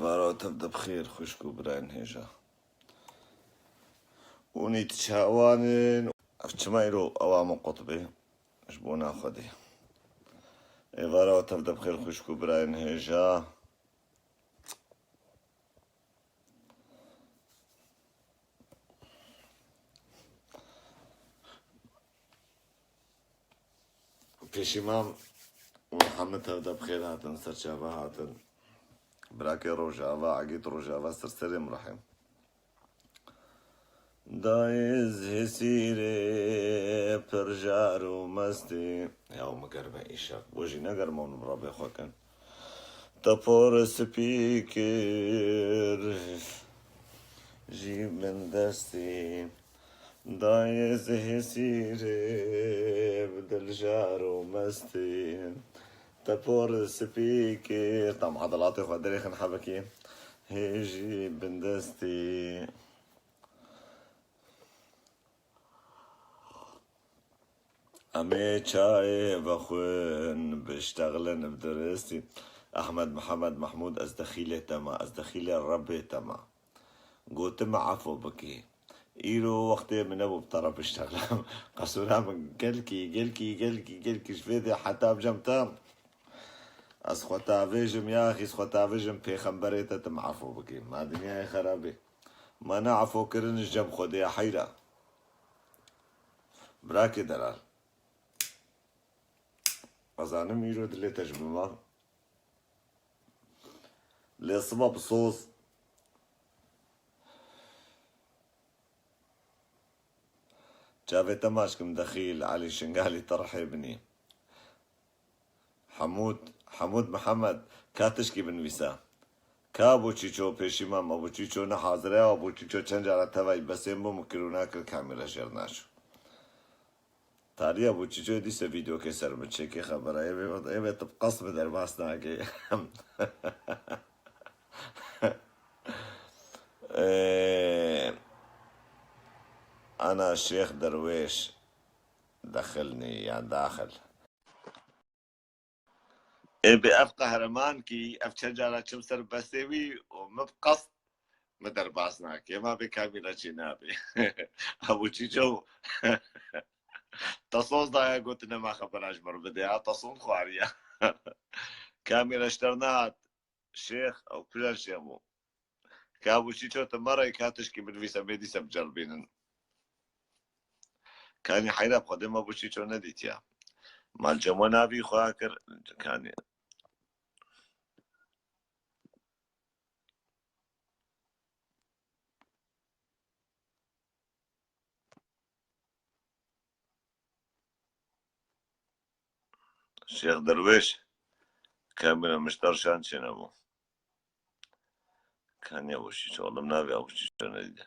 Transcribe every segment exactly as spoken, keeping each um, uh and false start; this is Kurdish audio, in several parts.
Êvara tev de bi xêr xwişk û birayên hêja. Hûn î çawan in? Ev çima îro ewa min qutbê? Ji bona Xwedê. Êvara tev de bi xêr xwişk û birayên hêja. Pêşî mam û Mihemed tev de bi xêr hatin, ser çava hatin. Birakê Rojava, Egîd Rojava, ser serê min rihê. Dayê zihê sîrê pir jar û mestî. Ya min germe îşev. Bo jî negerme hûn bi Rebê xwe kin. Te por spî kir jî bin destî. Dayê zihê sîrê bi dil jar û mestî. Te por spî kir. Tam edelatê xwe derêxin hebekî. Hê jî bin destî. Em ê çayê vexwin, biştexlin bi diristî. Ehmed Mihemed Mehmûd, ez dexîlê te me, ez dexîlê Rebbê te me. Gotime efo bikî. Îro wextê min nebû bi te re biştexlim. Qesûra min gelkî, gelkî, gelkî, gelkî ji vê dê heta bicem te. Ez xwe tavêjim, ya axî, ez xwe tavêjim pêxemberê te, tu min efo bikî. Ma dinyayê xerabê. Ma ne efokirin ji cem Xwedê ya heyra. Birakê delal. Ez zanim îro dilê te ji min ma. Lê siba bi soz. Çavê te maç kim dexîl, Elî Şingalî te rihê binî. Hemûd, Hemûd Mihemed, ka tişkî binivîsa. Ka Abu Çîço pêşî me, Abu Çîço ne hazir e, Abu Çîço çend cara tevayî besên bû, min kir û nakir kamîra jêr naçû. Tarî Abu Çîço dîse vîdokê ser min çêkê xebera. Ê vê, ê vê tu bi qest bi derbas nakê. Ê, ana Şêx Derwêş dexilnî yan daxil. Ê bi ev qehreman kî, ev çend cara çim ser besê wî û min bi qest min derbas nake. Ma bê kamîra çê nabê. Abu Çîço. Te soz daye gotine ma xebera ji min bide. Ha te soz xwariya. Kamîra ji te nehat. Şêx, ew kujan şêx bû? Ka Abu Çîço tu merey ka tişkî binivîse, mê dîse biceribînin. Kanî heyra bi Xwedê me Abu Çîço nedîtiya. Mal cem we navî xwe kir, kanî. Şêx Derwêş, kamîra min ji te re şan çênebû. Kanî Abu Çîço, oğlum navê Abu Çîço nedîde.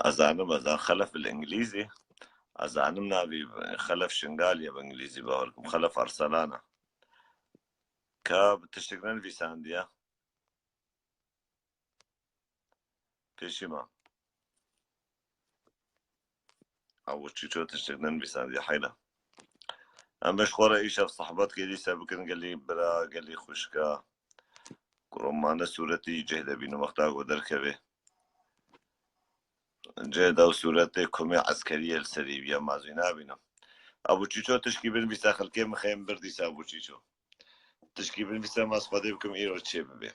Ez zanim, ez zanim Xelef bil Îngilîzî. Ez zanim navî Xelef Şingalî ye bi Îngilîzî, bawer kim Xelef Arselan e. Ka bi tiştek nenivîsandiye. Pêşî me. Abu Çîço tiştek nenivîsandiye heyra. Em ê ji xwe re îşev sehbet kê dîse bikin gelî bira, gelî xwişka. Kuromane sûretî cih de bînin wexta ku derkeve. Cih de ew sûretê komê eskeriyê li serî bîye, ma zî nabînim. Abu Çîço tişkî binivîse xelkê min xeyên bir dîse Abu Çîço. Tişkî binivîse ma ez Xwedê bikim îro çê bibe.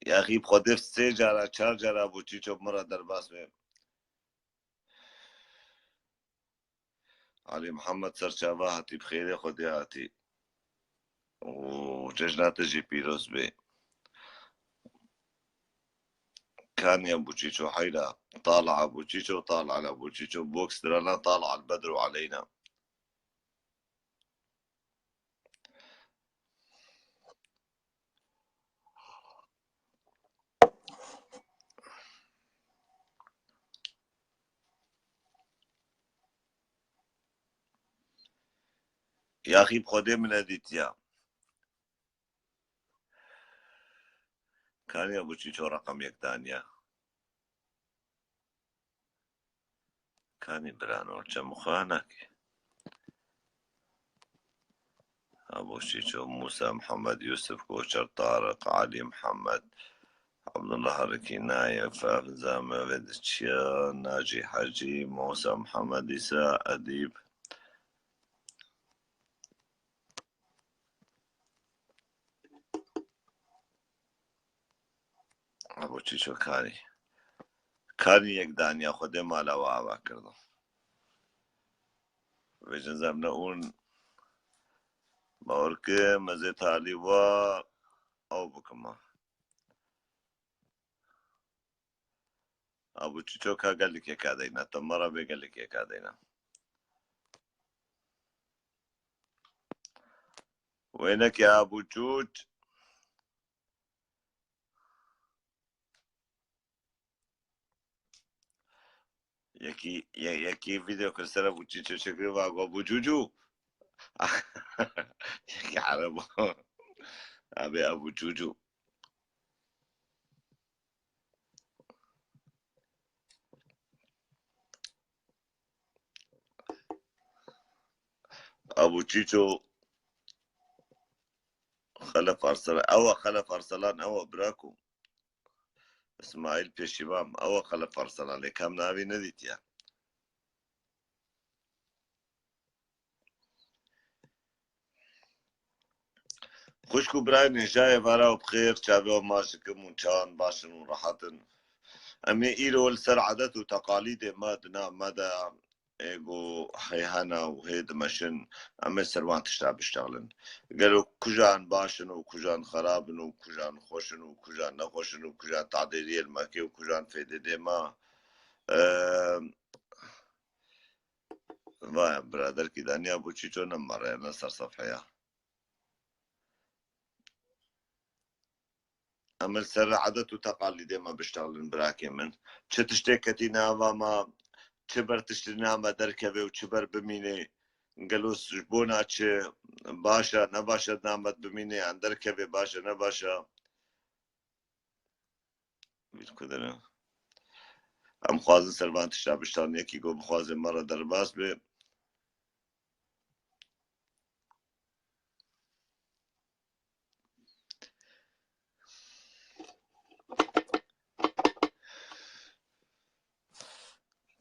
Yaxî bi Xwedê sê cara, çar cara Abu Çîço bi min re derbas be. Elî Mihemed serçava hatî, bi xêrê Xwedê hatî. Û cejna te jî pîroz bê. Kanî Abu Çîço heyra, tala Abu Çîço, tala Abu Çîço, boks dirana, tala el bedru aleyna. Yaxî bi Xwedê min nedîtiya. Kaniya Buçîço reqem yek daniya. Kanî birano, çem xwe nake. Abu Çîço, Musa Muhammed, Yusuf Koçer, Tarık, Ali Muhammed, Abdullah Rikî, Nayef, Zame Vediçiya, Naci Hacî, Musa Muhammed, İsa Edîb. Abu Çîço, Kanî. Kanî yek daniya Xwedê mala we ava kirdo. Vêjin zemne ûn bawer ke mezê talî wa ew bikima. Abu Çîço ka gelekê ka deyna, te me re bê gelekê ka deyna. Wênekê Abu Çûç. Yekî, ye-, yekî video kir ser Abu Çîço çekir va go Abu Çûçû. Yekî Ereb. Abi Abu Çûçû. Abu Çîço, Xelef Arsalan. Ewa Xelef Arsalan, ewa biraku. İsmail Pêşîmam, ewa Xelef Arsalan, lê kam navî nedîtiya. Xwişk û birayên hêja, êvara we bi xêr, çavê we maç dikim û çawan baş in û rehet in. Em ê îro li ser edet û teqalîdê me di nav me de ê ku hê hene û hê dimeşin, em ê ser wan tişta biştexilin. Gelo kujan baş in û kujan xerab in û kujan xweş in û kujan nexweş in û kujan tadêriyê li me kê û kujan fêdê dê me? Eee, Vaya biraderkî daniya Abu Çîço ne merre, ne ser sefheya. Em li ser edet û teqalîdê me biştexilin birakê min. Çi tiştê ketî nava me, çi ber tiştê name derkeve û çi ber bimîne, gelo ji bona çi baş e, ne baş e name bimîne, yan derkeve baş e, ne baş e. Bîr ku dere. Em xwazin ser van tişta biştan yekî ku bixwaze me re derbas be.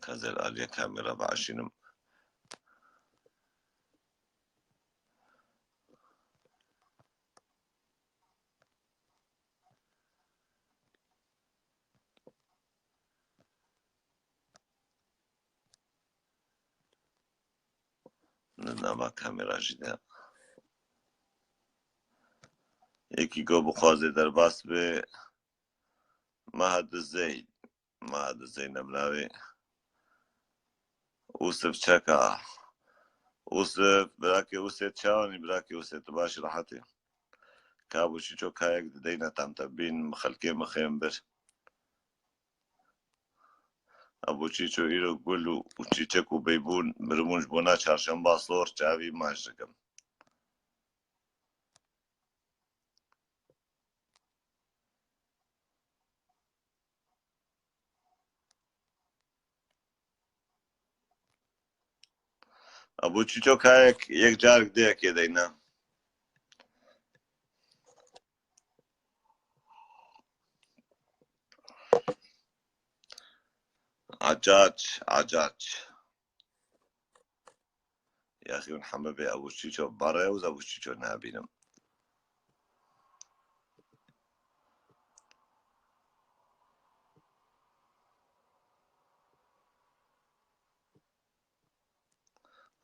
Kazel aliye kamera başinim. Li nava kamera jî de. Yekî ku bixwaze derbas be, Mahad Zeyd. Mahad Zeynep navê. Usif Çeka. Usif, birakê Usê çawanî, birakê Usê, tu baş rehetê. Ka Abu Çîço kayek dideyne tam te bîn, xelkê mixên bir. Abu Çîço îro gul û, û çîçek û beybûn, biribûn ji bona çarşemba sor çavî maç dikim. Abu Çîço kayek yek carek dê yekê deyne. Acaç, acaç. Yaxî hûn heme bê Abu Çîço bare û Abu Çîço nabînim.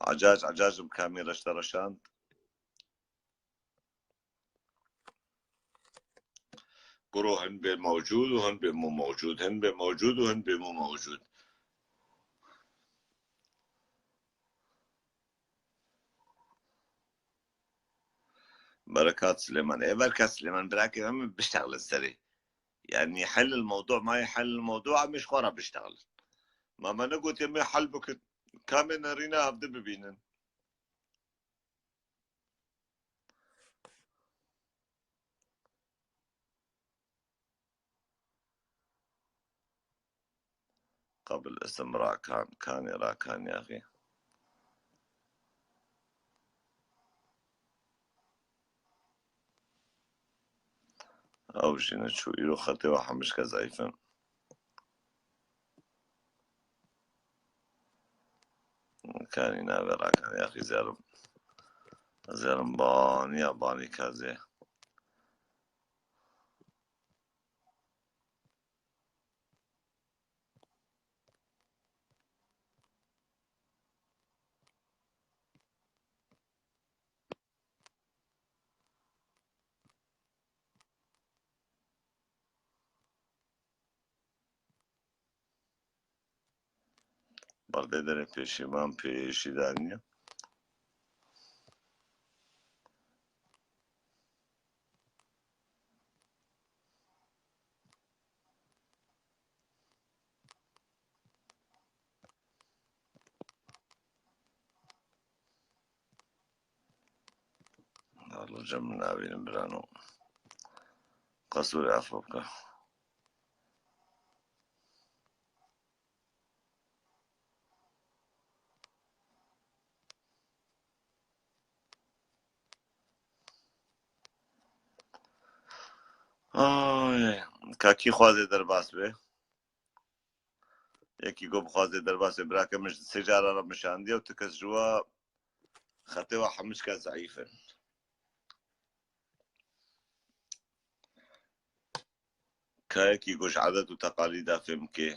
Acac, Acac bi kamî reşte reşand. Kuro hin bê mewcûd û hin bê mû mewcûd, hin bê mewcûd û hin bê mû mewcûd. Berekat Silêman. Ê Berekat Silêman, birakê min, biştexilin serê. Yani hel el mewdu, ma yê hel el mewdu, em ê ji xwe re biştexilin. Ma me negotiye me hel bikin. Kamê nerîne hevdi bibînin. Qebil isim Rakan, Kanê Rakan yaxî. Ew jî neçû. Îro xetê we hemîşke zeîf in. Kanî navê Rakan yaxî zerim. Zerim baniya banî kezê. Berdê derê pêşî man pêşî daniye. Halo cem nabînim birano. Qesûrê efû bike. Ay, ka kî xwazê derbas be? Yekî ku bixwazê derbasê birake min ji sê cara re mişandiye û ti kes ji we xetê we hemû çike zeîf in. Ka yekî ku ji edet û teqalîda fêm bike,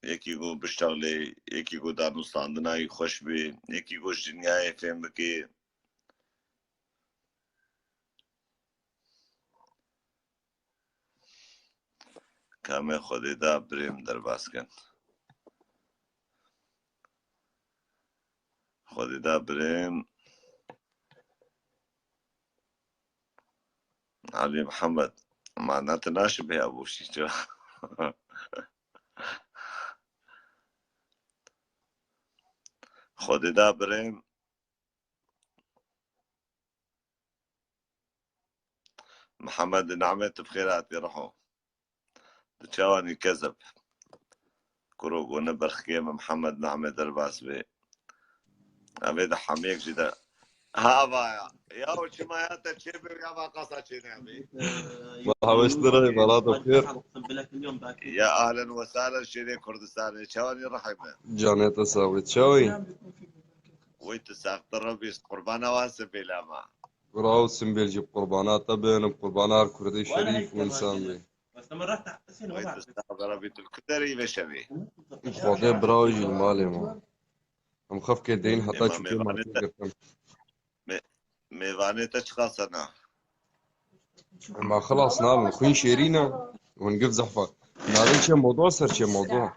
yekî ku biştexlê, yekî ku danûstandina wî xweş bê, yekî ku ji dinyayê fêm bike. Ka me Xwedê da birêm derbas kin. Xwedê da birêm. Alî Mihemed, mana tu naşibê ya boşî çi? Xwedê da birêm. Mihemed Name, tu bi xêr hatî riho. Tu çawanî kezeb? Kuro gone berxkê min Mihemed Name derbas bê. Evê de hemêk jî de. Ha vaya. Ya çima ya te çê bê ya va qasa çê nabê. Ma hawêştir e, bala te xêr. Ya ahlen we sahlen şêrê Kurdistanê. Çawanî rihê me. Canê te sağ bê. Çawî? Wê tu saxtir re bîst qurbana wan sibêla ma. Bravo Simbêl jî bi qurbana te bin, bi qurbana her Kurdê şerîf û însan bê. Wê tu sax be Rabî tu li ku derê yî vê şevê? Xwedê bravo jî li malê ma. Em xefkê deyin heta çûkê mêvanê ma te girtin. Mêvanê te çiqas e na? Ma xilas nabin. Xwîn şêrîn e. Hûn gif zehfa. Navê çi ye? Mewdûa ser çi ye? Mewdûa.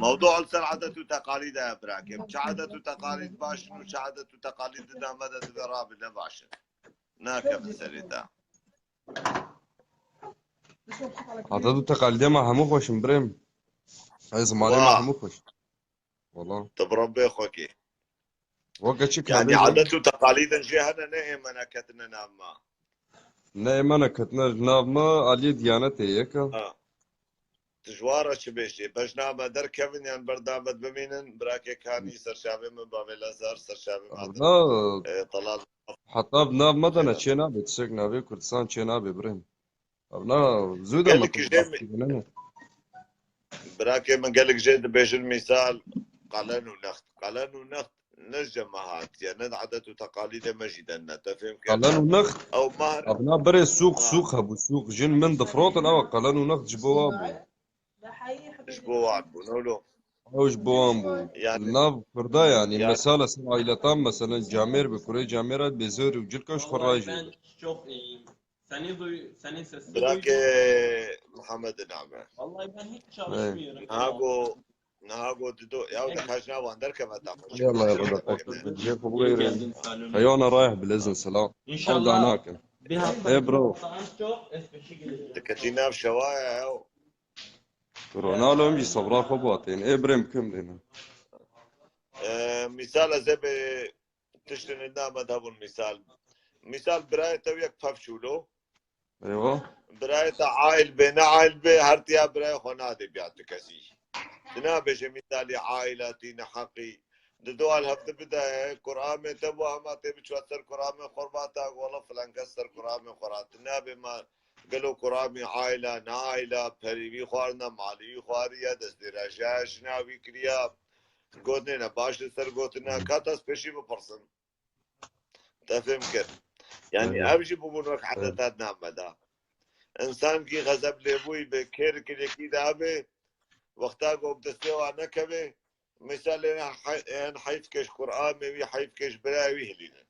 Mewdûa li ser edet û teqalîd e birakim. Çi edet û teqalîd baş in û çi edet û teqalîd di name de divê rabin ne baş in. Nakevin serê te. Edet û teqalîdê me hemû xweş in birêm. Ey zimanê me hemû xweş. Wala. Tu bi Rebbê xwe kê. Weke çi Yanî edet û teqalîdin jê hene ne ê me neketine nav me. Ne ê me neketine nav me, aliyê diyanetê yek e. Ha. Tu ji wan re çi bêjî? Bejna me derkevin yan berdabet bimînin, birakê Kanî serçavê min bavê Lazar, serçavê min Ev hatin. Na, E, Talal. Heta bi nav me de ne çê nabe, tiştek navê Kurdistan çê nabe birêm. Ev na zû de me Gelek jê mi- ne. Birakê min gelek jê dibêjin mîsal qelen û next. Qelen û next ne ji me hatiye, ne di edet û teqalîdê me jî de ne. Te fêm kir? Qelen û next. Ew mahr. Ev na berê sûq, Ha. Sûq hebû, sûq. Jin min difrotin, ew qelen û next ji bo wan bû. Ji bo wan bû, ne wilo? Ew ji bo wan bû. Yani, Li nav Kurda yani, yani, mesela ser ailetan, mesela camêr bi kurê camêra bê zor û cilka ji xwe Vallahi rajê ben be. Çok iyiyim. Senin duy, senin sesini Bırak duydum. E, Muhammed Name. Vallahi ben hiç çalışmıyorum. Niha go, niha go dido. Ya da kaç na van derkeve ta xwe. Yalla ya bada. Jê xwe bû gerin. Heywana rayh bilezin selam. İnşallah. Ew da nakin. Bir hafta Ê bro. Çok eski gelecek. Diketî nav şewaya ya. Ronaldo em jî sebra xwe batên. Ê birêm kim dêne. E, misal ez ê bi tiştên li name de bûn misal. Misal birayê te yek pev çûlo. Eywa. Birayê te aîl bê, ne aîl bê, her tiya birayê xwe nadê biya tu kesî. Tu nabêje mîsalî aîlatî, neheqî. Di dua li hevdi bide, kuramê te bû, hema tê biçû ser kuramê xwe, ba ta wela filan kes ser kuramê xwe ra. Tu nabê ma gelo kuramê aîla, ne aîla, perî wî xwarina, malî wî xwariye, destêraja jina wî kiriya. Gotinê ne baş li ser gotina, ka ta ez pêşî bipirsim. Te fêm kir. Yanî Belê. Ev jî bûbûn wek Belê. Edeta di nav me de. Însankî xezeb lêbûyî bi kêrikê yekî de abe, wexta ku bi destê wan nekeve, mîsalê ne he-, en heyf keş Qur'anê wî, heyf keş birayê wî hilîne.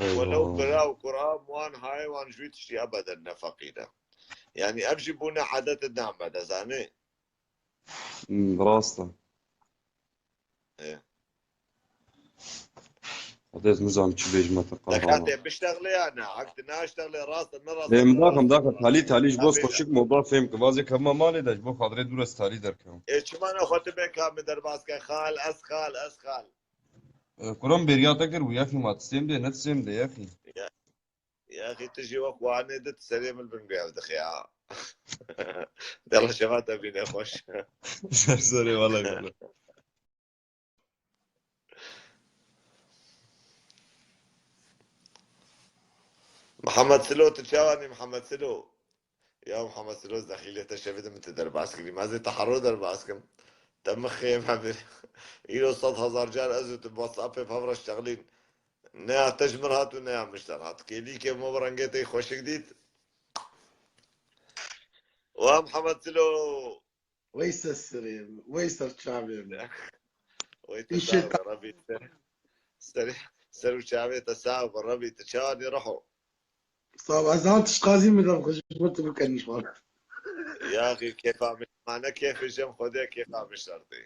Eywa. Welew bira û Qur'an wan haye wan ji wî tiştî ebeden nefeqîne. Yanî ev jî bûne edet di nav me de, zanî. Hmm, rast e. Ê. Hadi ez nizam çi bêjim te Te qehrana. Katê biştexle ya ne? Hak tu naştexle, rast e, ne rast e, Ê, ne mdaxim, rast e, mdaxim, ne rast e. Talî, talî ji bo Tabii. Xweşik moda fêm ki, vazê kevma malê de ji bo xatirê dûr ez talî derkevim. Ê, çima ne xwe tu bê ka min derbas ke? Xal, ez xal, ez xal. Ê, kuram bêriya te kir û yexî ma tu sêm dê, ne tu sêm dê, yexî. Ya. Yaxî tu jî wek wanê dit serê min bin guya dixê ha. Dela şeva te bîne xweş. Ser serê wala gelo. Mihemed Silo, tu çawanî Mihemed Silo? Ya Mihemed Silo, zexîlê te şevê de min te derbas kirî. Ma zê te hero derbas kim. Te min xême bir. Îro sed hezar car ez û tu WhatsAppê pevra ştexlîn. Ne ya te ji min hat û ne ya min ji te hat. Kêlîkê me bi rengê te xweşik dît. Wa Mihemed Silo. Wey ser serê min, wey ser çavê min. Wey te Îşê sağ ol, Rebî te. Ser, ser û çavê te sağ ol, Rebî te çawanî reho. Sağ ol, ez han tişt qazî min de xwe ji bo tu bikenî ji wan. Yaxî kêfa min, ma ne kêfê jem xwedê kêfa min şertê.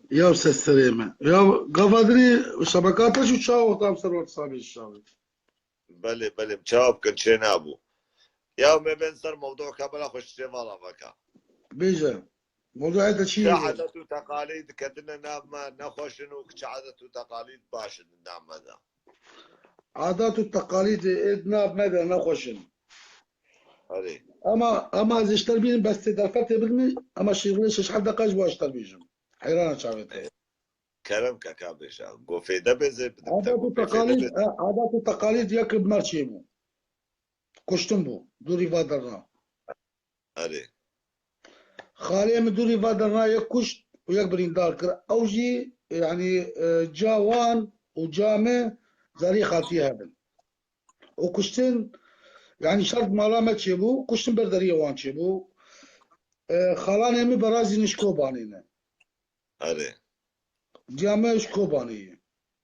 Ya ser serê min. Ya gavadirî şebeka te jî çawa tam ser WhatsAppê şavê. Belê, belê, çawa bikin, çê nabû. Ya me bên ser mewdû ka bela xwe şişê vala veka. Bêje. Mewdû te çi Çi ye? Edet û teqalîd ketine nav me nexweş in û çi edet û teqalîd baş in nav me de? Adat û teqalîd ê di nav me de nexweş in. Erê. Ama, ama ez ji te bînim bes tê derfetê bidimî, ama şîrê şeş heft deqa ji bo ez ji te bîjim. Heyrana çavê te. Ê. Kerem ke ka bêje. Go fêde bê zê bidim te, Adat go û bê fêde teqalîd, bê. E, adat û teqalîd yek bi me çêbû. Kuştin bû. Dûrî va derna. Erê. Xalê min dûrî va derna yek kuşt û yek birîndar kir. Ew jî, yanî, e, ca wan û ca me zarî xaltiyê hebin. Û kuştin, yanî şert mala me çêbû, kuştin ber deriyê wan çêbû. E, xalanê min berazî ji Kobanê ne. Erê. Diya me ji Kobanê ye.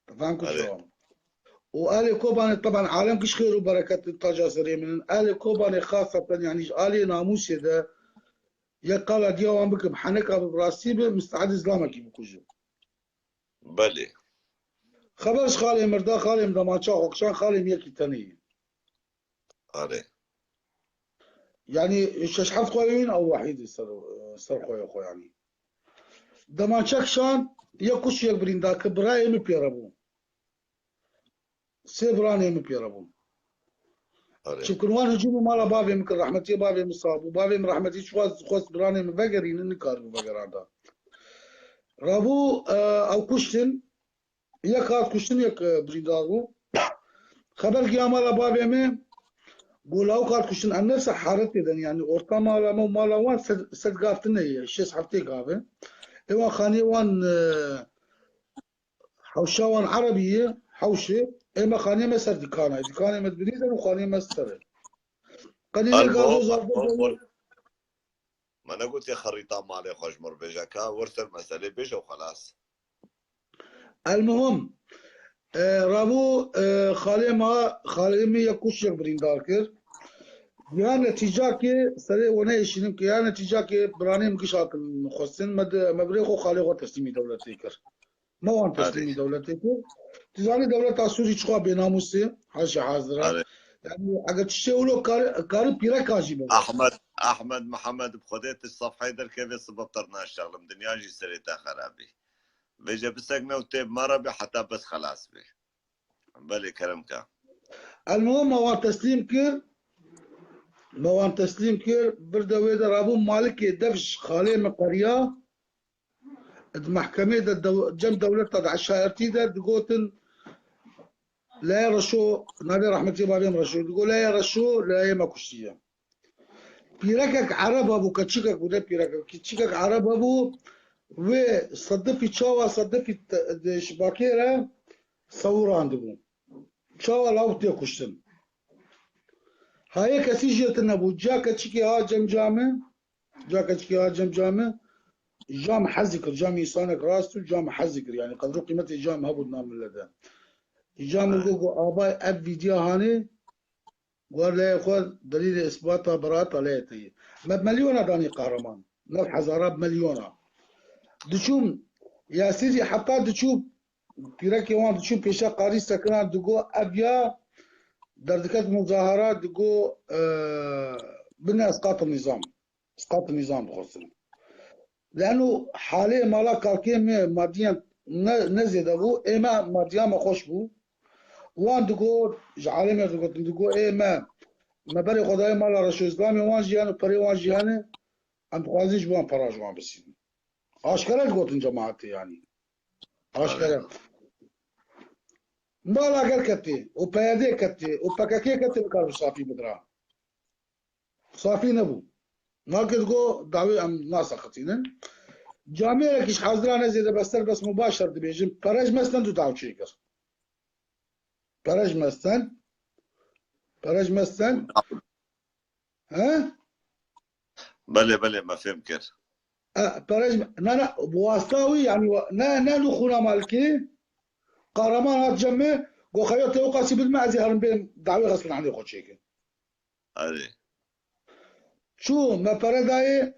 Te fam ku Erê. Çawa? Û alê Kobanê, teban alem kiş xêr û bereket taca serê min in. Alê Kobanê xaseten, yanî ji alê namûsê de yek qala diya wan bikim, heneka bi rastî bi, mistehedî zilamekî bikujim. Belê. Xeber ji xalê min da, xalê min demança xwe kişan, xalê min yekî tenê ye. Erê. Yanî şeş heft xweyên ew wehîdî ser, ser xweyê xwe yanî. Demançek şan, yek kuş yek birîndar kir, birayê min pê re bû. Sê biranê min pê re bûn. Erê. Çimkir wan hicûmê mala bavê min kir, rehmetiyê bavê min sağ bû. Bavê min rehmetî çixwest, xwest biranê min vegerînin, nikaribû vegeranda. Rabû, e, ew kuştin, yek hat kuştin, yek, e, birîndar bû. Xeber giya mala bavê min, got lawik hat kuştin, em nefsa haretê de ne, yanî orta mala me û mala wan sed, sed gav tune ye, şêst heftê gav e. Ê wan xaniyê wan, e, hewşa wan erebî ye, hewşê, ê me xaniyê me ser dîkan e. Dîkanê me di binî de û xaniyê me ser e. Qenî ne Elmo, gazo zardo elmo, bû. Me negotiye xerîta malê xwe ji mir bêje ka, wir ser meselê bêje û xelas. Elmuhim, e, rabû, e, xalê ma, xalê min yek kuş yek birîndar kir. Ya netîcakê, serê we neyêşînim ki, ya netîcakê biranê min giş hatin xwestin, me de, me birê xwe xalê xwe teslîmî dewletê kir. Me wan teslîmî Erê. Dewletê kir. Tu zanî dewleta Sûrî çiqa bênamûs e, haşa hazira. Erê. Yani eger tiştê wilo kari, kari pîreka jî bibe. Ahmed, Ahmed Mihemed bi Xwedê tu sefheyê derkeve sibab ter naşexlim. Dinya jî serê te xerabî. Vêce bisek ne û tê mara be heta bes xelas be. Belê kerem ka. Elmuhim me wan teslîm kir. Me wan teslîm kir, bir de wê de rabû malikê dev ji xalê min qeriya. Di mehkemê de dew-, cem dewleta de eşaretî de digotin, Leyê Reşo, navê rehmetî Meryem Reşo, digo Leyê Reşo, leyê me kuştiye. Pîrekek Ereb hebû, keçikek bû, ne pîrekek, keçikek Ereb hebû, wê sedifî çawa, sedifî te-, de şibakê re sewirandibû. Çawa law tê kuştin. Hayê kesî jê tune bû. Ca keçikê ha cem camê, ca keçikê ha cem camê, cam hezî kir, cam însanek rast û cam hezî kir. Yani qedr û qîmetê cam hebû di nav millet de. Cam got, got, abay ev vîdya hanê, Guar leyê xwe delîlê îsbata berata leyê te ye. Me bi milyona danî qehreman. Ne bi hezara, bi milyona. Diçûm, Yasîrî heta diçû, pîrekê wan diçû pêşa qarî sekinan digo, ev ya derdiket muzahara digo, e, bine esqat nîzam. Esqat nîzam dixwestin. Leno halê mala kakê me madiyen ne, ne zêde bû, ê me madiya me xweş bû. Wan digot, ji alemê digotin, digot, ê me, me berê xwe dayê mala Reşo Îslamê, wan jî hene, perê wan jî hene, em dixwazin ji wan para ji wan bisînin. Aşkere digotin cemaatê yanî. Aşkere. Mala gel ketê, û P Y D ketê, û P K K ketê, nikar bi safî bidira. Safî nebû. Nakir go dawê em naseqitînin. Camêrekî ji hazira ne zêde bes ser bes mubaşer dibêjin. Perec mestend û daw çêkir. Perec mestend. Perec mestend. He? Belê, belê, me fêm kir. E, perec me-, ne, ne, bi wasta wî, yani, wa-, ne, ne li xûna malikê, Kahraman hat cem me, go xeyo te o qasî bidme, ez ê herim bêm dawê xestin anê xwe çêkin. Erê. Çû me pere dayê,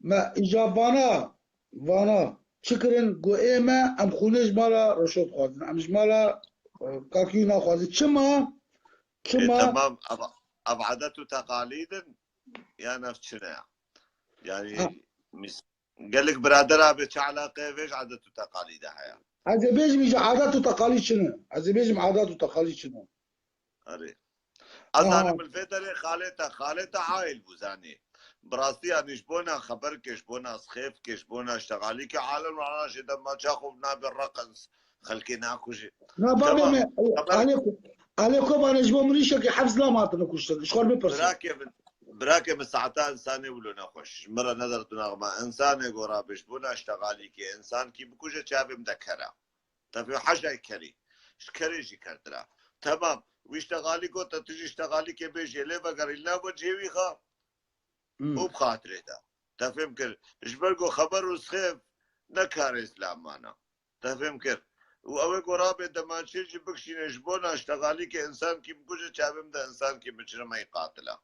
me îca vana, vana çi kirin? Got ê me em xûnê ji mala Reşo dixwazin. Em ji mala, e, Kakî naxwazin. Çima? Ê, çima? Temam, ev, ev adet û teqalîd in, yan ev çi ne ya? Yani, Ha. mis-, Gelek birader abi, çi eleqe vê ji adet û teqalî de heye? Ez ê bêjim, îca adet û teqalî çi ne? Ez ê bêjim, adet û teqalî çi ne? Erê. Ez Aha. zanim li vê derê xalê te, xalê te aîl bû zanî. Bi rastî yanî ji bona xeberkê, ji bona sixêfkê, ji bona ştexalîkê alem rana jê dema ça xwe nabe reqens, xelkê nakujê. Na babê Tamam. me, Xeber- alê ku, alê ku bane ji bo mirîşekî heft zilam hatine kuştin. Ji xwe bipirsin. Birakê min, birakê min saeta insanê wilo nexweş. Ji min re nedertûn axma. Insanê go rabe ji bona ştexalîkê, insankî bikuje çavê min de kera. Tevê hejay kerî. Ji kerê jî kertira. Temam. Wî ştexalî got, te tu jî ştexalîkê bêjê, lê vegerî li nav cihê wî xa. Hmm. Û bi xatirê de. Te fêm kir. Ji ber ku xeber û sixêf ne karê zilamana. Te fêm kir. Û ew ê ku rabe demaçê jî bikişîne ji bona ştexalîkê, insankî bikuje, çavê min de insankî bicirime yî qatila.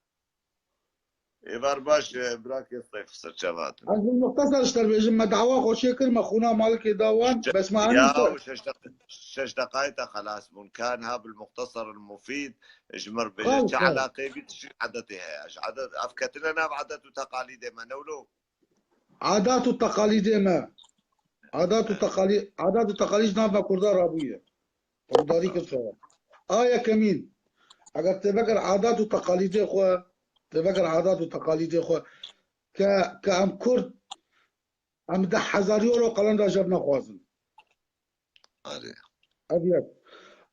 Êvar baş, e, birakê Seyf, serçava te. Ez bi muxtesar ji te bêjim, me dawa xwe çê kir, me xûna malikê da wan, Şeş de-, bes me anî ya, ser- şeş deq-, şeş deqayê te xelas bûn. Kan ha bil muxtesar al mufîd, ji mir bêje, Xal, çi xal. eleqê bî, çi edetê heye? Ji edet, ev ketine nav edet û teqalîdê me, ne wilo? Adat û teqalîdê me. Adat û teqalî-, adat û teqalîd ji nav me Kurda rabûye. Kurdarî kir çawa? A yekemîn. Eger tê veger adat û teqalîdê xwe, tê veger adat û teqalîdê xwe, ke, ke em Kurd, em deh hezar euro qelenda jev naxwazin. Erê. Ev yek.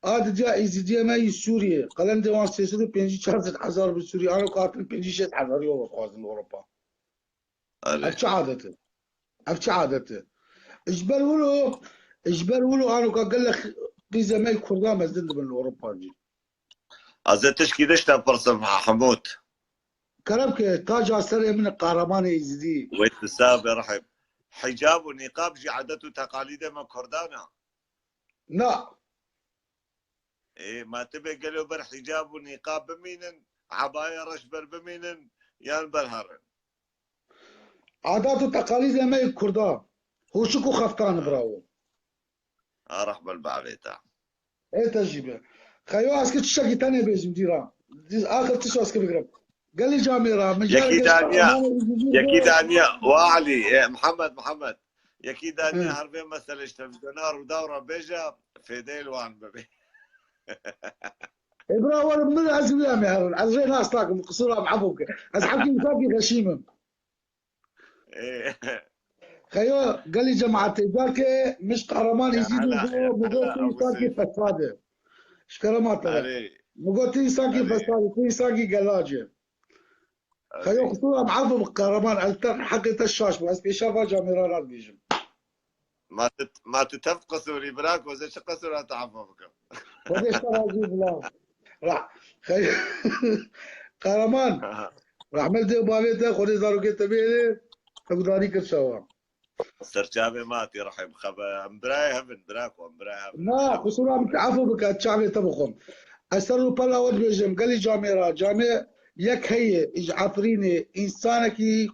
A didiya Êzidiyê me yî Sûriyê. Qelendê wan sê sed û pêncî çar sed hezar bi Sûriyê. Ano katin pêncî şeş hezar euro dixwazin Ewropa. Erê. Ev çi adet e? Ev çi adet e? Ji ber wilo, ji ber wilo ano ka gelek qîzê me Kurda mezin dibin li Ewropa jî. Ez ê tişkî dişte pirsim, Hemûd. Kerem ke, taca serê min e, qehremanê Êzidî. Wê tu sabe rehim. Hicab û nîqab jî edet û teqalîdê me Kurdan e. Na. Ê, ma tu bê gelo ber hicab û nîqab bimînin, ebaya reş ber bimînin, yan ber herin? Adat û teqalîdê me yê Kurda. Hoşik û xeftan, bravo. A rehbel bavê te. Ê te jî be. Xeyo ez ki tiştekî tenê bêjim dîra. Diz axir tişt ez ki bigirim. Gelî camê ra, min Yekî jare daniya, qehremanê Êzidî yekî be. daniya, wa Elî, e, Mihemed, Mihemed. Yekî daniya Hı. her vê meselê ji televizyona Rûdaw re bêje, fêdeyê li wan bibe. E, bira, werim min, ez wî em herin. Ez rê nas nakim, qisûra min efû bike. Ez hemkî wisa kî xeşîm im. Ê. Xeyo, gelî cemaetê, carkê min ji Qehreman Îzîdî go, min got tu însankî fesad e. Ji kerema te re. Erê. Min got tu însankî fesad e, tu însankî gelac e. Xeyo, qisûra min efû bi, Qehreman, ez te heqê te şaş bû. Ez pêşa va camêra re dibêjim. Ma tu, ma tu tev qisûrî bira, ko ez ê çi qisûra te efû bikim? Xwedê ji te razî bila. Ra-, xey-, Qehreman, rehmet dê û bavê te, Xwedê zarokê te bihêle, te gudarî kir çawa? Serçavê ma tê rehê bixebe. Em birayê hev in, bira ku em birayê hev in. Na, qisûra min te efû bike, çavê te bixwim. Ez ser rûpela we dibêjim, gelî camêra, camê yek heye, ji Efrînê, însanekî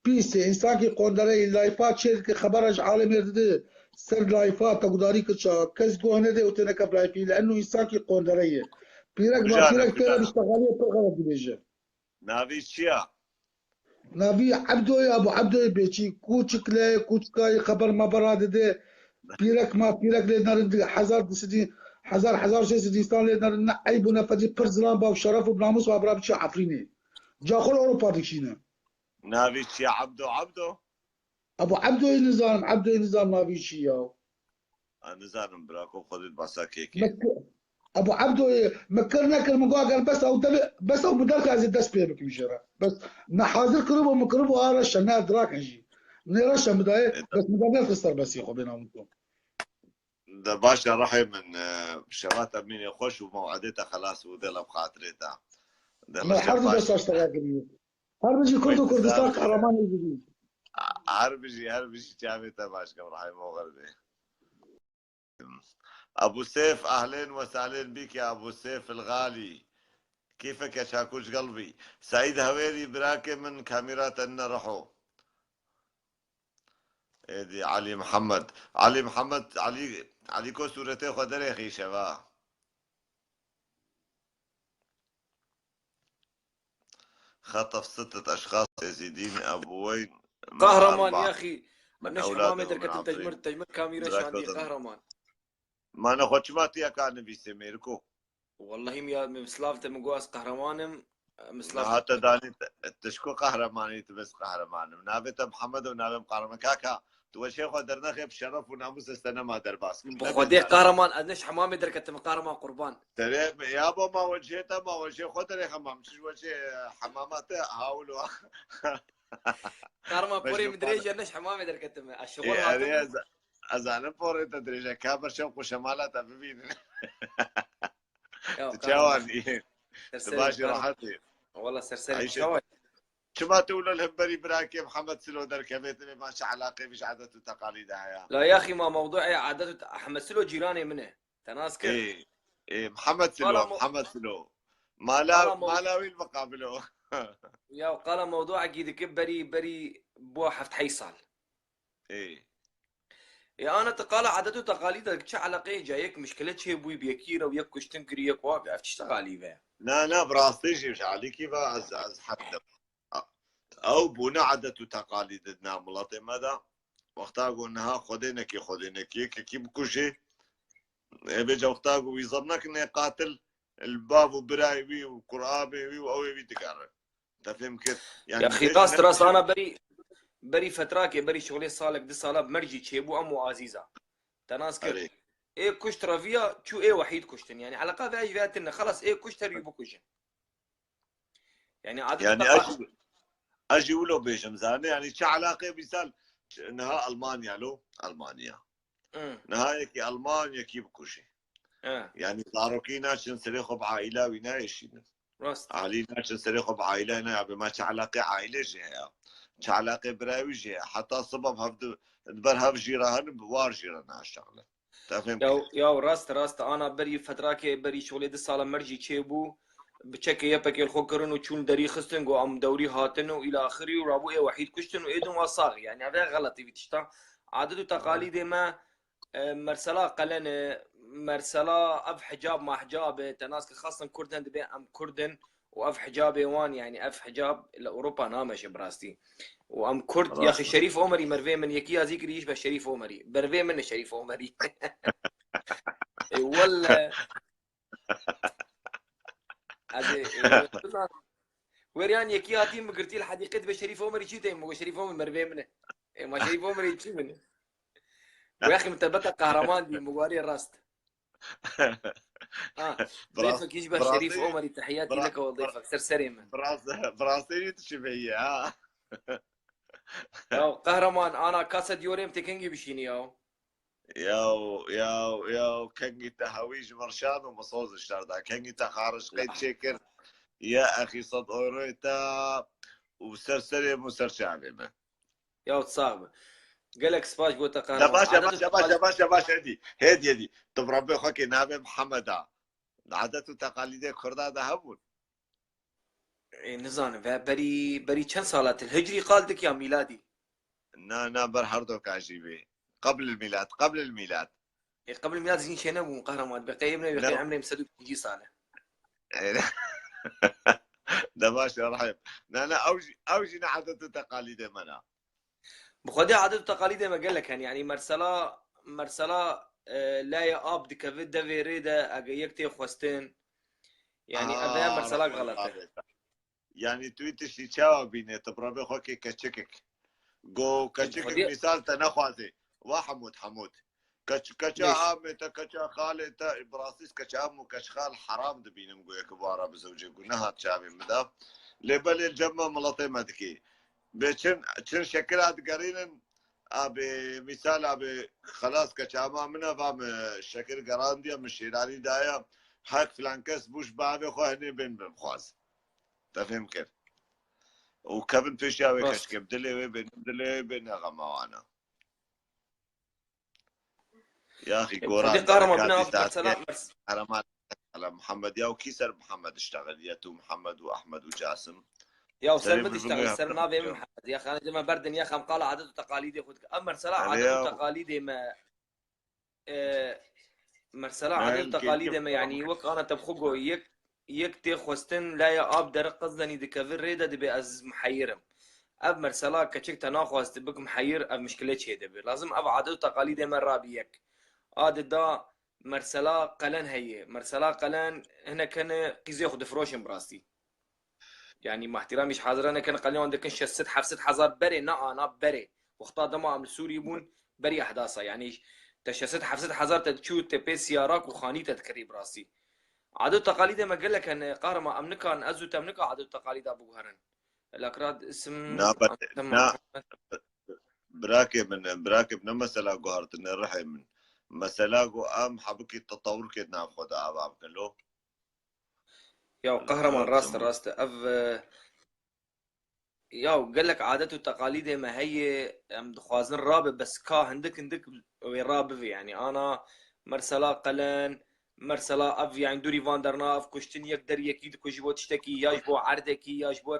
pîs e, însankî qondereyê, layfa çêdike, xebera ji alemê dide, ser layfa te gudarî kir çawa, kes guh nede û têne kef layfî, li eno însankî qondereyê. Pîrek ma pîrek pêre biştexaliyê pir xelet dibêje. Navî çi ya? Navî Ebdo ye, Ebû Ebdoyê Bêçî. Kûçik le, kûçikayê xeber mebera dide. Pîrek ma pîrek lê nerin, hezar du sedî, hezar, hezar şeş sedî însan lê nerin. Ne eyb û ne fedî, pir zilam ba û şeref û namûs ba bira biçe Efrînê. Caxol Ewropa dikişîne. Navî çi ye? Ebdo, Ebdo? Ebû Ebdoyê nizanim, Ebdoyê nizanim navî çi ya. A, nizanim bira, ko Xwedê di basa kêkê. Ebû Ebdoyê, min kir nekir, min got eger bes ew deve, bes ew min derxe ez ê dest pê bikim jê re. Bes me hazir kiribû, min kiribû a reşe, ne dirake jî. Nê reşe min dayê, bes min derxist serbestiyê xwe bê namûs. De baş e rehê min, e, şeva te mînê xweş û mewedê te xelas û dê li xatirê te. De her du desta ji te re girî. Her bijî Kurd û Kurdistan qehremanê jî bî. Her bijî, her bijî çavê te baş ke rehê moxir bê. Ebû Sêf, ehlên we salên bî ke Ebû Sêf el Xalî. Kêfeke çaku ji gel bî. Seîd Hewêrî birakê min kamîra te nine reho. Êdî Elî Mihemed. Elî Mihemed, Elî, Elî ko sûretê xwe derêxî şeva. خطف ستة أشخاص يزيدين أبوين من Qehreman أربعة. Yaxî. من Neş hemamê derketin tecmir, tecmir kamîre şandî qehreman. Ma ne xwe çima tu yeka nivîsê mêriko? Wellahî min ya, min silav te min got ez qehreman im, min silav te. Niha te danî te, tu ji ku qehremanî, tu bes qehreman im. Navê te Mihemed û navê min qehreman. Kaka, tu weşê xwe dernexê bi şeref û namûs ez te nema derbas kim. Bi Xwedê qehreman, ez ne ji hemamê derketim, qehreman qurban. Serê, yabo ma weşê te, ma weşê xwe derê hemam. Çi ji weşê hemama te hawil wa. Qehreman porê min dirêj e, ne ji hemamê derketim. Ez şixul hatim. Ez zanim porê te dirêj e, ka berşev xwe şemala te bibînin. Tu çawan î? Tu baş î, rehet î? Wela serserî çawa. Çima tu wilo li hemberî birakê Mihemed Silo derkevê, tu bê ma çi eleqê bî ji edet û teqalî de heye? La yaxî ma mewduê edet û te-, Ehmed Silo cîranê min e. Te nas kir? Ê, ê, Mihemed Silo, Mihemed Silo. Mala, mala wî li miqabilo. Ya qala mewduekî dike berî, berî bo heft heyş sal. Ê. Ê, ana tu qala edet û teqalîd de çi eleqeyê ca yek mişkile çêbûyî bi yekî re û yek kuştin kirî, yek wak, ev çi teqalîve? Na, na, bi rastî jî ji alîkî ve ez, ez hemdim. Ew bûne edet û teqalîd di nav miletê me de. Wexta ku niha xwedê nekê, xwedê nekê, yekekî bikujê. Ê bêje wexta ku wî zir nekin ê qatil, li bav û birayê wî û kurabê wî û ew ê wî digere. Te fêm kir? Yani, ya xî, rast, rast, ana berî, berî fetrakê, berî şixulê salek, du sala mercî çêbû, em û Azîza. Te nas kir. Erê. Ê kuşt reviya, çû ê Wehîd kuştin. Yani, eleqa vê ji vê tine, xelas, ê kuşt her wî bikujin. Yani, adet Yani, teqal- ez jî, ez jî wilo bêjim, zanî, yani, çi eleqê misal, niha Almanya lo, Almanya. Hı. Niha yekî Alman, yekî bikujî. He. Yani, zarokî naçin serê xwe bi aîla wî nayêşînin. Rast. Ahlî naçin serê xwe bi aîla ne, ya be ma çi eleqê aîlê jê heye. Çi eleqê birayê wî jê heye. Heta siba bi hev di, di ber hev jî re hin, bi war jî re naşexlin. Te fêm kir? Ya, ya, rast, rast. Ana berî fetrakê, berî şolê du sala mercî çêbû. Bi çekê Y P G li xwe kirin û çûn derî xistin, got, em dewrî hatin û îla axirî û rabû ê Wehîd kuştin û ê din wa sax. Yani, ev xeletî vî tişta. Adet û teqalîdê me, e, mersela qelen e, mersela ev hicab mahcab e, te nas kir xastin Kurd hen dibê em Kurd in û ev hicabê wan, yani ev hicab li Ewropa nameşe bi rastî. Û em Kurd, Rast. Yaxî Şerîf Omerî mervê min, yekî ya zî kirî, îş be Şerîf Omerî. Bervê min e Şerîf Omerî. Ê welle. Ez ê, e, bizanim. Weriyan yekî hatî min girtî li hedîqê dibe Şerîf Omerî çî tê? Min got Şerîf Omer merivê min e. Ê, ma Şerîf Omerî çî min e? Got, "Yaxî min te bete qehreman dî." Min got, "Arê rast." Ha, Bi rast-, dêfek ji ber bi Şerîf rastî, Omerî, tehiyatî bi ra-, leke wal bi ra-, dêfek, ser serê min. bi rast-, bi rastî tu çi bêyî, ha? Ya, qehreman, ana kasa diyorê em tê kengî bişînî ya. Yaw, yaw, yaw, kengî te hewî ji min şan û min soz ji te re da. Kengî te xarişqê çêkir. Ya exî sed euroyê te û ser serê min û ser çavê min. Ya sax be. Gelek spas ji bo te, qehreman. Ya baş e, Adet û baş e, baş e, teqalîd- baş e, baş e, hêdî. Hêdî, hêdî. Tu bi Rebbê xwe kê navê Mihemed a. Adet û teqalîdê Kurda de hebûn. Ê, nizanim, ve berî, berî çend sala til? Hicriyî qal dik ya mîladî? Na, na, ber her doka jî bê. Qebl el mîlad, qebl el mîlad. Ê, qebl mîlad jî çênebûn, qehreman. Bi qey em ne, bi Ne. qey emrê min sed û pêncî sal e. Ê, ne. Ne baş e, Rehîm. Na, na, ew jî, ew jî ne adet û teqalîdê me ne. Bi xwedê adet û teqalîdê me gelek hene. Yanî mersela, mersela, e, leyê ab dikeve devê rê de, ege yek tê xwestin. Yanî ev ya Aa, mersela Rehman xelet e. Rabê. Yanî tu wî tiştî çawa bînê? Tu bi Rebê xwe kê keçikik. Go keçikik Xwedê- mîsal te nexwazê. Wa Hemûd, Hemûd. Keç-, keça Nêş. amê te, keça xalê te, bi rastî keça am û keç xal heram dibînim, go yek bi ara bizewcê, go nehat çavê min de. Lê belê li cem me miletê me dikê. Bê çin, çin şekila digerînin, abê, mîsal abê, xelas keça ama min e, va min şekir gerandiye, min şêranî daye, hek filan kes bû ji bavê xwe hinê bên bimxwaz. Te fêm kir. Û kevin pêşiya wê Rast. keçikê, bi dilê wê bên, dilê wê bên nexema wana. Yaxî E, goran Xwedê qahraman bine berekatî av saetiyê mesela mers- Qehreman Muhammed ya û kî ser Muhammed iştexil? Ya tu Muhammed û Ahmed û Casim. Ya ser Serê min birbirine diştexil, ser yaptı. navê min Muhammed. Ya xanê me ber dinya xem qala adet û teqalîdê xwe dike. Em mersela Erê adet û ya. teqalîdê me, e, mersela Ben adet û teqalîdê kêfim me, yanî tamam. wek ana te bi xwe go, yek, yek tê xwestin, laya ab dere qezdenî dikeve rê de dibe ez muheyir im. Ev mersela keçik te naxwast bik muheyir, ev mişkile çê dibe. Lazim ev adet û teqalîdê me rabî yek. A di da mersela qelen heye. Mersela qelen hinek hene qîzê xwe difroşin bi rastî. Yanî, ma ihtiramî ji hazira nekin, qelê wan dikin şeş sed heft sed hezar berê, ne ana berê. Wexta dema em li Sûrî bûn, berî ehdasa. Yanî, te şeş sed heft sed hezar te diçû, te pê siyarak û xanî te dikirî bi rastî. Adet û teqalîdê me gelek hene, qahraman, em nikan, ez û te em nika adet û teqalîda biguherin. Lakrat isim Na, be-, Tamam. na, birakê min, birakê min, ne mesela guhartine rihê min. Mesela ku em hebikî tetewur kê di nav xwe de ava bikin lo. Ya qehreman, rast e, rast e. Ev, e, ya gelek adet û teqalîdê me heye, em dixwazin rabe, bes ka hindik hindik wê rabivê. Yanî ana mersela qelen, mersela ev, yanî dûrî van derna, ev kuştin yek der yekî dikujî bo tiştekî, ya ji bo erdekî, ya ji bo,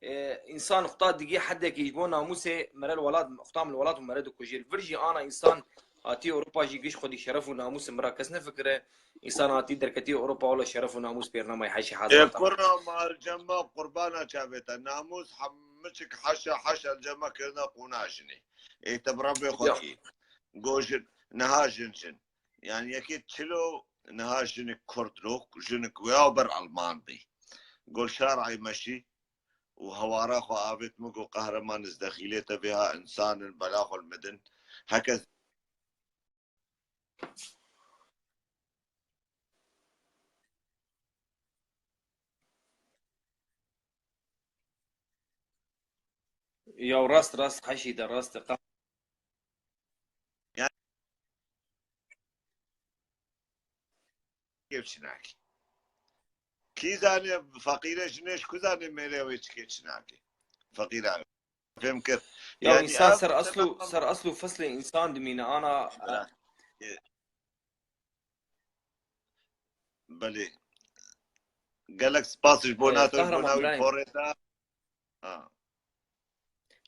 e, însan xweta digê hedekî ji bo namûsê mere li welat, xweta min li welat û mere dikujê. Li vir jî ana însan hatî Ewropa jî giş xwedî şeref û namûsê min ra kes nefikire. Însan hatî derketî Ewropa, wela şeref û namûs pêr nema, heşî Ê hazir. Kurra, ma li cem me qurbana çavê te. Namûs hemiçik heşa heşa li cem me kirine qûna jinê. Ê te bi Rebbê xwe Ya. kî. Go jin, niha jin jin. Yani yekê çilo niha jinik Kurd lo, jinik wê ya ber Alman bî. Go li şar Eymeşî û hewara xwe avêt min, go qehreman, ez dexîlê te vê ha, însan in, bela xwe li min din. Heke Ya rast, rast, heşî de rast e. Kêf çinakî. Kî zanê feqîrê jinê ji ku zanê mêrê wê çikê çinakî. Feqîra fêm kir. Ya Yani însan ev ser eslû, ser eslû feslê însan dimîne ana. Belê. Gelek spas ji bo Ee, NATO, ji bo qahraman navî Îbrahîm. Porê de. Ha.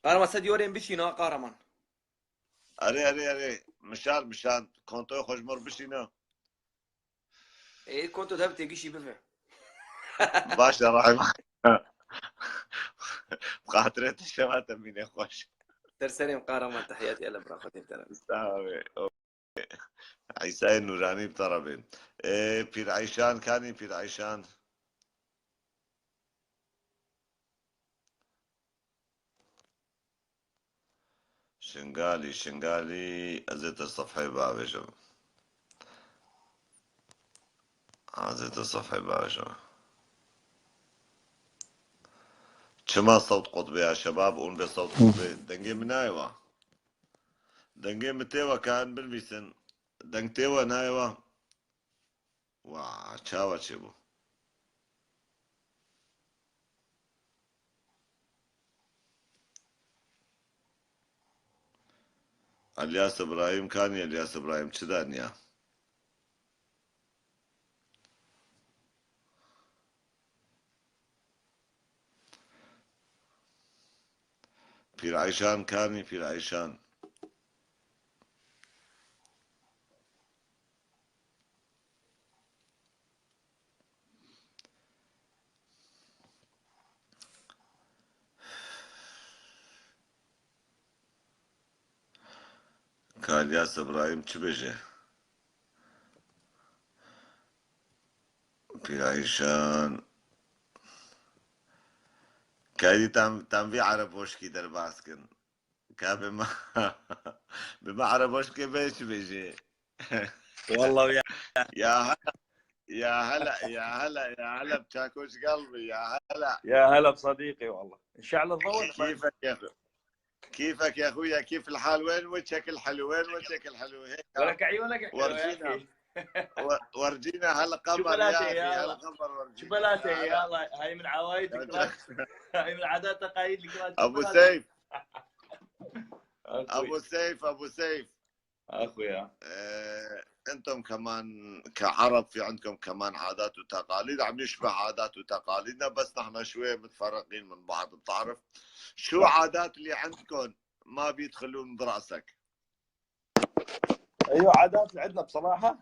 Qahraman, se diyorên biçîna, qahraman. Erê, erê, erê. Mişar, mişar. Kontoyê xwe ji mir bişîne. Ê, konto de bi têgişî bive. Baş e, rahim. Xatirê te şeva te mîne xweş. Ser serê min qahraman, tehiyatî ele bira xwe tê te re. Sağ ol. Îsayê Nûranî bi te re bê. Ê, Pîr Eyşan, kanî Pîr Eyşan? Şingalî, Şingalî, ez ê te sefheyê biavêjim. Ez ê te sefheyê biavêjim. Çima sewt qutbê ya şebab, hûn bê sewt qutbê? Dengê min nayê we. Dengê min tê we, karin binivîsin. Deng tê we, nayê we. Wa, çawa çêbû? Elyas Ibrahîm, kanî Elyas Ibrahîm, çi daniya? Pîr Eyşan, kanî Pîr Eyşan? Ka Elyas Ibrahîm çi bêje? Pîr Eyşan. Kadî tam, tam vî Ereboşkî derbas kin. Ka bi me, bi me Ereboşkê bê çi bêjê? Wallah ya. Ya hela, ya hela, ya hela, ya hela, bi Çakoş gel bi, ya hela. يا هلا بصديقي والله. شعل الضوء. كيفك يا أخوي؟ كيفك يا أخويا؟ كيف الحال؟ وين وجهك الحلو؟ وين وجهك الحلو؟ هيك. ولك عيونك حلوة يا ورجينا. أخي. و-، ورجينا هالقمر يا شوكولاتة أخي، يا الله. هالقمر ورجينا. شوكولاتة يا الله. هاي من عوايدك. هاي من عادات تقاليد الكبار. أبو شوكولاتة. سيف. أخوي. أبو سيف، أبو سيف. أخويا. آه، أنتم كمان كعرب في عندكم كمان عادات وتقاليد عم يشبه عادات وتقاليدنا، بس نحن شوية متفرقين من بعض، بتعرف؟ شو عادات اللي عندكم ما بيدخلون براسك؟ أيوة، عادات اللي عندنا بصراحة.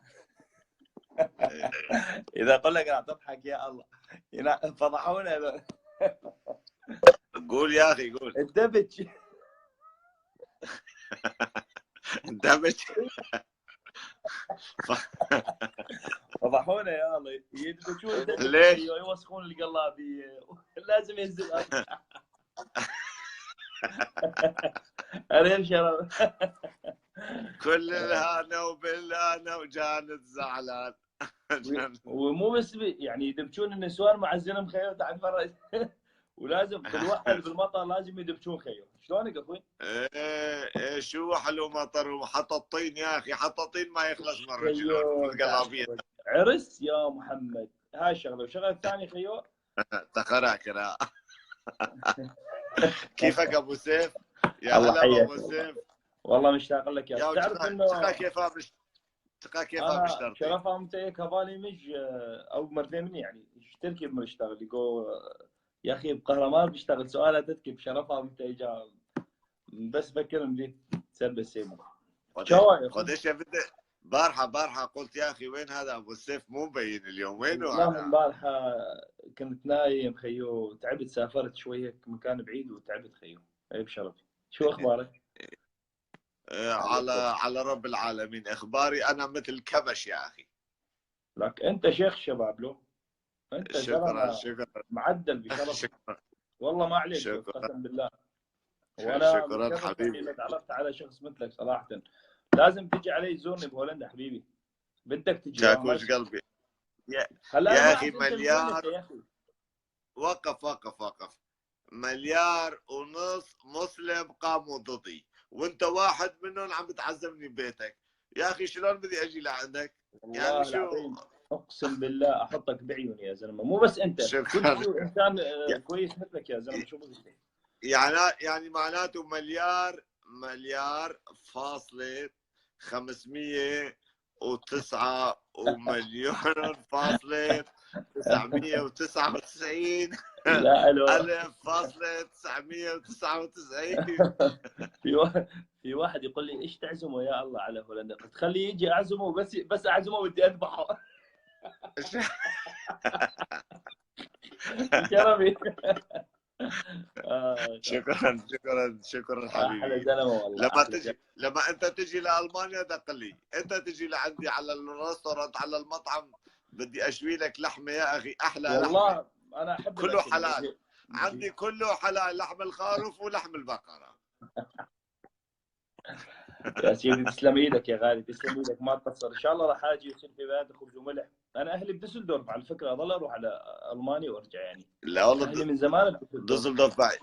إذا أقول لك راح تضحك يا الله. ينا-، فضحونا. قول يا أخي، قول. الدبج. الدبج. فضحونا يا الله. يدبجون الدبج. ليش؟ يوسخون القلابي. لازم ينزل. أريم شرف. كل الهنا وبالهنا وجان الزعلان. ومو بس بي-، يعني يدبجون النسوان مع الزلم خيو تعال برا. ولازم بالوحل بالمطر لازم يدبجون خيو. شلونك أخوي؟ إيه، إيه، شو وحل ومطر وحتى الطين يا أخي، حتى الطين ما يخلص من الرجل. أيوه، والقلابية. عرس يا محمد. هاي الشغلة. والشغلة الثانية خيو. تخراكرا. كيفك أبو سيف؟ يا الله هلا حياك أبو والله. سيف. والله مشتاق لك يا يا أخي. تعرف شقا-، إنه شقا كيف مش-، شقا كيف أنا مشترطين؟ شرف عمتي كفالي مش، آه، أو مرتين مني يعني. اشتركي بمشتغل. يقول، آه، يا أخي بقهرمان بيشتغل سؤال تتكي بشرف عمتي جاوب. بس فكر إن دي تسبب سيمو. خدش-، شو يا أخوي؟ خدش يا بدي. بارحة، بارحة قلت: "يا أخي، وين هذا أبو السيف؟ مو مبين اليوم، وينه والله هذا؟" امبارحة كنت نايم خيو، تعبت، سافرت شوية مكان بعيد وتعبت خيو. إيه بشرف. شو أخبارك؟ إيه، على، على رب العالمين. إخباري أنا مثل كبش يا أخي. لك أنت شيخ الشباب، لو؟ أنت شكرًا، زلمة شكرًا. معدل بشرف. شكرًا. والله ما عليك، شكرًا. قسم بالله. وأنا شكرًا متشرف حبيبي. إني تعرفت على شخص مثلك صراحة. لازم تجي علي تزورني بهولندا حبيبي. بدك تجي، آه، شاكوش ماشي. قلبي. يا، هلا يا أنا أخي، أنت مليار. يا أخي. وقف، وقف، وقف. مليار ونص مسلم قاموا ضدي، وأنت واحد منهم عم بتعذبني ببيتك. يا أخي، شلون بدي أجي لعندك؟ يعني والله شو؟ العظيم، أقسم بالله أحطك بعيوني يا زلمة. مو بس أنت، شكرًا. كل إنسان، آه، يا كويس مثلك يا زلمة، شو بدك؟ يعني، يعني معناته مليار، مليار فاصلة خمسمية وتسعة ومليون فاصلة تسعمية وتسعة وتسعين لا، ألو. ألف فاصلة تسعمية وتسعة وتسعين. في وا-، في واحد يقول لي: "إيش تعزمه يا الله على هولندا؟" قلت: "خليه يجي أعزمه، بس، بس أعزمه بدي أذبحه." شرفي. آه، شكرًا، شكرًا، شكرًا حبيبي. أحلى زلمة والله، لما أحلى تجي، زلمة. لما أنت تجي لألمانيا دق لي، أنت تجي لعندي على الريستورانت، على المطعم، بدي أشوي لك لحمة يا أخي، أحلى لحمة. والله أنا أحب كله الأكل. حلال. عندي كله حلال، لحم الخروف ولحم البقرة. يا سيدي، تسلم ايدك يا غالي، تسلم ايدك، ما تقصر. ان شاء الله راح اجي ويصير في بيناتنا خبز وملح. انا اهلي بدوسلدورف على فكره، اظل اروح على المانيا وارجع يعني. لا والله، اهلي من زمان بدوسلدورف. دوسلدورف بعيد.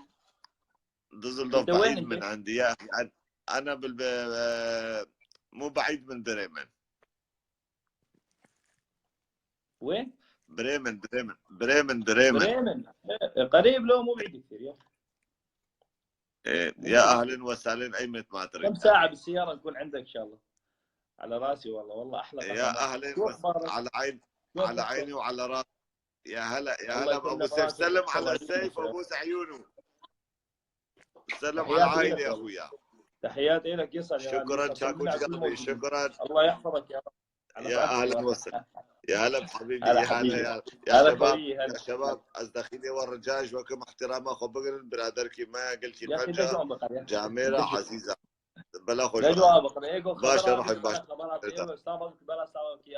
دوسلدورف انت وين بعيد انت؟ من عندي يا اخي. انا، انا بالب... مو بعيد من بريمن. وين؟ بريمن، بريمن، بريمن، بريمن. بريمن. قريب، لو مو بعيد كثير يا اخي. إيه، يا اهلا وسهلا، ايمت ما تريد. كم ساعه بالسياره نكون عندك ان شاء الله؟ على راسي والله، والله احلى قهرمان. يا اهلا وسهلا، على عين، على عيني وعلى راسي. يا هلا، يا هلا ابو سيف، سلم على سيف وبوس عيونه. سلم على عيني يا اخويا. تحياتي لك يسعد يا غالي. شكرا، شاكوش قلبي، شكرا. الله يحفظك يا رب. يا اهلا وسهلا. يا هلا بحبيبي، يا هلا، يا، يا شباب، يا شباب، از دخيلي ورجاج وكم احترام اخو بقرن برادر كي ما قلت لي جاميرا عزيزه. بلا خوش. باشا، روح باشا.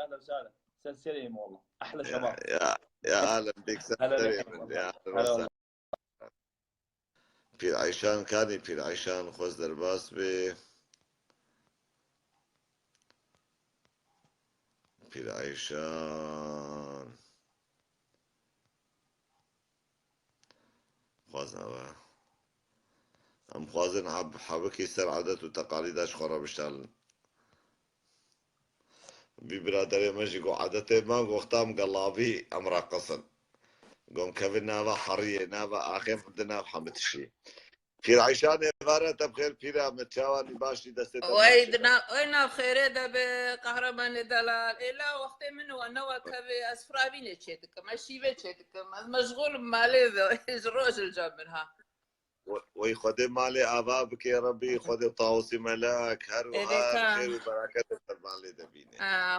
اهلا وسهلا. سلسلة والله، احلى شباب. يا، يا اهلا بك، سلام. يا اهلا وسهلا. Pîr Eyşan, kanî Pîr Eyşan xwest derbas bê. Pîr Eyşan. Xwazin ava. Em xwazin heb-, hebikî ser edet û teqalîda ji xwe re bişalin. Vî biraderê min jî got, "Edetê me got, tam gelavî em reqisin." Gom kevin nava heriyê, nava axê min di nav hemî tişî. Pîr Eyşanê vare te bixêr pîra min, çawanî başî destê te. Oy, baş e. Di nav, oy nav xêrê de be, qehremanê delal. Êla wextê min we ne we kevê, ez firavînê çê dikim, ez şîvê çê dikim, ez meşxûl im malê de, ji roj li cem min ha. Wey Xwedê malê ava bike Rebî, Xwedê Tawusî Melek her wiha xêr û bereket li ser malê de bîne.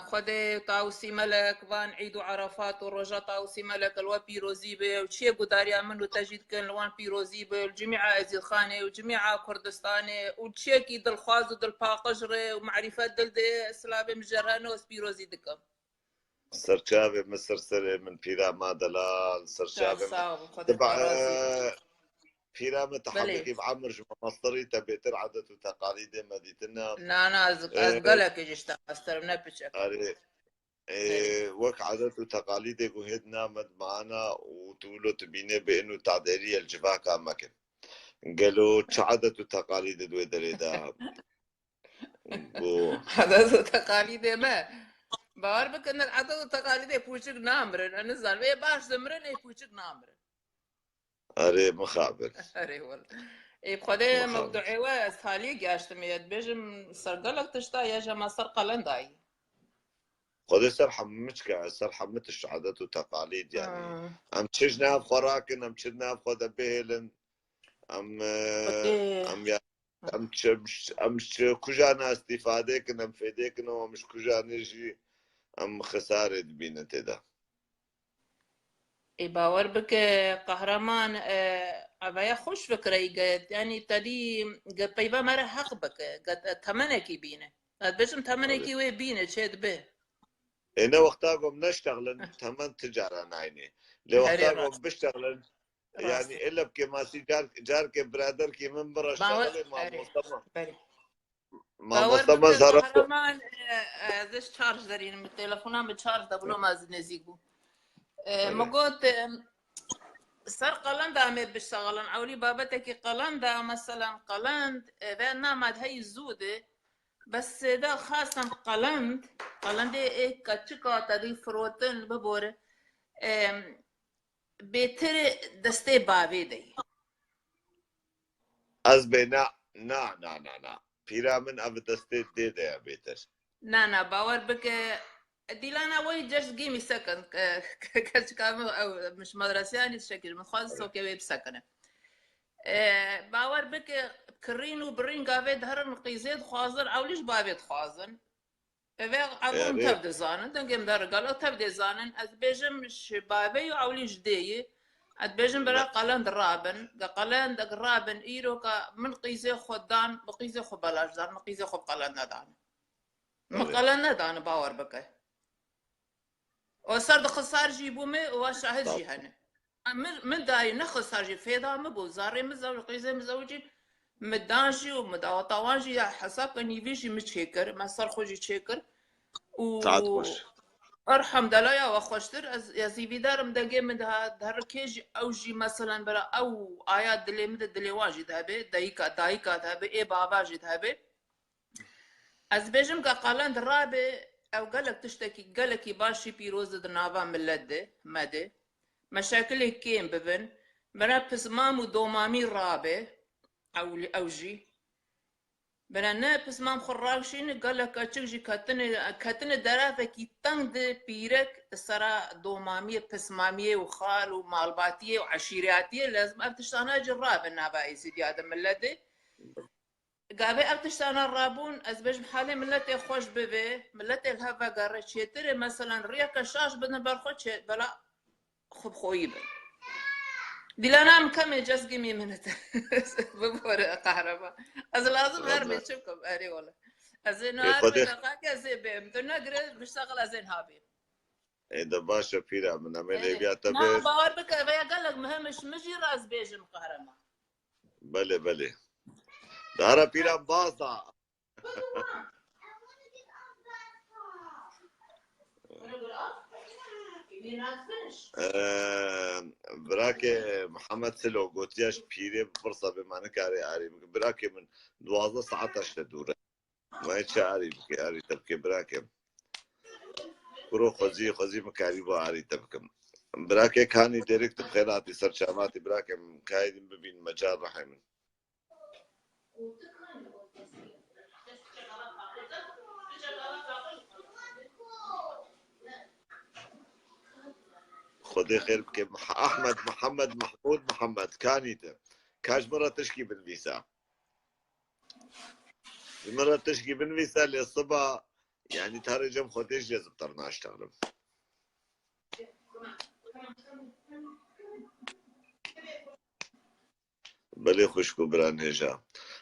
Xwedê Tawusî Melek van Îd û Erefat û roja Tawusî Melek li we pîrozî be û çiyê gudariya min û te jî dikin li wan pîrozî be, li cimîa Ezîzxanê û cimîa Kurdistanê û çiyekî dilxwaz û dilpaqij re û marîfet dil de silavê min jê re hene, ez pîrozî dikim. Serçavê min, ser serê min, pîra ma delal, serçavê min. Sağ ol, Xwedê te razî. Pîra min, te hebikî bi emir ji me mestirî, te bêtir edet û teqalîdê me dîtina. Na, na, ez, ez gelekî ji te mestir im, ne piçek. Erê, wek edet û teqalîdê ku hêd named mana û tu wilo tu bînê bi in û tadêrî el civaka mekin. Gelo çi edet û teqalîdê di wê derê de? Edet û teqalîdê me. Bawer bikin, edet û teqalîdê pûçik namirin. Ez nizanim. Ê baş dimirin, ê pûçik namirin. Erê, mixabin. Erê, wele. Ê, Xwedê mixabin. Mewduê we ez taliyê gihaştime, ye dibêjim ser gelek tişta, ye jî me ser qelendayî. Xwedê ser hemû çike, ser hemû tişt edet û teqalîd, yanî. Em çi ji nav xwe rakin, em çi di nav xwe de bihêlin. Em, e, em ya Em çi, em ji kujanê îstîfade kin, em fêdê kin û em ji kujanê jî em xisarê dibînin tê de. Ê, bawer bike, qehreman, e, ev ya xweş fikireyî get. Yanî te dî get peyva me re heq bike, get temenekî bîne. Ez dibêjim temenekî wê bîne, çê dibe. Ê, ne wexta gom neştexlin, temen ti cara nayne. Lê wexta gom biştexlin, Rast. Yanî ê lebkê masî car, carkê biraderkê min bira şexilê mamoste me. Mamoste me zara. Qehreman, e, e, ez şarj derînim, telefona min şarj de bû, loma ez nêzîk bû. E, min got, e, ser qelenda em ê bişexilin. Ewlî babetekî qelenda, meselan qelend, e, ve nama di hey zû de, bes sêda xasan qelend, qelendê ê keçika te dî firotin bibore. E, Bêtir destê bavê de ye. Ez bê na, na, na, na, na. Pîra min ev destê dê de ye bêtir. Na, na, bawer bike. Dîlana wê just give me second. Ke-, ke-, keçika min ew, min ji medreseyanî şekil min xwest sokê wê bisekine. E, bawer bike, kirîn û birîn gavê diherin qîzê dixwazin, ewlî ji bavê dixwazin. Eve evûn tev dizanin, dengê min de rigala tev dê zanin. Ez dibêjim ji bavê û ewlî ji dê yî. Ez dibêjim bira qelend rabin. Ge qelend rabin îro ka min qîzê xwe dan, min qîzê xwe belaş dan, min qîzê xwe bi qelend nedan. Min qelend nedan, bawer bike. O ser di xisar jî bû me, o şahid jî hene. Min, min dayî ne xisar jî fêda min bû. Zarê min zewc, qîzê min zewcî. Min dan jî û min daweta wan jî ya hesab ke nîvî jî min çêkir, me ser xwe jî çêkir. Û Saet xweş. Elhamdulillah ya we xweştir. Ez, ez hîvîdar im dengê min diha, di her kê jî ew jî meselen bira ew aya dilê min de dilê wan jî de hebe, dayika, dayika de hebe, ê bava jî de hebe. Ez bêjim ke qelen di rabe ew gelek tiştekî, gelekî baş jî pîroz di nava millet de, me de. Meşakilê kêm bibin, bira pismam û domamî rabe, ew, ew jî. Bira ne pismam xwe rawşîne, gelek keçik jî ketine, ketine derafekî teng de pîrek di sera domamiyê, pismamiyê û xal û malbatiyê û eşîratiyê, lazim ev tiştana jî rabe nava Êzîdiya de millet de. Gavê ev tiştana rabûn, ez bêjim halê miletê xweş bivê, miletê li hev vegere, çêtirê, meselen, riyeke şaş bidin ber xwe, çê-, bela xwe bi xweyî bin. Dîlana min kemê, just give me a minute. Bibore qehrema. Ez lazim her bê çi bikim, erê wele. Ez ê niha her bê deqake ez ê bêm. Tu negire, biştexil ez ê niha bêm. Ê de baş e pîra min, em ê lêviya te bê. Na, bawer bike, veya gelek muhim e, ji min jî rast bêjim qehrema. Belê, belê. Dara pîran baz da. Ee, Birakê Mihemed Silo gotiya ji pîrê bipirsa bê, ma nikarê arî bike. Birakê min, duwazdeh saeta ji te dûr e. Ma çi arî bike, arî te bike, birakê. Kuro xwezî, xwezî min karî bo arî te bikim. Birakê Kanî Derek, tu bi xêr hatî ser çavatî, birakê min, kaydin bibîn mecal rehê min. Xwedê xêr bike. Mih-, Ahmed, Mihemed, Mehmûd, Mihemed, Kanî te. Ka ji min re tişkî binivîsa. Ji min re tişkî binivîse, lê siba, yanî tarê cem xwe tê jî ez bi te re naştexlim. Belê xwişk û bira nêja.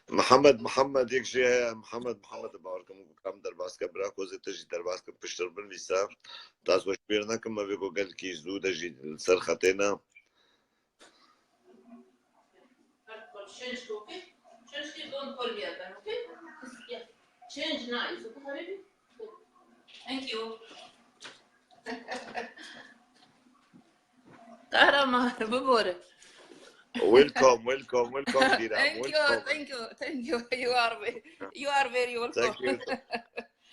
Mihemed, Mihemed yek jî heye, Mihemed, Mihemed bawer kim ku kam derbas ke, bira kozê te jî derbas kim, piştir binivîse. Tas we ji bîr nekim, me vê ku gelkî zû de jî li ser xetê ne. Change, okay? Change, please don't call me again, okay? Yeah. Change now, it's okay, Habibi? Thank you. Kahraman, bibore. Welcome, welcome, welcome, Dira. Thank you, welcome. Thank you, thank you. You are ve-, you are very welcome. Thank you.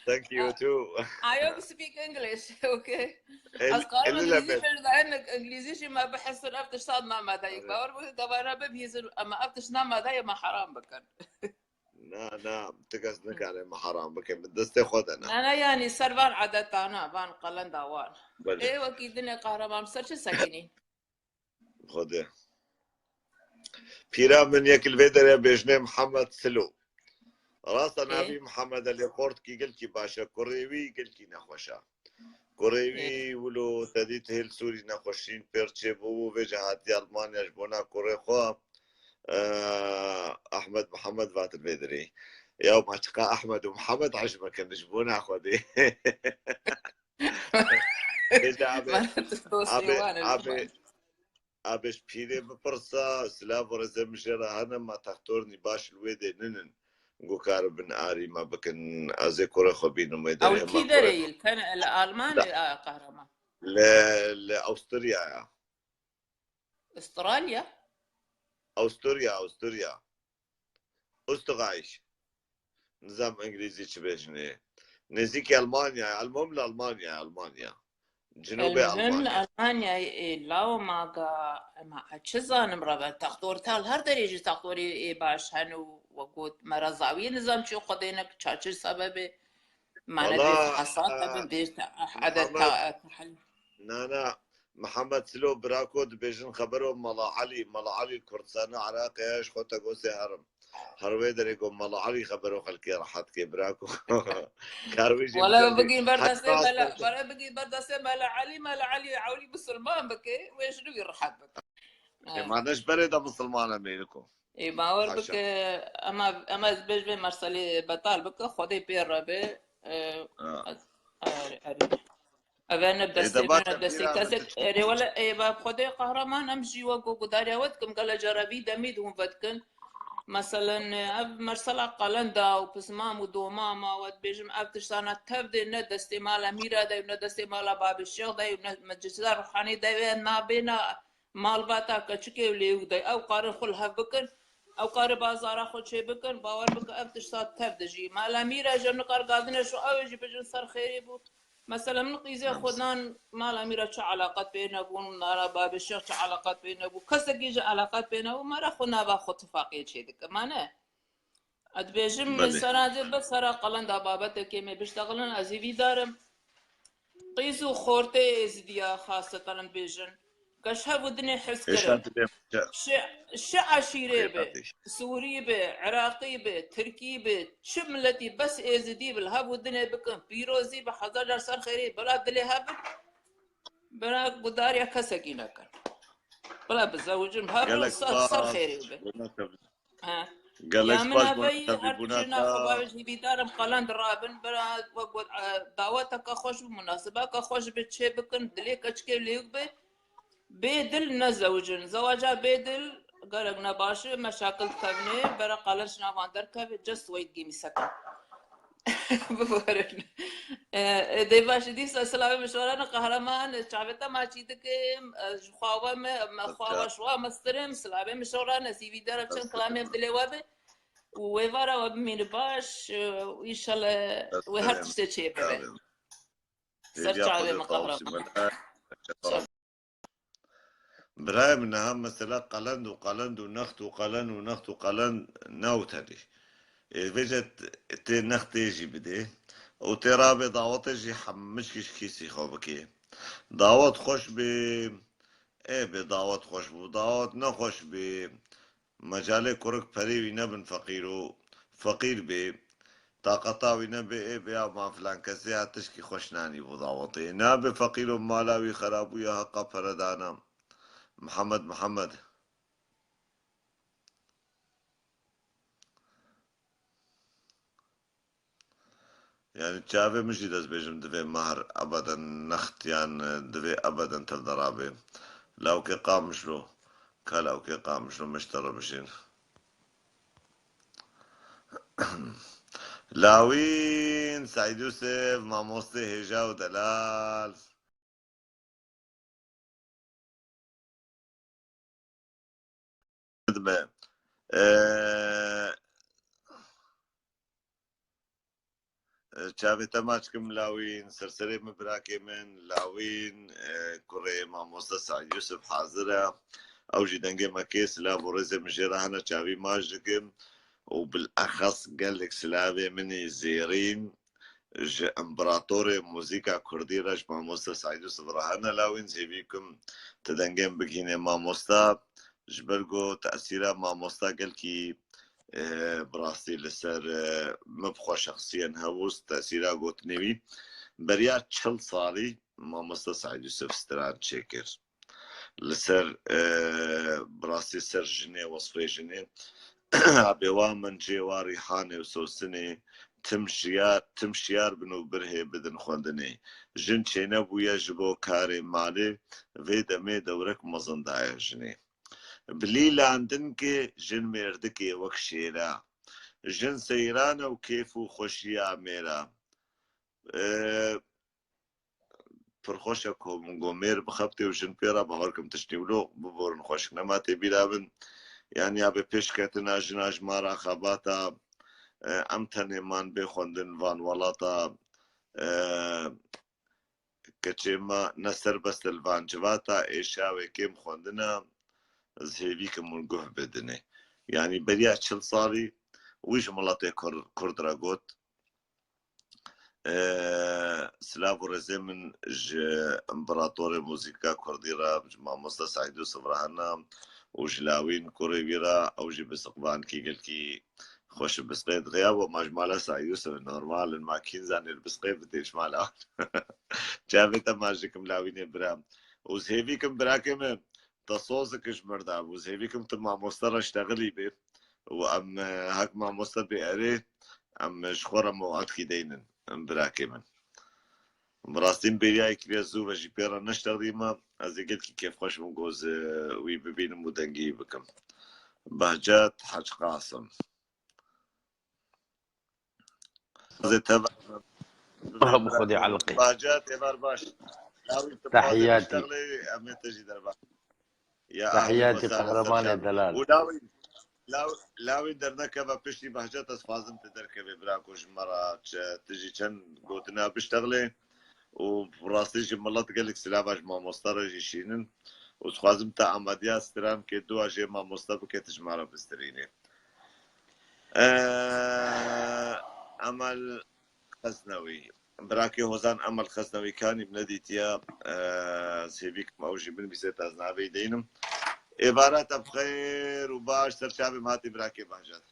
Thank you too. I hope speak English, okay? Ez karim Îngilîzî fêr de, hinek Îngilîzî jî me bihizin, ev tişt namade ye. Bawer bike, gava re bibihîzin, em ev tişt namade ye, me heram bikin. Na, na, ti kes nikare me heram bike, bi destê xwe de ne. Na, na, yanî ser van edetana, van qelenda wan. Belê. Ê, wekî dinê qehreman, ser çi sekinî? Xwedê. Pîra min yek li vê derê bêjinê Mihemed Silo. Rasta navî Mihemed e, lê xortkî gelkî baş e. Kurê wî gelkî nexweş e. Kurê wî wilo te dît hêl Sûrî nexweşîn pêr çêbû û vêca hatiye Almanya ji bona kurê xwe, e, Ehmed Mihemed vatin vê derê. Ya ma çiqa Ehmed û Mihemed ecme kin ji bona Xwedê. Bêje abê, abê, abê, abê ji pîrê bipirsa, silav û rêzê min jê re hene, ma textornî baş li wê dê ninin. Ku karibin arî me bikin, ez ê kurê xwe bînim wê derê. Ew li kî derê ye? Li Almanya, a, qehreman? Li, li Awusturya ya. Australya? Awusturya, Awusturya. Österreich. Nizam Îngilîzî çi bêjinê. Nêzîkî Almanya, elmom li Almanya, Almanya. Cinûbê Almanya. Almanya, ê, lawo maga, ema ez çi zanim rebe, textor tal her derê jî textorê ê baş hene û we got, me re zawiyê nizam çi xwedê ne, çaçir sebebê. Mane bê hesab e, bê bê edet ta, tahel. Na, na, Mihemed Silo birako dibêjin xebero Mala Elî, Mala Elî Kurdistana Iraqê ye, ji xwe te gosê herim. Her wê derê ku Mala Elî xebero xelkê rehet ke, birako. Kar wî jî wele bigîn ber destê Mela, wele bigîn ber destê Mela Elî, Mela Elî ewlî misilman bike, wê ji nû wî rehet bike. Ê, ma ne ji berê de misilman e mêriko. Ê, bawer bike, ema, ema ez bêj vê merselê betal bike, Xwedê pê re be. E, erê, erê. Ev ne destê min, ne destê kesek. Erê wele, ê, ba Xwedê qehreman, em jî wek ku gudarîya we dikim, gele cara vî demî de hûn vedikin. Meselen, ev mersela qelenda û pismam û domama, we dibêjim, ev tiştana tev dê ne destê mala Mîra de û ne destê mala Babê Şêx de û ne meclisa ruhanî de wê nabêna malbata keçikê û lêwik de. Ew karin xwe li hev bikin, ew kari bazara xwe çê bikin, bawer bike ev tişta tev de jî. Mala Mîra ji nikar gazine şu ew ê jî bijin ser xêrê bû. Mesela min qîzê xwe dan mala Mîra çi eleqet pê nebûn, nara Babê Şêx çi eleqet pê nebû, kesekî ji eleqet pê nebû, mera xwe nava xwe tifaqê çê dike. Ma ne? Ez dibêjim, Belê. Sera de bes sera qelenda babetekê me biştexilin, ez hêvîdar im. Qîz û xortê êzidiya xasetan dibêjin. Ke ji hev û dinê hez Êşa kirin. Dibê Şi, şi eşîrê Êşa bi, dibê. Sûrî bi, Iraqî bi, Tirkî bi, çi miletî bes êzidî bi, li hev û dinê bikin. Pîrozî bi hezar car ser xêrê, bila dilê hev bi. Bila gudarya kesekî nekin. Bila bizewicin, hev Gelek ser, ser spas. Xêrê bi. Wina tev- Ha. Gelek Ya min spas, eveyî wina her tevlîbûna tiştê te. Naxwe bavêj hîvîdarim qelen dirabin, bira wek got, e, daweteke xweş bi, munasibeke xweş bi, çê bikin, dilê keçikê lêwik bi. Bê dil nezewicin. Zewaca bê dil gelek nebaş e, meşakil dikevnê, bera qelen ji navan derkeve, just wait, give me second. Biborin. E, e, dê baş dîsa silavê mişorane qehreman, çavê te maçî dikim, e, ji xawa me, me xawa şwa mestirim, silavê mişorane, sîvî dere çend kilamê bi dilê we be. Û wê vara we bimîne baş, e, û înşallah wê her tiştê çê bibe. Ser çavê me qehreman. Birayê min, niha mesela qelend û qelend û next û qelen û next û qelen ne û tenê. Ê, vêce t-, tê nextê jî bidê. Û tê rabê dawetê jî hemmişkî ji kîsî xwe bikê. Dawet xweş bê, ê bê dawet xweş bû. Dawet nexweş bê, mecalê kurik perê wî nebin feqîr û feqîr bê, taqeta wî nebê, ê bê ya ma filan kesê ya tişkî xweş nanî bû dawetê. Nabê feqîr û mala wî xerabûya heqa peredana. Mihemed, Mihemed. Yani çavê min jî dest bêjim divê mahr ebeden next yan divê ebeden tev de rabe. Lawkê Qamişlo. Ka lawkê Qamişlo meşte re bişên. Lawîn, Seîd Yûsif, mamoste hêja û delal. Dime. Ee, çavê te maç kim Lawîn, serserê min birakê min, Lawîn, ee, kurê mamoste Seîd Yûsif hazir e. Ew jî dengê me kê, silav û rêzê min jê re hene, çavî maç dikim. Û bilexes gelek silavê min ê zêrîn ji împeratorê muzîka kurdî re, ji mamoste Seîd Yûsif re hene. Lawîn, zêvî kim ti dengên bigihînê mamosta, ji ber ku tesîra mamosta gelkî, e, bi rastî li ser, e, min bi xwe şexsiyen hebû, tesîra gotinê wî. Beriya çil salî mamosta Seîd Yûsif stran çêkir. Li ser, e, bi rastî ser jinê, wesfê jinê, abê wa min cê wa rîhanê û sosinê, tim şiyar, tim şiyar bin û birhê bidin xwendinê. Jin çênebûye ji bo karê malê, vê demê dewrek mezin daye jinê. Bilîlandin ki jin mêrdikê wek şêra. Jin seyran e û kêf û xweşiya mêra. E, Pir xweş e ku min got mêr bixebitê û jin pê re, bawer kim tiştî wilo biborin xweşik nema tê bîra min. Yanî ya bi pêşketina jina ji ma re xebata, e, em tenê man bê xwendin van welata, e, keçê me ne serbest e li van civata, êşa wê kêm xwendina, ez hêvî kim hûn guh bidinê. Yanî beriya çil salî wî ji miletê Kur-, Kurd re got, Ee, silav û rêzê min ji împeratorê muzîka kurdî re, ji mamoste Seîd Yûsif re hene û ji Lawîn kurê wî re, ew jî bi siqvankî gelkî xweş bi siqê dixe. Ya bo ma ji mala Seîd Yûsif normal in, ma kîn zanê li bi siqê bidê ji mala wan. Çavê te ma ji kim Lawînê bira. Û ez hêvî kim birakê min, te soz dike ji mir de bû. Ez hêvî kim tu mamoste re ştexilî bê. Û em, e, hek mamoste bê erê, em ji xwe re mewedkî deynin, em birakê min. Bi rastî min bêriya yekî vê zû ve jî pê re neştexdîme, ez ê gelkî kêfxweş bim ku ez, e, wî bibînim û dengî wî bikim. Behcet Hec Qasim. Zê teva. Bi xwedê elqê. Bahçe têvar baş. Tahiyatî. Em ê te jî derba. Ya Tahiyatî qehremanê delal. Û lawî, law-, lawî dernekeve piştî Behcet ez xwazim te derkevê bira ku ji me re çe-, tu jî çend gotina biştexlê û rastî jî milet gelek silava ji mamosta re jî şînin û dixwazim te amadiya stran ke dua jê mamosta bike tu ji me re bistirînê. Eee, Emel Xeznewî. Birakê Hozan Emel Xeznewî kanî bi nedîtiya, eee, sêvîk me ew jî binivîse ez navê deynim. Êvara te bi xêr û baş ser çavê me hatî birakê Bahcet.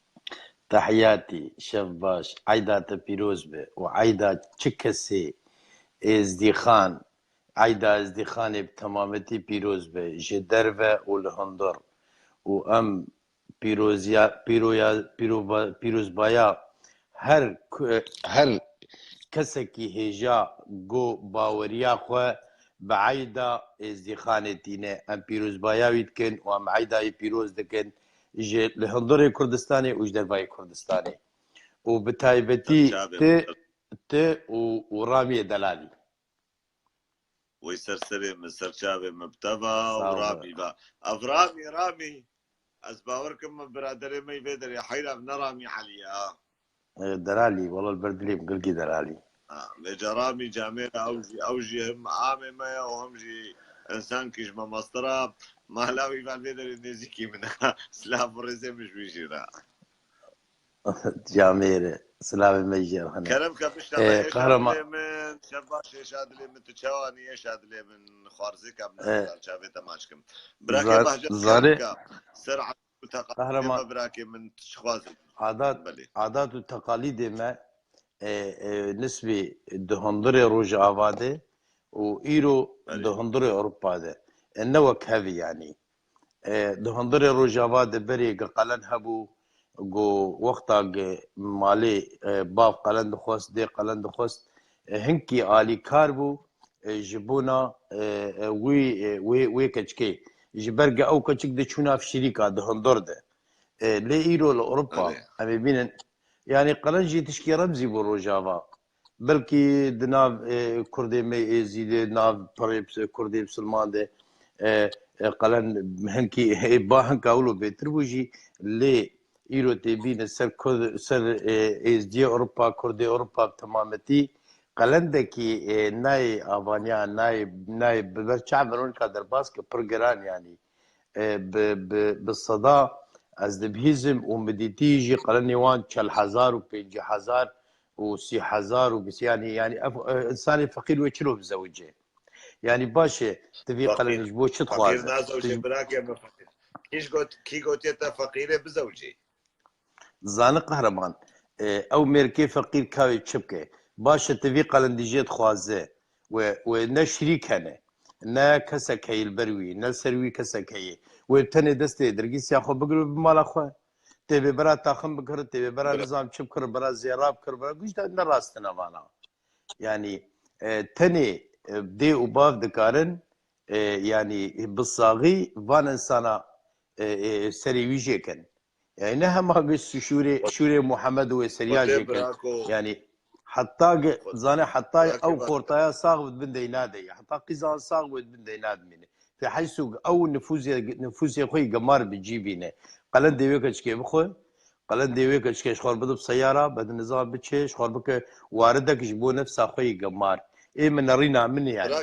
Tahiyatî, şev baş, eyda te pîroz be û eyda çi kesê êzdîxan, eyda êzdîxanê bi temametî pîroz be, ji derve û li hundir. Û em pîroziya, pîroya, pîroba-, pîrozbaya her ku-, her kesekî hêja go baweriya xwe bi eyda êzdîxanê tîne. Em pîrozbaya wî dikin û em eyda wî pîroz dikin ji li hundirê Kurdistanê û ji dervayê Kurdistanê. Û bi taybetî Çavê ti, min. ti û, û Ramiyê delalî. Wê ser serê min, ser çavê min bi te va û Sağ ol. Ramî va. Ev Ramî, Ramî. Ez bawer kim min biraderê me vê derê heyra ne Ramî Elî ya. E, Deralî, wala li ber dilê min gilkî Deralî. Ha, vêca Ramî camêra ew jî, ew jî him amê me ye û him jî însankî ji me mastera mala wî van vê derê nêzîkî min e. Silav û rêzê min ji wî jî re. Camêre, silavê me jî hene. Kerem ke bişte Ee, me êşa kahraman. Dilê min, şebaş êşa dilê min, tu çawanî êşa dilê min, xwarzê ke min Ee, çavê te maç kim. Birakê Zar-, Bahcet Zarê. Kerem ke, ser û teqalîdê Kahraman. Me birakê min tu çi xwazin? Adat, Belê. Adat û teqalîdê me, e, e, nisbî di hundirê Rojava de û îro Belê. di hundirê Ewropa de. E, ne wek hevî yanî. E, di hundirê Rojava de berê gi qelen hebû, ku wexta gi malê, e, bav qelen dixwest, dê qelen dixwest, e, hinkî alîkar bû, e, ji bona, e, e, wî, e, wê, wê keçikê. Ji ber gi ew keçik diçû nav şirîka di hundir de. E, lê îro li Ewropa, Belê. Em ê bînin, yanî qelen jî tişkî remzî bû Rojava. Belkî di nav, e, Kurdê me Êzîdê, nav pirê Kurdê Misilman de, e, e, qelen hinkî, e, ba hinka wilo bêtir bû jî, lê îro tê bîne ser Kurd, ser, e, Êzdiyê Ewropa, Kurdê Ewropa bi temametî, qelendekî, e, nayê avaniya, nayê, nayê bi ber çav veronika derbas ke pir giran yanî. E, bi, bi, bi seda ez dibihîzim û min dîtî jî qelenê wan çel hezar û pêncî hezar û sî hezar û bîst, yanî, yanî ev, e, insanê feqîr wê çilo bizewicê? Yanî baş e, tu vî Feqîr. Qelenê ji bo çi Feqîr dixwaze? nazewicê birakê min feqîr. Kî ji got, kî gotiye te feqîrê bizewicê? Zani qehreman, e, ew mêrkê feqîr kawê çi bike? Baş e, tu vî qelendî jê dixwaze. We, we ne şirîk hene, ne kesek heye li ber wî, ne ser wî kesek heye. Wê tenê destê dergîsiya xwe bigire û bi mala xwe. Tê bê bera taxim bikir, tê bê bera Bira. Nizam çi bikir, bera zêra bikir, bera guş de ne rastine vana. Yanî, e, tenê, e, dê û bav dikarin, e, yanî bi saxî van insana, e, e, serê wî jêkin. Yani ne hema gi şûrê, şûrê Muhammed û wê seriya jêkin. Yani heta gi, zane heta ew qortaya sax bi bin dey nade. Heta qîzan sax bi bin dey nadmîne. Fê heysu ew nifûzê, nifûzê xwe gemar bi cî bîne. Qelen dê wê keçikê bixwe. Qelen dê wê keçikê ji xwe bidib seyara, bedin nizam biçe, ji xwe bike waridek ji bo nefsa xwe yî gemar. Ê min nerîna min yani.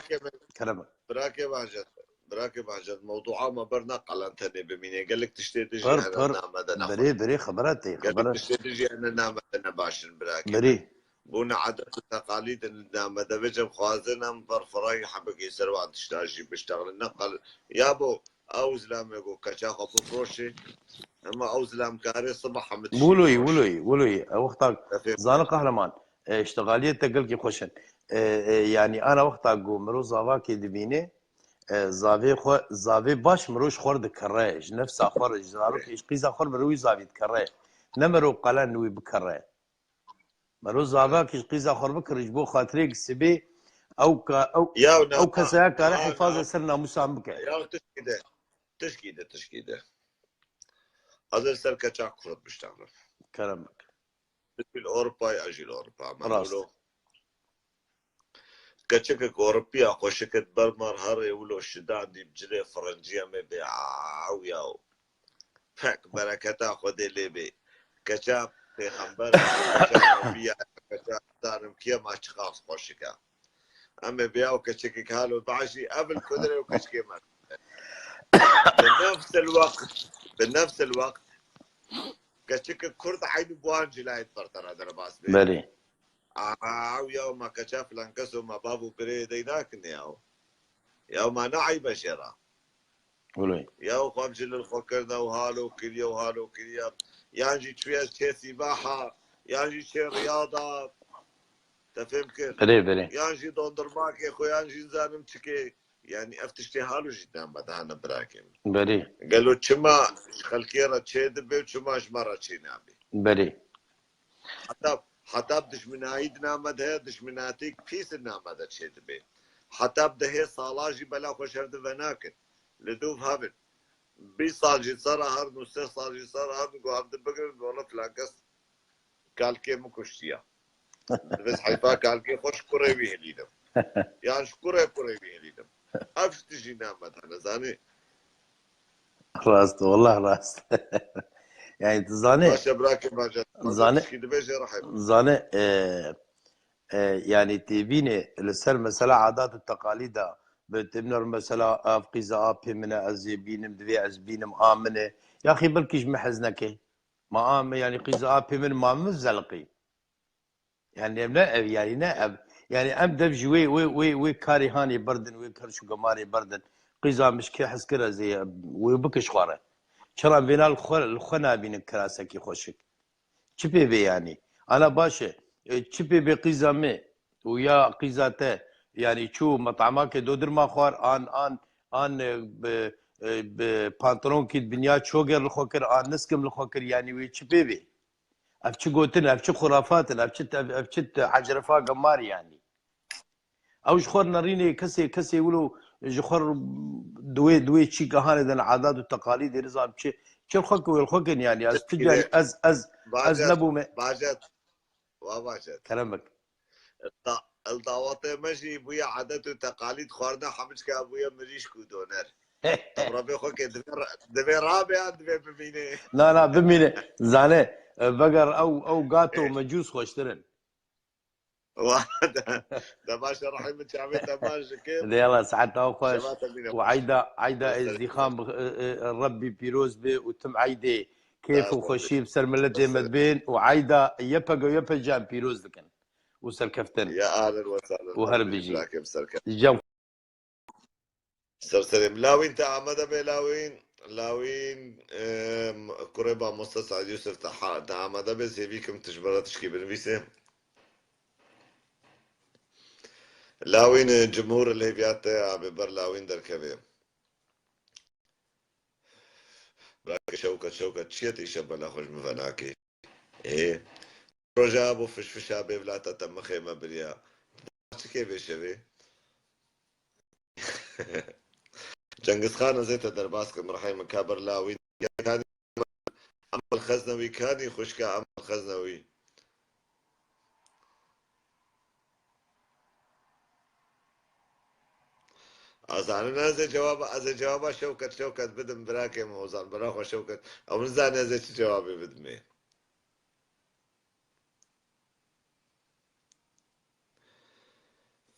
Kerem. Birakê Bahcet, birakê Bahcet, mewdûa me ber ne qelen tenê bimîne. Gelek tiştê dijî hene name de ne. Birê, birê, xebera tê, xebera. Gelek tiştê dijî hene name de ne baş in birakê. Birê. Bûne edet û teqalîd in name de vêcem xwazin em ber firayî hebekê ser wan tişta jî biştexlin. Ne qel-, ya bo, ew zilamê go keça xwe bifroşê. Hema ew zilamkarê sibah hemit. Wilo yî, wilo yî, wilo yî. Ew wexta zani qehreman. E, îştixaliyê te gelkî xweş in. E, e, yanî ana wexta ku mirov zavakê dibîne, e, zavê xwe, zavê baş mirov ji xwe re dikere, ji nefsa xwe re, ji zarokê, ji qîza xwe re mirov wî zavî dikere. Ne mirov qelen wî bikere. Mirov zavakê ji qîza xwe re bikere, ji bo xatirê sibê ew ka, ew, ew kesaya kare hifazê ser namûsan bike. Ya tişkî de, tişkî de, tişkî de. Ez ê li ser keça Kurd biştexlim. Kerem bik. Tu jî li Ewropayê, ez jî li Ewropa me. Rast. Wilo. Keçikek Ewropiya xweşik e, bermar herê wilo şidan dî bi cilê firinciya me bê, aw yaw. Pek bereketa Xwedê lê bê. Keça pêxember, keça Ewropiya, keça zanim kiye ma çiqas xweşik e. Em ê vêya û keçikek halo baş jî, ev li kudirê û keçikê me. Bi nefs el weqt, bi nefs el weqt, keçikek Kurd eynî bi wan cilayê di bertera derbas bê. Belê. Aw ya ma keça filan kes û ma bav û birê dey nakin ya. Ya ma ne eyb e jê re. Wilo. Ya xwe bi cilil xwe kirine û halo kiriye û halo kiriye. Yan jî çûye çê sîbaha, yan jî çê riyada. Te fêm kir? Belê, belê. Yan jî dondurmakê xwe, yan jî nizanim çikê. Yanî ev tiştê halo jî dema dihane birakê min. Belê. Gelo çima ji xelkê re çê dibe û çima ji me re çê nabe? Belê. Heta, heta bi dijminayî di name de heye, dijminatiyek pîs di name de çê dibe. Heta bi dehê sala jî bela xwe ji hev di venakin. Li dûv hev in. Bîst sal jî ser re herin û sê sal jî ser re herin, ku hev di bigirin, bi wele filan kes kalkê min kuştiye. Divê heyfa kalkê xwe ji kurê wî hilînim. Yan ji kurê kurê wî hilînim. Ev ji tijî name de, nezanî. Rast, wallah rast. Yani tu zanî, Baş e, birakê Bajar. Zanî, tişkî dibêje, rehê. Zanî, e, e, yani tê bînê li ser mesela adat û teqalîda, bi têminer mesela ev qîza apê min e, ez ê bînim, divê ez bînim, a min e. Yaxî belkî ji min hez neke. Ma a min, yani qîza apê min ma min zelqî. Yani ev ne ev, yani ne ev. Yani em dev jî wê, wê, wê, wê karê hanê berdin, wê kerş û gemarê berdin. Qîza mişkê hez kir ez ê wê bikiş xwe re. Çira vêna li xwe, li xwe nabînin kirasekî xweşik. Çi pê bê yani? Ana baş e. E, çi pê bê qîza me û ya qîza te? Yani çû met'amakê dodirma xwar, an, an, an, e, bi, e, bi pantolonkî dinya çoger li xwe kir, an niskim li xwe kir, yani wê çi pê bê? Ev çi gotin, ev çi xurafat in, ev çi, ev, ev çi ecrefa gemar yani. Ew ji xwe nerînê kesê, kesê wilo ji xwe di wê, di wê çî gehanê de ne adat û teqalîdê nizam çi, çi xwe ki wê xwe kin yani. Ez tu carî, ez, ez, ez Bajet, nebûme. Bajet, wa Bajet. Kerem bik. Da-, li dawetê me jî bûye adet û teqalîd xwarina hemiçka bûye mirîşk û doner. Em Rebê xwe ke divê ra-, divê rabe yan divê bimîne? Na, na, bimîne. Zane, e, veger ew, ew gato Ê. mecûs xweştir in. Wa, de, de baş e, rehî min çavê te baş dikim. De yala, saet ew xweş. Şeva te bîne û xweş. Eyda, eyda Êzdîxan bi, e, e, Rebbî pîroz be û tim eydê kêf û xweşî bi ser miletê me dibên û eyda YPG û YPJ'an pîroz dikin. û serkeftin. Ya ahlen we sahlen. Û her bijî. Cem. Ser serê min. Lawîn te amade be Lawîn. Lawîn, em, kurê mamoste Said Yusuf te ha-, te amade be, sêvî kim tu ji me re tişkî binivîse. Lawîn, e, cumhur li hêviya te abe ber Lawîn derkeve. Bira ke Şewket, Şewket, çi ye te îşev bela xwe ji min venakê? Ê, roja bo fişfişa bê vilata te mixê me biriya. Çi kê vê şevê? Cengiz Xan, ez ê te derbas kim, rehê min ka ber Lawîn. Kanî Emel Xeznewî, kanî xwişka Emel Xeznewî. Ez zanim ez ê cewaba, ez ê cewaba Şewket, Şewket bidim, birakê min Hozan, bira xwe Şewket. Ew nizane ez ê çi cewabê bidim ê.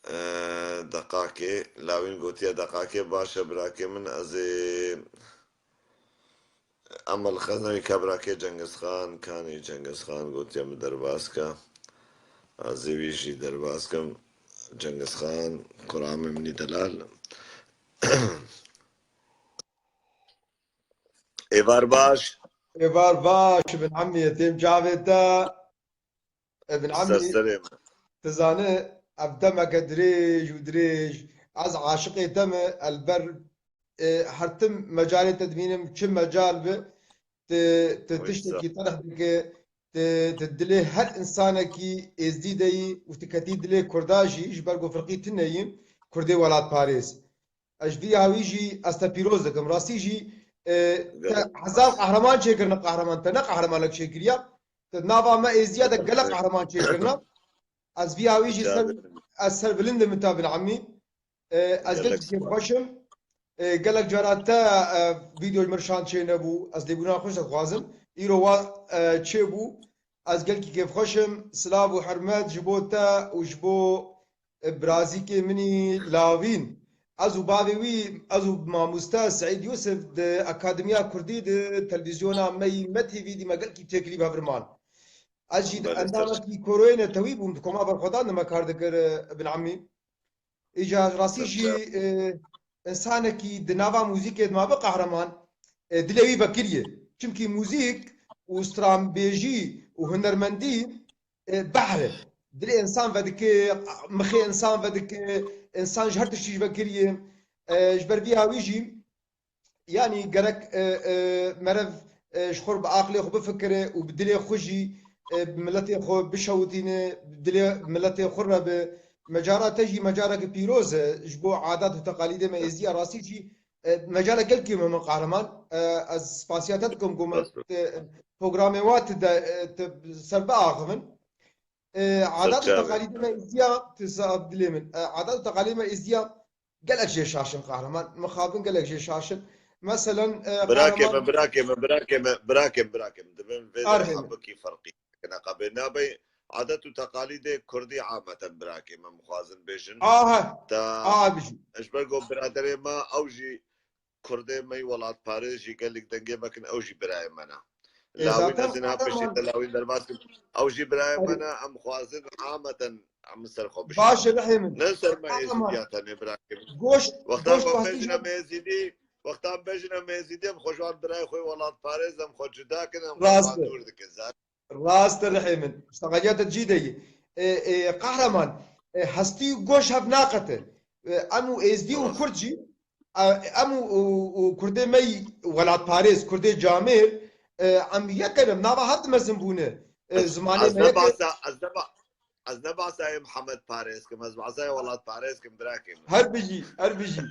Ee, deqakê, Lawîn gotiye deqakê, baş e birakê min, ez ê Emel Xeznewî ka birakê Cengiz Xan, kanî Cengiz Xan gotiye min derbas ke. Ez ê wî jî derbas kim. Cengiz Xan, kuramê min î delal. Êvar baş. Êvar baş, bin Emî, têm çavê te. Ibn Ser Emî, serê min. Tu zane, ev demeke dirêj û dirêj, ez aşiqê te me, elber, e, her tim mecalê te dibînim, çi mecal bi, tu, tu Wisa. tiştekî terh dike, tu, tu dilê her insanekî êzdî de yî û tu ketî dilê Kurda jî, ji ber ku firqî tune yî, Kurdê welatparêz. Ez ji vî awî jî ez te pîroz dikim. Rastî jî E, te hezar qehreman çêkirine, qehreman te ne qehremanek çêkiriya. Te nava me êziya de gelek qehreman çêkirine. Ez vî awî jî ser, ez ser bilind im ta bin emî. E, ez gelek kêfxweş im. E, gelek cara te, e, vîdeo ji min re şand çênebû. Ez lêbûna xwe ji te dixwazim. Îro wa, e, çêbû. Ez gelkî kêfxweş im. Silav û hurmet ji bo te û ji bo, e, birazîkê min î Lawîn. Ez û bavê wî, ez û mamoste Seîd Yûsif di Akademiya Kurdî di televîzyona me yî Me T V dî me gelkî têkilî bi hev re man. Ez jî endamekî koroyê netewî bûm, di Koma Berxwedan de me kar dikir, e, bin emî. Îca rastî jî, e, insanekî di nava muzîkê de mabe qehreman, e, dilê wî vekiriye. Çimkî muzîk û stranbêjî û hunermendî, e, behr e. Dilê insan vedike, mixê insan vedike, insan ji her tiştî ji vekiriye. E, ji ber vî awî jî Yanî gerek, e, e, merev, e, ji xwe bi aqlê xwe bifikire û bi dilê xwe jî, e, bi miletê xwe bişewitîne, bi dilê miletê xwe re bi. Mecara te jî mecareke pîroz e ji bo adat û teqalîdê me êzdiya rastî jî, e, mecara gelkî me min qehreman. E, ez spasiya te dikim ku me te programê wa tu de, e, tu ser biaxivin. E, adat û teqalîdê me êzdiya, tu sa dilê min. E, adat û teqalîdê me êzdiya gelek jê şaş in qehreman. Mixabin gelek jê şaş in. Meselen, e, Birakê qehreman min, birakê min, birakê min, birakê min, birakê min. Dibin vê Arê derê min. Hebikî ferqî. Kine qebê nabey. Adet û teqalîdê kurdî ameten birakê min, mixwazin bêjin. Aha. Ta Aha, bijî. Ji ber ku biraderê me ew jî Kurdê me yî welatparêz jî gelek dengê me kin, ew jî birayê me ne. Ê, Lawîn zaten ez ê niha piştî te Lawîn derbas kim. Ew jî birayê me ne, em xwazin ameten em ser xwe bişînin. Baş e, rihê min. Ne ser me Êzîdiya tenê birakê min. Goş, wextan goş me bejine me Êzîdî, wextan bejine me Êzîdî, em xwe ji wan birayê xwe welatparêz, em xwe cuda kin, em xwe ji wan dûr dikin. Rast e rihê min. Ji teqaliya te cî de yî. E, e, qehreman, e, hestî û goş hev naqete. E, em û êzdî û kurd jî, e, em û, û, û kurdê me yî welatparêz, kurdê camêr, e, em yek in, em nava hev de mezin bûne. E, zimanê me yek e. Ez ne ba-, ez ne bahsa yê Mihemed Parêz kim, ez bahsa yê welatparêz kim, birakê min. Her bijî, her bijî.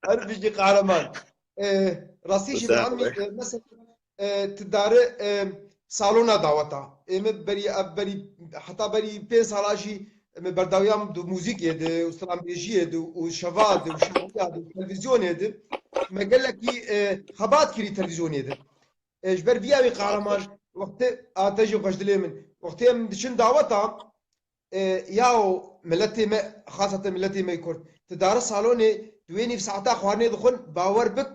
Her bijî qehreman. E, rastî jî, e, mesela, e, tu dare, e, salona daweta. Ê me berî, ev berî, heta berî pênc sala jî me berdawiya min di muzîkê de, û stranbêjiyê de, û şeva de, û şahiya de, û televîzyonê de. Me gelekî, e, xebat kirî televîzyonê de. E, ji ber vîya wî qehreman, wextê, a, te jî xweş dilê min. Wextê em diçin daweta, e, yaw miletê me, xaseten miletê me kurd, tu dare salonê, tu wê nîv saeta xwarinê dixwin, bawer bik,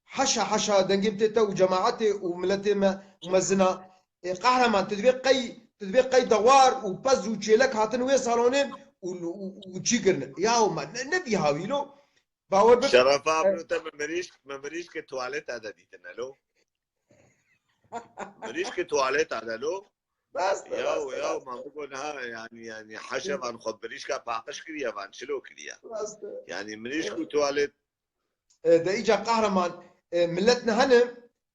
heşa heşa dengê tê te û cemaetê û miletê me û mezina. E, qehreman, tu divê qey, tu divê qey dewar û pez û çêlek hatin wê salonê û, û, û çî kirine. Yaw me, ne, ne vî hawî lo. Bawer bik. Şerefa, e, biro te me mirîşk, me mirîşkê tuwalet de dîtine lo. Mirîşkê tuwaleta de lo. Rast e, yaw, rast e, yaw, rast e. Ma bigo niha, yanî, yanî, heşe van xwe mirîşka paqij kiriye, van çilo kiriye. Rast e. Yanî, mirîşk û tuwalet. E, de îca qehreman, e, milet ne hene,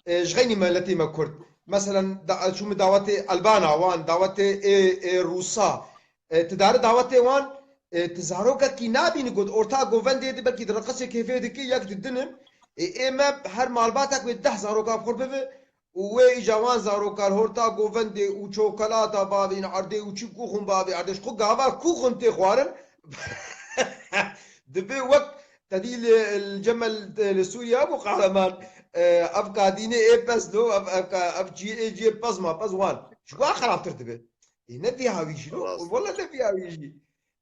e, ji xeynî miletê me kurd. Meselen, da, çû min dawetê Elbana wan, dawetê ê, ê Rûsa. E, tu dare dawetê wan, e, tu zarokekî nabînî ku di orta govendê de belkî di reqisê kêfê dikî, yek di din in. E, ê me her malbatek wê deh zaroka bi xwe bibe û wê îca wan zarokan horta govendê û çokolata bavîn erdê û çi kuxin bavê erdê. Ji xwe gava kuxin tê xwarin. Dibe wek te dî li, li cem me li, li Sûriye bû qehreman. E, ev kadînê ê pez lo, ev, ev ka-, ev ciyê, ê ciyê pez ma, pez wan. Ji ku xerabtir dibe. Ê, ne vî hawî jî lo. Rast. Wele ne vî hawî jî.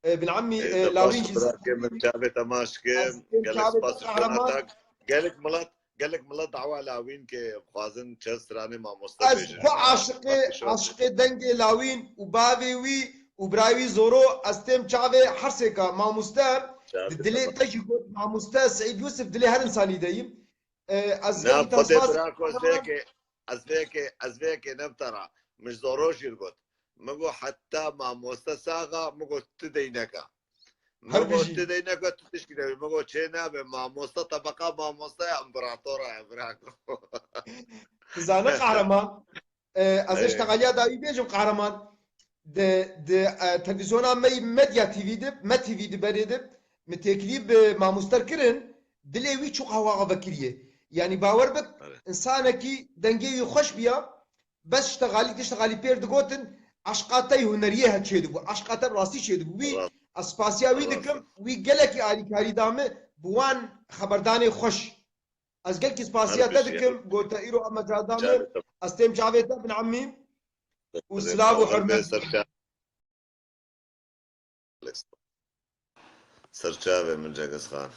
E, bin emî, ê, e, te lawîn baş jî birakê min çavê te maç kim. Gelek spas ji qehreman. Gelek milet, gelek milet dawa lawîn ke xwazin çend stranê mamoste bêjin. Ez xwe aşiqê, aşiqê dengê lawîn û bavê wî û birayê wî Zoro, ez têm çavê hersêka mamoste. Di dilê te jî got mamoste Seîd Yûsif dilê her insanî de yî. E, ez vekî te spas. Bira ku ez vê yekê, ez vê yekê, ez vê yekê ne bi te re. Min ji Zoro jî got. Min got heta mamoste sax a, min got tu deyneka. Min got tu deyneka, tu tişkî nebî. Min got çê nabe, mamoste tebeqa mamoste ya împeratora ya, bira ku. Tu zane qehreman. E, ez ê ji teqaliya dawî bêjim qehreman. Di, di, e, televîzyona me yî Medya T V de, Me T V de berê de, min têkilî bi mamoster kirin, dilê wî çû qehwaxa vekiriyê. Yanî bawer bik, insanekî dengê wî xweş biya, bes ji te xalî, tişt xalî pêr digotin, eşqa te yî huneriyê he çêdibû, eşqa te rastî çêdibû. Wî, ez spasiya wî dikim, wî gelekî alîkarî da min bi wan xeberdanê xweş. Ez gelkî spasiya te dikim, got te îro em mecada min, ez têm çavê te bin emî û silav û hurmet. Ser çavê min Cengizxan.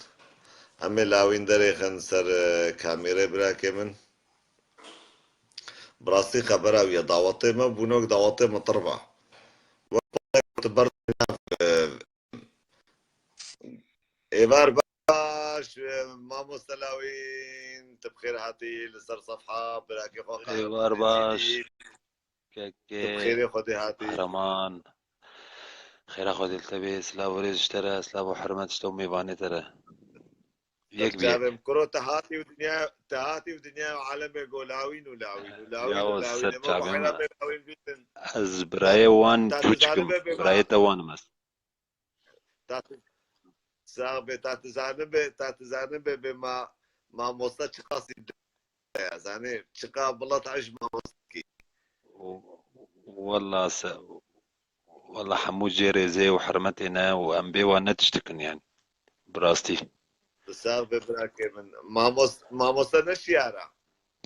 Em ê lawîn derêxin ser, e, kamêrê birakê min. Bi rastî xebera wî ye. Dawetê me bûne wek dawetê min tirba. Wek tu ber, e, êvar baş, e, mamoste Lawîn, tu bi xêr hatî li ser sefha, birakê xwe Êvar baş. Kekê Tu bi xêrê Xwedê hatî. Qehreman. Xêra Xwedê li te bê. Silav û rêz ji te re, silav û hurmet ji te û mêvanê te re. Yek bî. Çavê min kuro, te hatî û dinya, te hatî û dinya û alemê go lawîn û lawîn û lawîn û Yaw, lawîn. ser Ema çavê min. Alemê lawîn bîtin. Ez birayê wan Ta tu tûçik im. Zalibe bê ma. Birayê te wan im ez. Ta tu, sax bê, ta tu zanin bê, ta tu zanin bê, bê ma, mamosta çiqasî de ya, zanî, çiqa bila te ji mamosta kî. Wella se, wella hemû jê rêzê û hurmetê ne û em bê wan ne tiştikin yani. Bi rastî. Tu sax bê birakê min. Mamos, mamosta ne şiyara.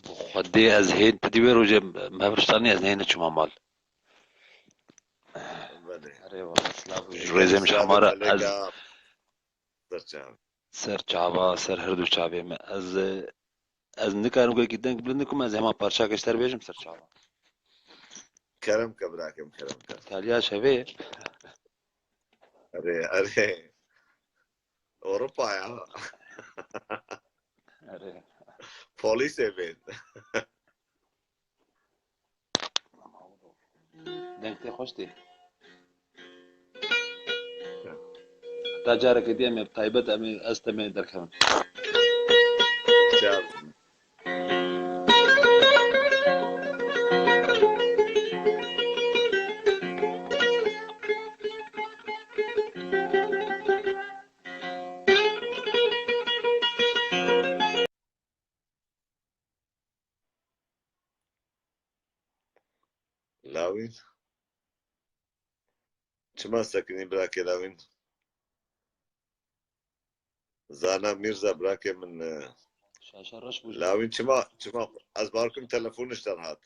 Xwedê ez hê, ti dî wê rojê me hevir ştanî ez nehêne çûma mal. Belê. Erê wala silav û Ê, rêzê min ji silav hema re ez Meleka. Ser çav. Ser çava, ser her du çavê me. Ez, e, ez nikarim ku yekî deng bilind bikim, ez hema parçake ji te re bêjim ser çava. Kerem ke birakim, kerem ke. Îtalya şevê. Erê, erê. Ewropa ya. Erê. Polîsê bên. Deng tê xweş tê. Heta careke dî em ê bi taybet em ê ez te me derkevin. Çar. Lawîn. Çima sekinî birakê Lawîn? Zana Mîrza birakê min, e, Şaşa reş bû. Lawîn çima, çima ez bawer kim telefon ji te re hat.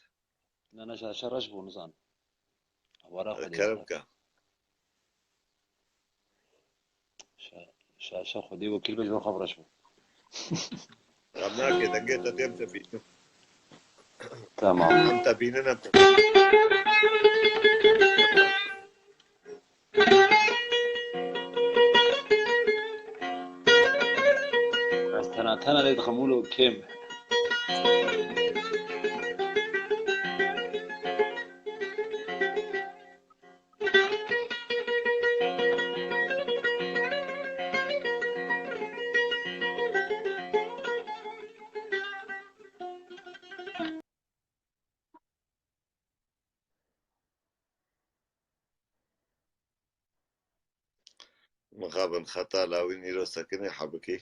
Ne, ne, şaşa reş bû, nizan. Wara Xwedê Kerem bike. Şa-, şaşa Xwedê wekîl be, ji bo xwe bi reş bû. Xem nake, dengê te têm te bînim. Tamam. Em te bînin, em te Ez tena tena lê dixim wilo kêm. Mixabin xeta Lawîn îro sekinê hebikî.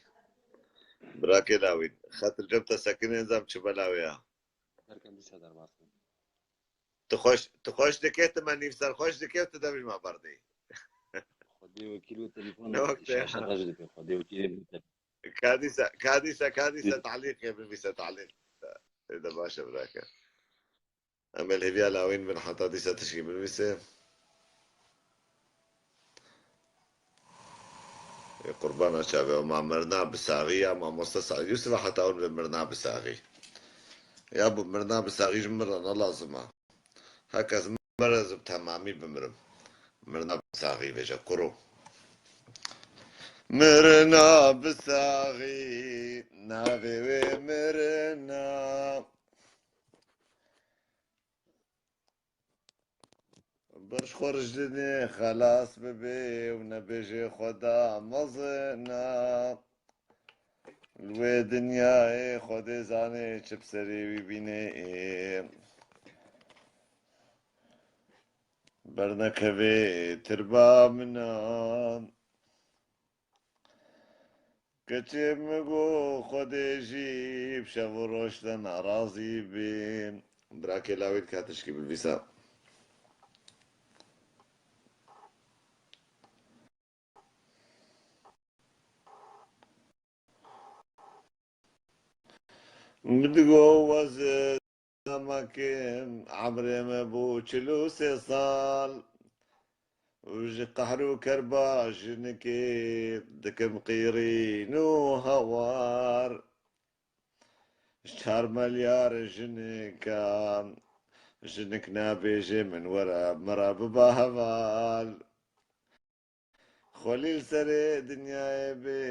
Birakê Lawîn, xet li cem te sekinê, nizam çi bela wê ya. Derkem dîsa derbas bû. Tu xweş, tu xweş dikê, tu me nîv ser xweş dikê, tu dev ji me berdî. Xwedê wekîl û telefon Ne wek te şaşa ya. Reş dike. Xwedê wekîl û te- Kadîse, kadîse, kadîse Dî- talîqê bivîse talîq. Ê de baş e birake. Em ê li hêviya Lawîn bin heta dîsa tişkî binivîse. Ê qurbana çavê ma mirina bi saxî ya mamoste Saîd Yûsif e heta hûn bi mirina bi saxî. Ya bu mirina bi saxî ji min re ne lazim e. Her kes mire ez bi temamî bimirim. Mirina bi saxî vêje kuro. Mirina bi saxî, navê wê mirina. Ber ji xwe rijdinê xelas bibê û nebêjê Xweda mezin e. Li wê dinyayê Xwedê zanê çi bi serê wî bînê ê. Bernekevê tirba min a. Keçê min got, Xwedê jî bi şev û roj te nerazî bî. Birakê lawî dike tişkî binivîse. Min digot, ez ê zemakim, emrê me bû çil û sê sal. Û ji qehr û kerba jinikê dikim qîrîn û hawar. Ji çar melyar jinika, jinik nabêje min were, min re biba heval. Xwelî li serê dinyayê bê,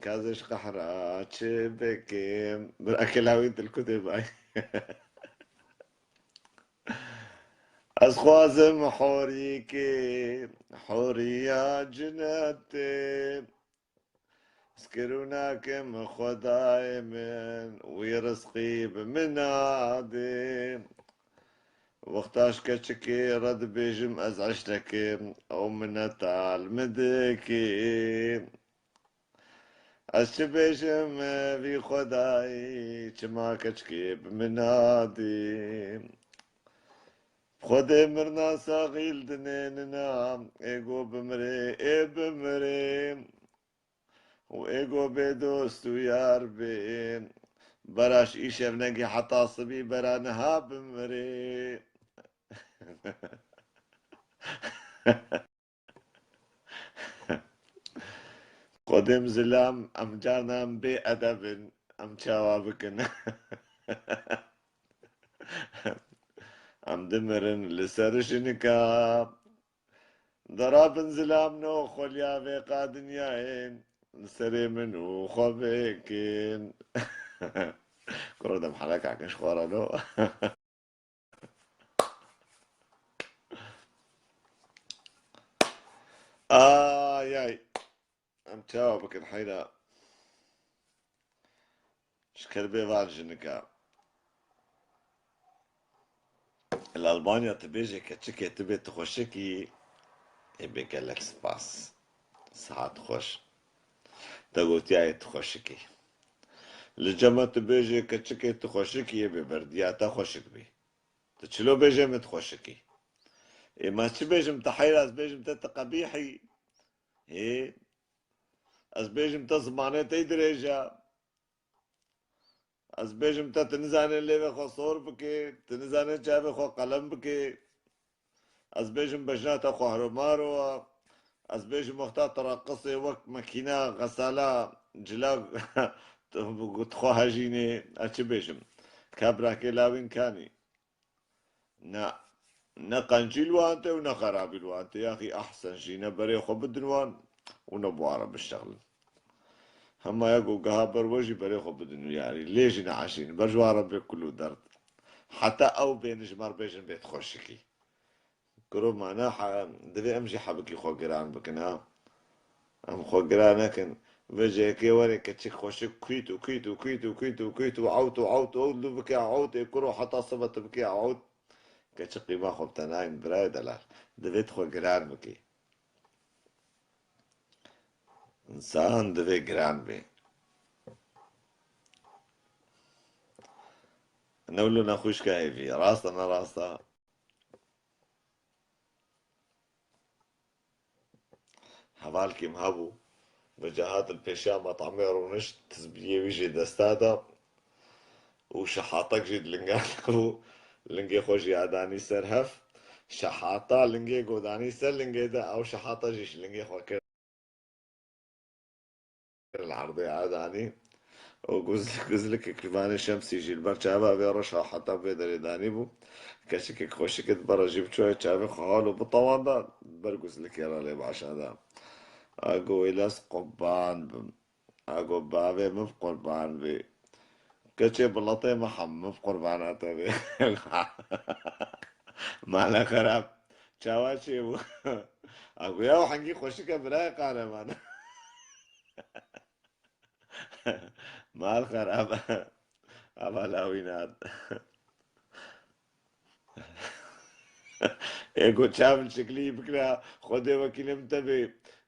ka ez ji qehra çi bikim? Birakê lawî dilkutê bay. Ez xwazim horîkê, horiya cinetê. Ez kir û nakim Xwedayê min, wî rizqî bi min nadê. Wexta ji keçikê re dibêjim ez eştekim, ew mineta li min dikê. Ez çi bêjim vî Xwedayî, çima keçikê bi min nadî? Xwedê mirina saxî li dinê nina, ê go bimirê, ê bimirê. Û ê go bê dost û yar bê, bera ji îşev negî heta sibî, bera niha bimirê. Xwedê min zilam, em carna em bê edeb in, em çawa bikin? Em dimirin li ser jinika. Derabin zilam no xweliya vê qa dinyayê, li serê min û xwe bikin. Kuro dem heleka kiş xwe re no. Ay, ay. Em çawa bikin heyra? Ji kerbê van jinika. Li Albanya tu bêjê keçikê tu bê tu xweşik î, ê bê gelek spas. Sihat xweş. Te gotiya ê tu xweşik î. Li cem me tu bêjê keçikê tu xweşik î, ê bê berdiya te xweşik bî. Tu çilo bêjê min tu xweşik î. Ê ma çi bêjim te heyra, ez bêjim te tu qebîh î. Hê. Ez bêjim te zimanê te yî dirêj e. Ez bêjim te, tu nizanê lêvê xwe sor bikê, tu nizanê çavê xwe qelem bikê. Ez bêjim bejna te xwehromaro e. Ez bêjim wexta te reqisê wek mekîna, xesala, cila tu xwe hejînê. Ez çi bêjim? Ka birakê lawîn kanî. Ne, ne qencî li wan tê û ne xerabî li wan tê. Yaxî ehsen jî ne berê xwe bidin wan û ne bi wan re bişexlin. Hema ya ku geha ber we jî berê xwe bidin û yarî lê jî neeşînin. Ber ji wan re bê kul û derd. Heta ew bên ji me re bêjin bê tu xweşik î. Kuro ma ne he-, divê em jî hebikî xwe giran bikin ha. Em xwe giran nekin. Vê cihekê were keçik xweşik kûyt û kûyt û kûyt û kûyt û kûyt û ewt û ewt û ewt, tu bike ewt, ê kuro heta sibe tu bike ewt. Keçik qîma xwe bi te nayên birayê delal. Divê tu xwe giran bikî. Însan divê giran bê. Ne wilo ne xwişka hêvî. Rast e, ne rast e? Hevalkî min hebû, vêca hat li pêşiya metamê rûnişt, tizbiyê wî jê desta da û şehatek jî di linga de bû, lingê xwe jî adanî ser hev. Şehata lingê godanî ser lingê de, ew şehata jî ji lingê xwe kir. Li erdê adanî û guz-, guzlikek ji vanê şemsî jî li ber çava vê reşa heta vê derê danî bû. Keçikek xweşik di ber re jî bi çoyê çavê xwe hal û bi tawan da ber guzlikê re lê başa da. A go wêlas qurban bim. A go bavê min qurban bê. Keçê biletê me hemû qurbana te bê. Mala xerab. Çawa çêbû? A go ya hengî xweşik e birayê qareman. Mal xerab. Ava lawî nat. Ê go çav li şiklî bikira, Xwedê wekîlê min te bê.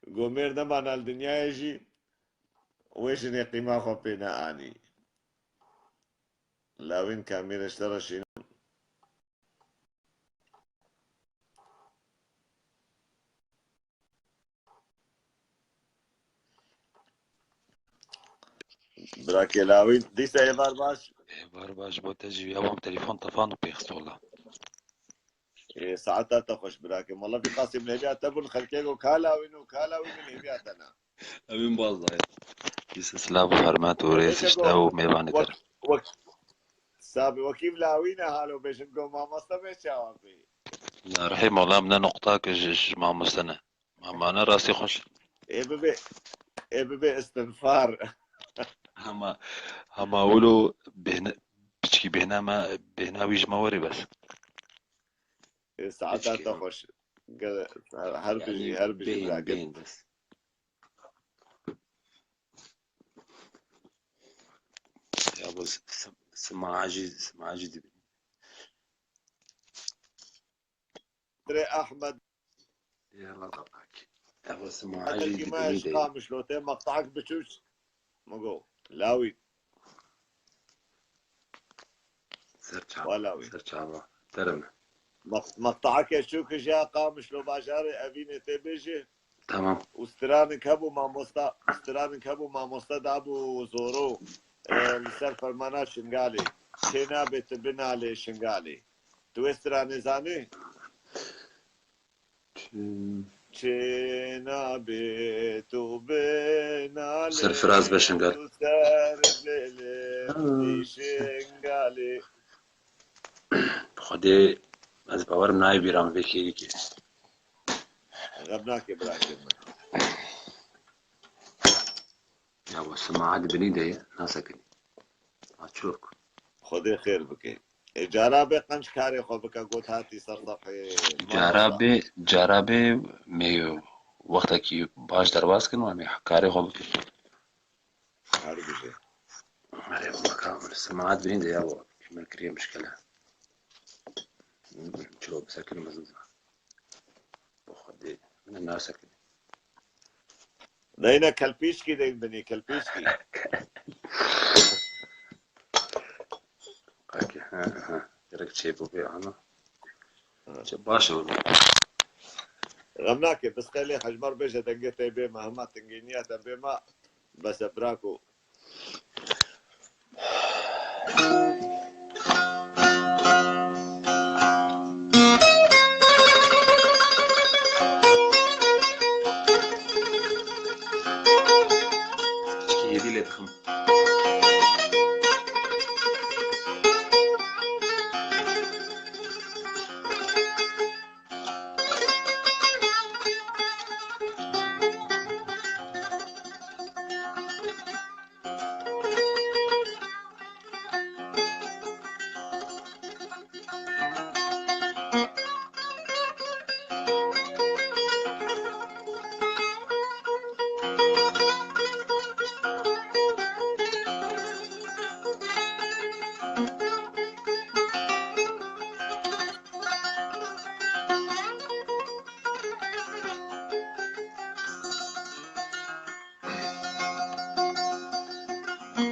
Go mêr nemana li dinyayê jî. Wê jinê qîma xwe pê neanî. Lawîn kamîrê ji te re şînim. Birakê Lawîn, dîsa êvar baş. Êvar baş bo te jî, ya bom telefon tefan û pêxist wala. Ê, saeta te xweş birakê. Wala vî qasî min hêviya te bûn, xelkê go ka Lawîn û ka Lawîn min hêviya te na. Evîn baz dayê. Dîsa silav û hurmet û rêz ji te û mêvanê te re. Wek, wek, sabê wekî Lawîn e halo bêjin go mamoste me çawa bê. Ya rehîm wala min ne noqta ke ji, ji mamoste ne. Ma mane rastî xweş. Ê bibe, ê bibe istinfar. Hema, hema wilo bêhne, piçkî bêhna me, bêhna wî ji me werê bes. Ê, saeta te xweş. Gel, her bijî, her bijî birakim. Bêhn bes. Ya bu s-, s-, simaa jî, simaa jî dibî. Tre Ahmed. Yalla tabak. Ev simaa jî dibî de. Qamişlo te maqtak biçûç. Mugo. Lawî. Serçava. Walawi. Serçava. Terime. Maq-, maqtaeke çû ki ja Qamişlo bajarê Evînê tê bêjê. Tamam. Û stranik hebû mamosta, stranik hebû mamosta dabû Zoro, e, li ser fermana Şingalê. Çê nabe tu binalê Şingalê. Tu wê stranê zanî? Çi- Çênabê tu binalê. Serfiraz be Şingal. Tu ser belê Şingalê. Xwedê ez bawer nayê bîra min vê kêrîkê. Xem nake birakê min. Ya we simaa di binî de ye, nasekinî. Açok. Xwedê xêr bike. E, cara bê qenc karê xwe bike, got hatî ser sefhê. Cara bê, cara bê me wextekî baş derbas kin û em ê karê xwe bikin. Her bijê. Erê, weka simaa di binî de ya we. Min kiriye mişkele. Çilo bisekin mezin. Bi Xwedê, min nasekinî. Neyne kelpîşkî deyin binî, kelpîşkî. Peki, ha, ha. Gerek çê bû bê ana. Ha. Çe baş oldu. Xem nake, bisqelê hejmar bêje dengê te bê me, hema tingêniya te bê me. Bes e, brako. Piçkî hêvî lê dixim.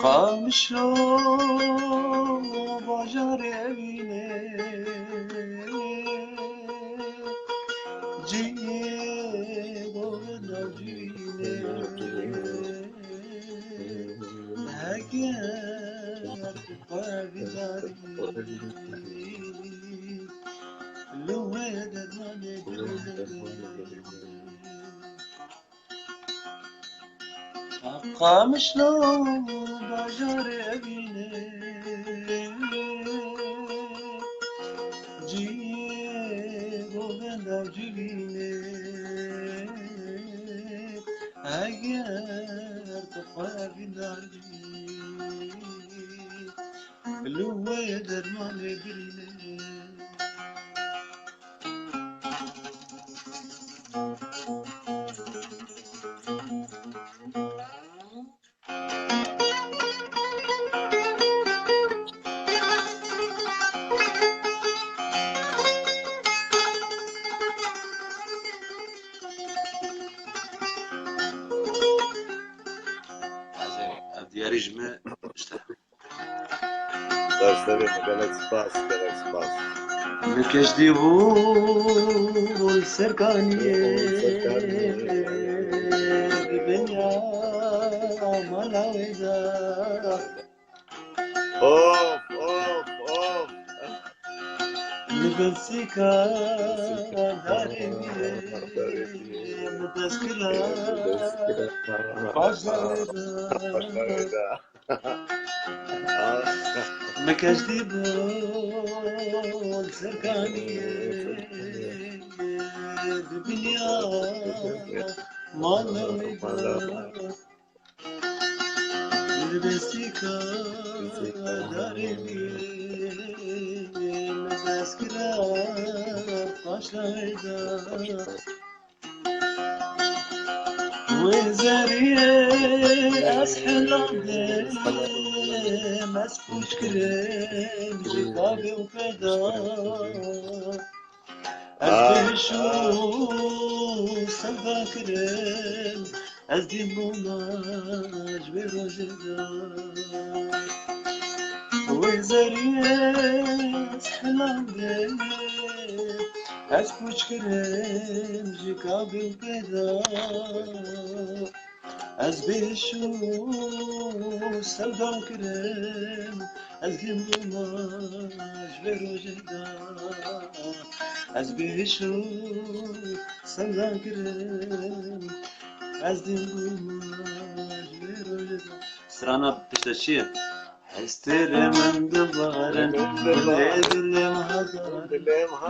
Qamişlo bajarê Evînê, cî govenda cînê. Heger tu xwe vidarî, li wê dermanê Qamişlo bajarê Evînê, cî govenda civînê, eger tu xwe vîndarî, li wê dermanê birînê. Rejime işte. Derslerê gelek spas, gelek spas. Nikeş dî bû li ser kaniyê, bi benya mala wê de. Of, of, of. Li ber sîka darê wî, min dest kira paşda wê de. Nikeş dî bû li ser kaniyê, bi benya mala wê de. Li ber sîka darê wî, min dest kira paşda wê de. Wê zeriyê ez hilandim, ez pûç kirim ji gavê û pê de. Ez bêhiş û sevda kirim, ez dîn bûma ji vê rojê de. Wê zeriyê ez hilandim, ez pûç kirim ji gavê û pê de. Ez bêhiş û sevda kirim, ez dîn bûma ji vê rojê de. Ez bêhiş û sevda kirim, ez dîn bûma ji vê rojê de. Strana pişte çi ye? Hestirê min dibarin, gulê dilê min hezar in.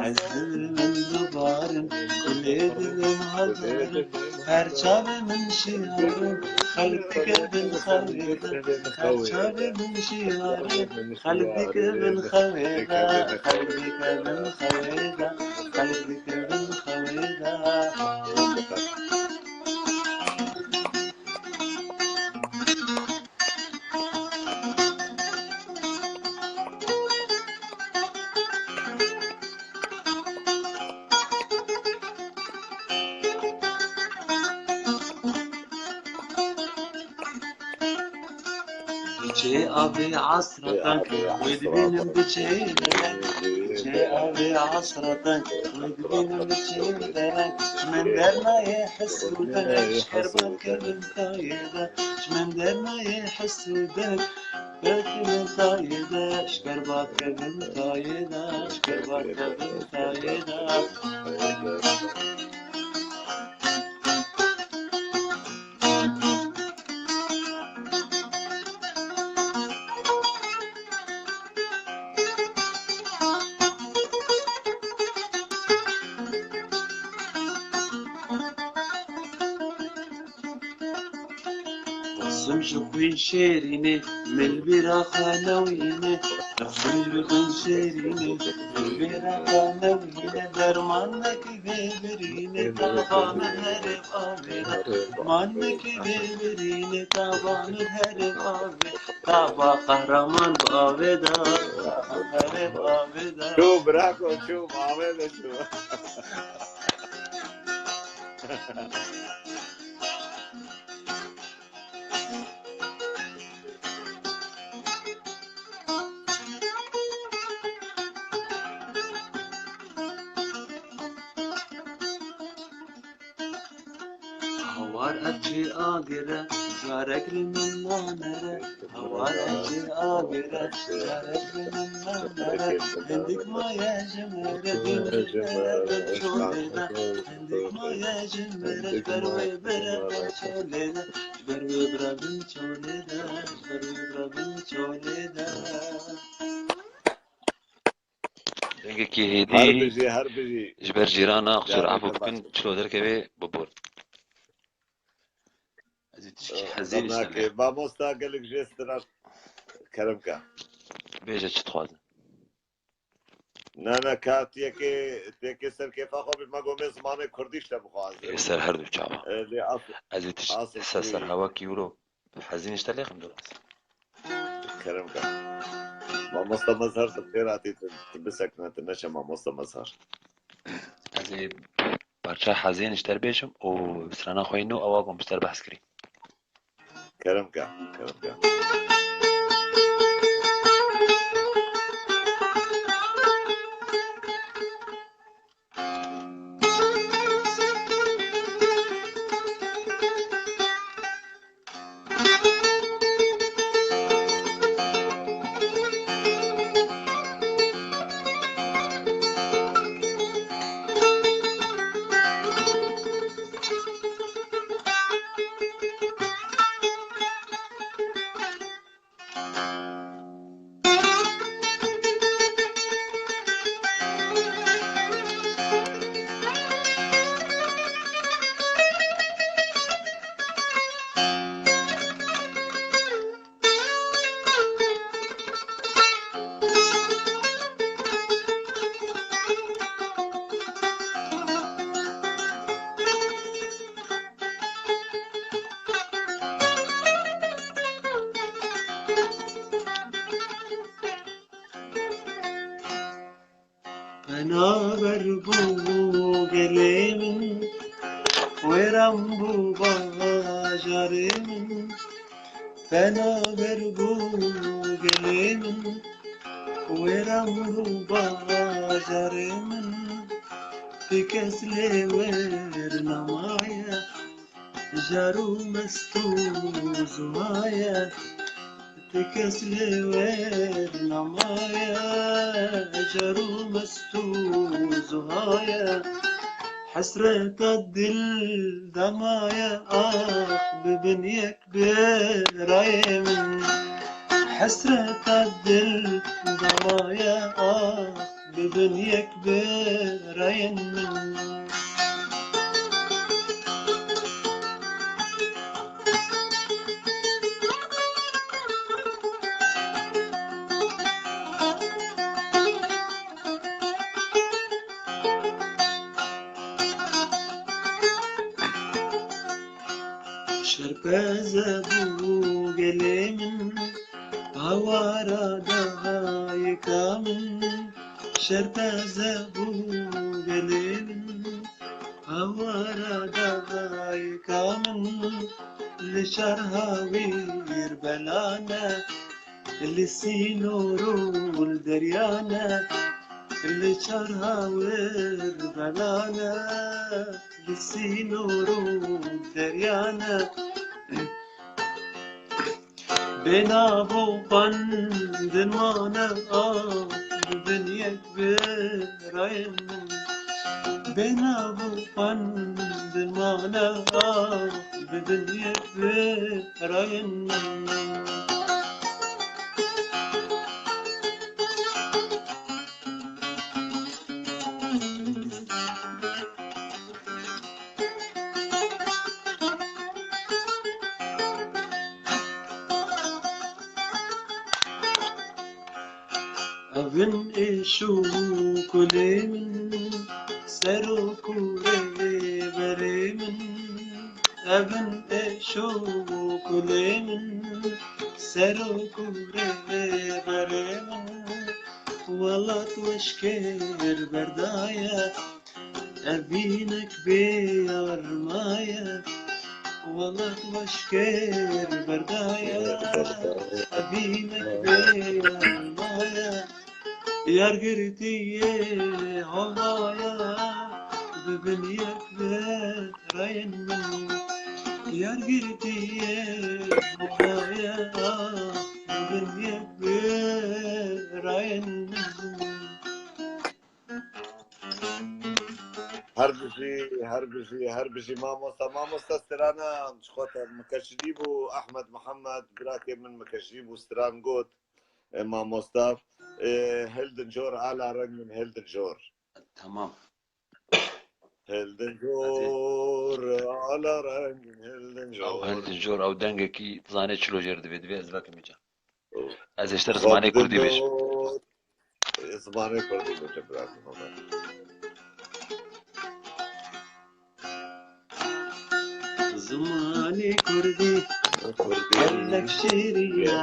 Hestirê min dibarin, gulê dilê min hezar in. Her çavê min şiyarin, xelk dikevin xewê de. Her çavê min şiyarin, xelk dikevin xewê de. Xelk dikevin xewê de. Xelk dikevin xewê de. Çê avê asratan, wê dibînim diçê dereng. Çê avê asratan, wê dibînim diçê dereng. Ji min dernayê hes û dereng, ji ker bat kevin tayê de. Ji min dernayê hes û dereng, bat kevin tayê de. Ji ker bat kevin tayê de. Ji ker bat kevin tayê de. Sim ji xwîn şêrînê, min li bîra xwe newîne. Sim ji xwîn şêrînê, min li bîra xwe newîne. Derman nekî vê birînê, tava min herê avê de. Man nekî vê birînê, tava min herê avê. Tava qehraman bi avê de, herê bi avê de. Çû, brako, çû, bi avê de çû. Hawar ev çê agir e, carek li min nanere. Hawar ev çê agir e, carek li min nanere. Hindik maye ji min re, bin ji min re, bin çolê de. Hindik maye ji min re, ji ber wê bire bin çolê de. Ji ber wê bire bin çolê de. Ji ber wê bire bin çolê de. Dengekî hêdî. Her bijî, her bijî. Ji ber cîrana, qusûr efû bikin, çilo derkevê, bibor. Ez ê tişkî hezîn îşte lê. Mamosta gelek jê stira kerem ke. Bêje çi dixwazin. Na, na, ka tu yekê, tu yekê ser kêfa xwe bî, me got me zimanê kurdî îşte bixwaze. Ê ser her du çawa. E, lê as-, ez ê tişt-, asl ser, ser hewakî wiro. Hezîn îşte lêxim doras. Kerem ke. Mamosta Mazhar, tu xêr hatî, tu, tu bisekine, tu neçe mamosta Mazhar. Ez ê parça hezîn îşte bêjim û strana xwe nû ewa gom bister behs kirî. Kerem ke, kerem ke. Penaber bû gelê min, wêran bû bajarê min. Penaber bû gelê min, wêran bû bajarê min. Ti kes lê wêr nemaye, jar û mest û zuha ye. Ti kes lê wêr nemaye, jar û mest û zuha ye. Hesreta dil demaye, ah, bibin yek birayê min. Hesreta dil demaye, ah, bibin yek birayên min. Şerpeze bû gelê min, hawara dayika min. Şerpeze bû gelê min, hawara dayika min. Li çar hawîr belane, li sînor û li deryane, li çar hawir belane, li sînor û deryane. Bê nav û bandin mane, ah, bibin yek birayên min. Bê nav û bandin mane, ah, bibin yek birayên min. Evin êş û kulê min, serok û rêberê min. Evin êş û kulê min, serok û rêberê min. Welat weş kêr berdaye, evînek bê yar maye. Welat weş kêr berdaye, evînek bê yar maye. Yar girtiyê hawaya, bibin yek birayên min. Yar girtiyê hawaya, bibin yek birayên min. Her bijî, her bijî, her bijî mamosta. Mamosta strana ji xwe te mikeşidî bû, Ahmed Mihemed, birakê min mikeşidî bû, stran got, e, mamosta. E, Hildin Jor, ala rengin Hildin Jor. Tamam. Hildin Jor, ala rengin Hildin Jor. Ew Hildin Jor, ew dengekî zanê çilo jêr divê, divê ez vekim îca. Ez ê ji te re zimanê kurdî bêjim. Zimanê kurdî bêje, bira min. Zimanê kurdî gelek şêrî ye.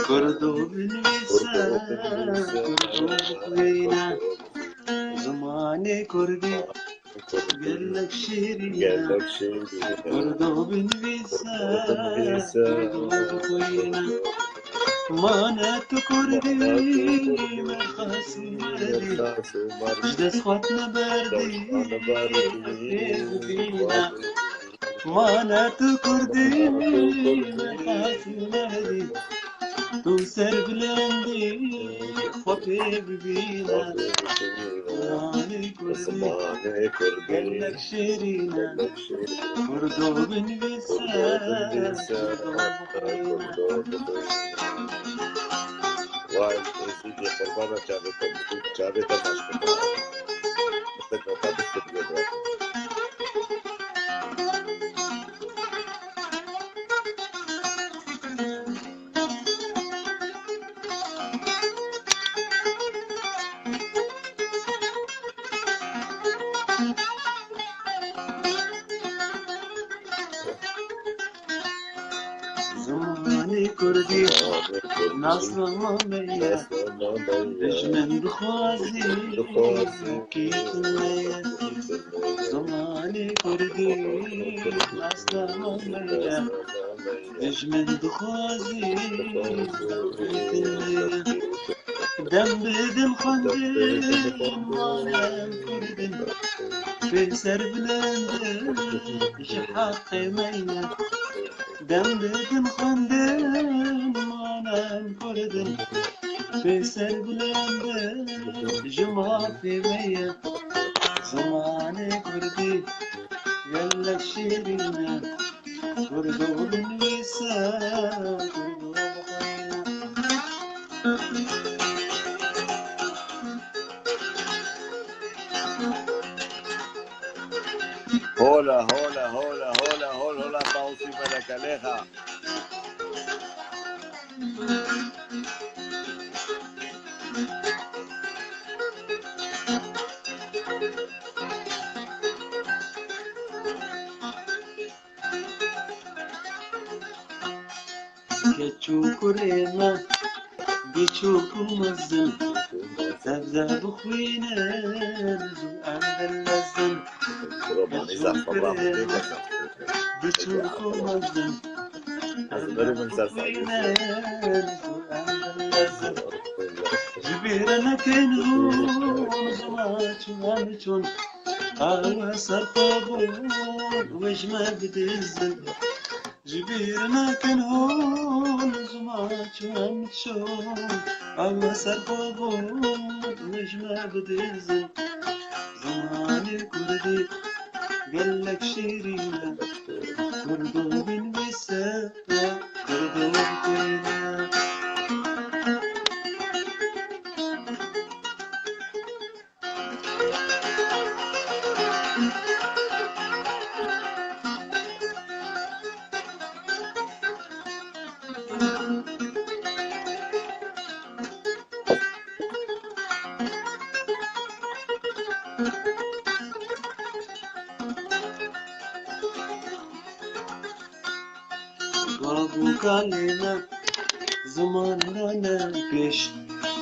Kurdo binivîse, kurdo bixwîne. Zimanê kurdî Gelek şêrîn e. Gelek şêrîn e. Kurdo binivîse. Kurdo binivîse. Kurdo bixwîne. Mane tu kurdî, me xas û merdî. Ji dest xwe neberdî, xwe bibîne. Mane tu kurdî, me xas û merdî. Tu serbilendî, xwe pê bibîne. Zimanê kurdî, zimanê kurdî. Gelek şêrîn e. Gelek şêrîn e. Kurdo binivîse. Kurdo binivîse. Kurdo bixwîne. Kurdo bixwîne. Vay, Êzîdî, qurbana çavê te, çavê te maç bike. Te nota biste bide. Zimanê kurdî, nasnama me ye. Dijmin dixwazî, kîtin me ye. Zimanê kurdî, nasnama me ye. Dijmin dixwazî, kîtin me ye. Dem bidin xwendin, manem kurdin. Pê serbilendin, ji heqê me ye. Dem bidin xwendin, manem kurdin. Pê serbilendin, ji mafê me ye. Zimanê kurdî, gelek şêrîn e. Kurdo binivîse, kurdo bixwîne. Hola, hola, hola, hola, hol, hola, Tawsî Meleke, lêxa. Keç û kurê me, biçûk û mezin, sebze bixwînin û em bilezin. Keç û kurê me, biçûk û mezin, sebze bixwînin û em bilezin. Ji bîr nekin hûn, ji me çûn, em çûn, ew ser xwe bûn, wê ji me bidizin. Ji bîr nekin hûn, ji me çûn, em çûn, ew ser xwe bûn, wê ji me bidizin. Zimanê kurdî gelek şêrîn e, kurdo binivîse, kurdo bixwîne. Bav û kalê me ziman dane pêş,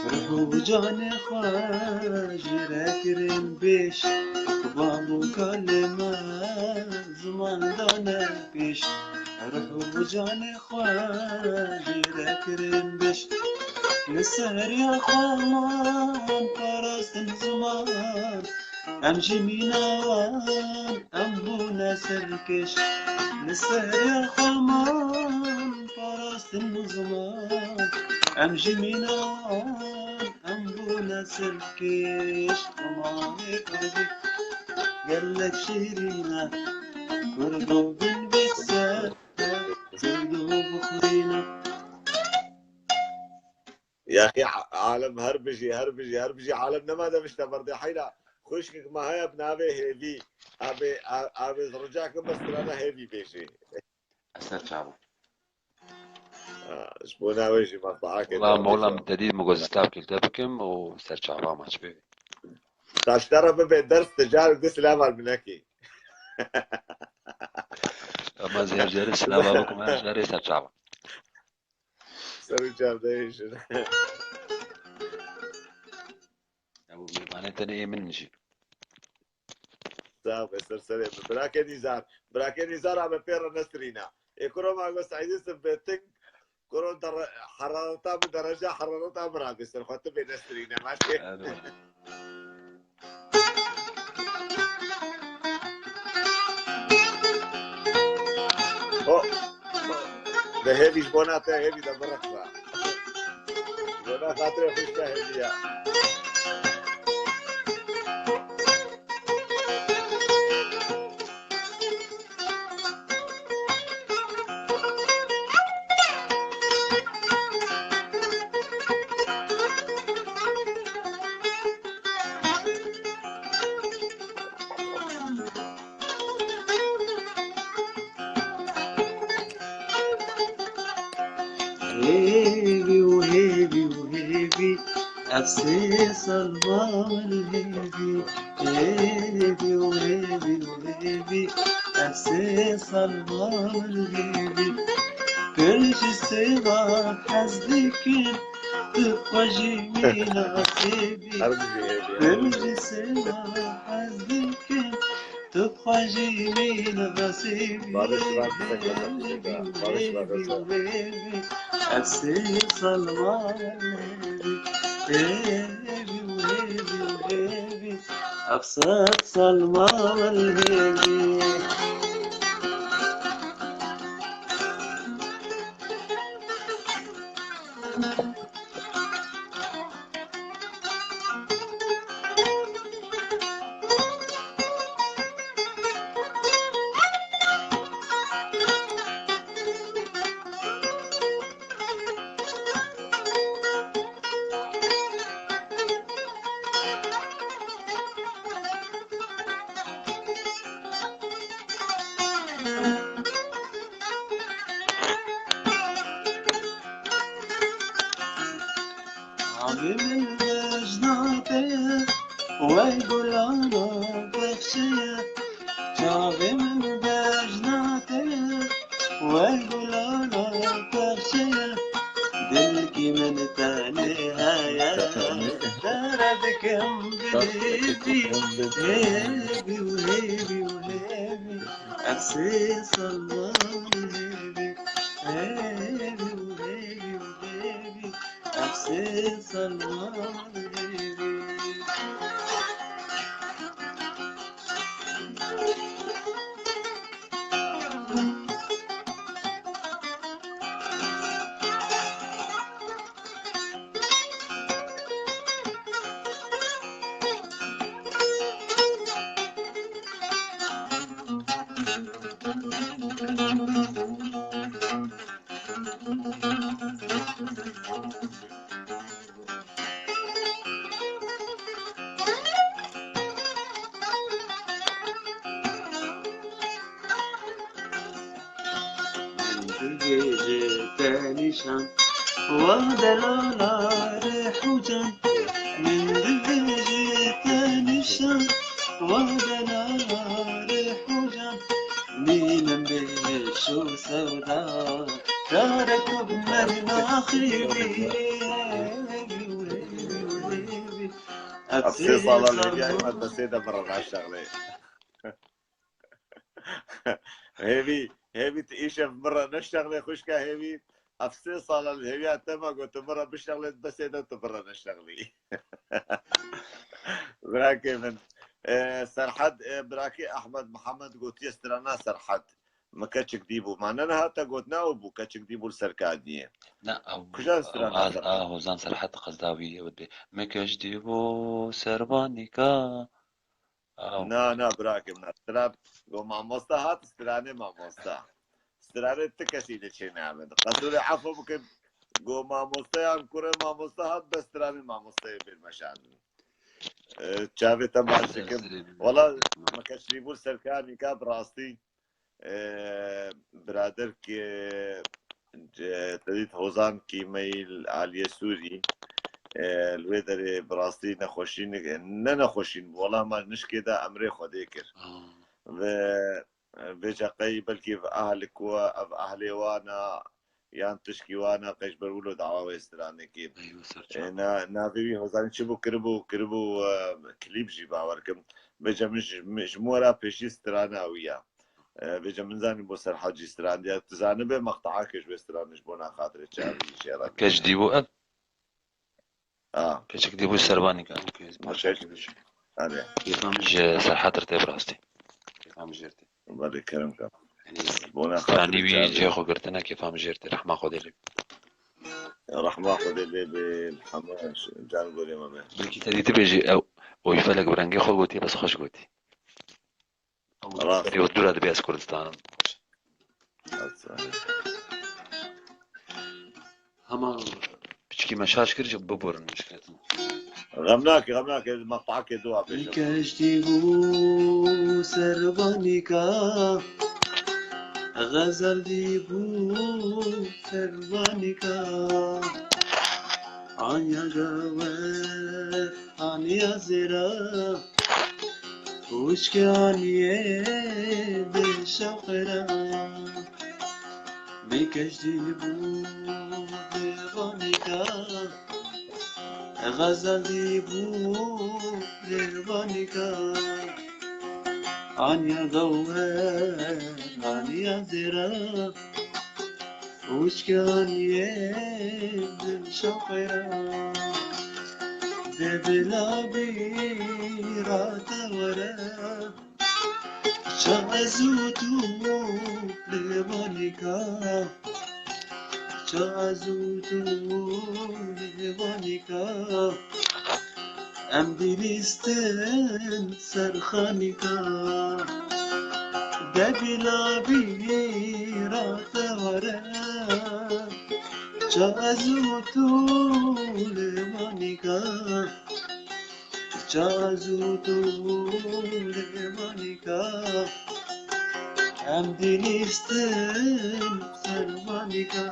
ruh û canê xwe jê re kirin pêş. Bav û kalê me ziman dane pêş, ruh û canê xwe jê re kirin pêş. Li seriya xwe man parastin ziman, em jî mîna wan, em bûne serkêş. Li seriya xwe man parastin ziman, em jî mîna wan, em bûne serkêş. Zimanê kurdî gelek şêrîn e, kurdo binivîse, kurdo bixwîne. Yaxî, a-, alem her bijî, her bijî, her bijî. Alem nema demişte berdê heyra. Xwişkek me heye bi navê Hêvî. Abê, a-, abê rica kim bi strana Hêvî bêjî. Ser çava. Ha, ji bo navê jî mexbahakê Wala te mola bêjim. Min te dît, min got zistav kil te bikim û ser çava maç bê. Xaştara bibe ders te car du silava binekî. Ama zêr zêr silava bikim, her zêr ser çava. Ser û çavdeyê jin. Ew mêvanê tenê ê min jî. Sax be, ser serê min. Birakê Nîzar. Birakê Nîzar a me pê re nesirîna. Ê kuro ma go Seîdî Sibê Ting. Kuro dere-, herareta min, dereca herareta min rabê ser xwe, tu bê nesirîne, maşê. Ero. Ho. Ho. De hêvî ji bona te hêvî de biriqsa. Bona xatirê xwe ji te hêvî ya. Hêvî û hêvî û hêvî, ev sê sal mal hêvî. Hêvî û hêvî û hêvî, ev sê sal mal hêvî. Pir ji sêva hez dikin, tu xwe jî mîna sêvî. Her bijî hêvî, her Pir bijî. ji sêva hez dikin, tu xwe jî mîna sêvî. Barış var, kısa kısa, kısa. Barış var, kısa. Ev sê sal mal hêvî. Hêvî û hêvî û hêvî. Ev sed sal mal hêvî. Çavê min bejna te ye, wey gulana bexşe ye. Çavê min bejna te ye, wey gulana bexşe ye. Dilkî min tenê heye, dere dikim bi hêvî, hêvî û hêvî û hêvî. Ev sê sal mal hêvî, hêvî û hêvî û hêvî. Ev sê sal mal hêvî. Dibêje te nîşan, wa delala rêh û can. Min dibêje te nîşan, wa delala rêh û can. Nînim bêş û sewda, carek tu bi me naxivî. Ev sê sala li hêviya me destê de bira naşexlê. Hêvî, hêvî tu îşev min re neşexlê xwişka hêvî. Ev sê sala li hêviya te me got tu min re bişexlê, destê de tu min re neşexlî. Birakê min. E, Serhed, e, birakê Ehmed Mihemed gotiye strana Serhed. Mi keçik dî bû. Ma ne niha te got ne ew bû, keçik dî bû li ser kadiyê. Ne, ew, Kuja ew strana az, Serhed? A, Hozan Serhed qezda wî, ew dibê. Mi keç dî bû servanîka. Ew. Na, na, birakê min. Stran, go mamosta hat, stranê mamosta. Stranê ti kesî li çê nabin. Qesûrê efo bikin. Go mamosteyan kurê mamosta hat, bes stranê mamostayê bên meşandin. E, çavê te baş dikim. Wala, me keç dî bû serkanîka bi rastî. E, birader ki, e, te dît Hozan Kîmeyî li aliyê Sûrî, e, li wê derê bi rastî nexweşîn, ne nexweşîn bû, wela ma nişkê de emrê Xwedê kir. Ah. Ve, e, vêca qey belkî ev ehlik we, ev ehlê wan e, yan tişkî wan e, qey ji ber wilo dawa wê stranekê. Eywa, ser çav. E, na, navê wî Hozanî çi bû kiribû, kiribû, e, klîp jî bawer kim. Vêce min ji, min ji min wera pêşî strana wî ya. E, vêce min zanî bo Serhad jî strandiya. Tu zanibe maqtaeke ji wê stranê ji bona xatirê çavî jê re. Keş dî bû ev? Ha. Keçik dî bû Servanîka. Ew ke ez parçekê bû. Hadi. Kêfa min ji Serhad re tê bi rastî. Kêfa min jê re tê. Belê kerem ka. Yanî, bona stranî xatirê wî çavî. Cihê xwe girtine, kêfa min jê re tê. Rehma Xwedê lê bê. Rehma Xwedê lê bê. Hema can gorê me be. Belkî te dîtibê jî ew, oy felek bi rengê xwe gotiye, bes xweş gotî. Rast. Ew dûra dibê ez Kurdistanim. Rast. Hema piçkî me şaş kir ji biborin mişkiletin. Xem nake, xem nake, ez maqtaekê dua bêjim. Keştî bû Servanîka, xezel dî bû Servanîka. Anya gawer, anya zêra. Wişkaniyê bi şewqê re, bi keştî bû bi vanîka, xezel dî bû bi vanîka. Anya gawher, anya zêra, Wişkaniyê bi şewqê re, de bila bîra te were. Ça ez û tu li vanîka, ça ez û tu li vanîka. Em dilîstin ser xanîka, de bila bîra te were. Ça ez û tu li vanîka, ça ez û tu li vanîka. Em dilîstin ser vanîka.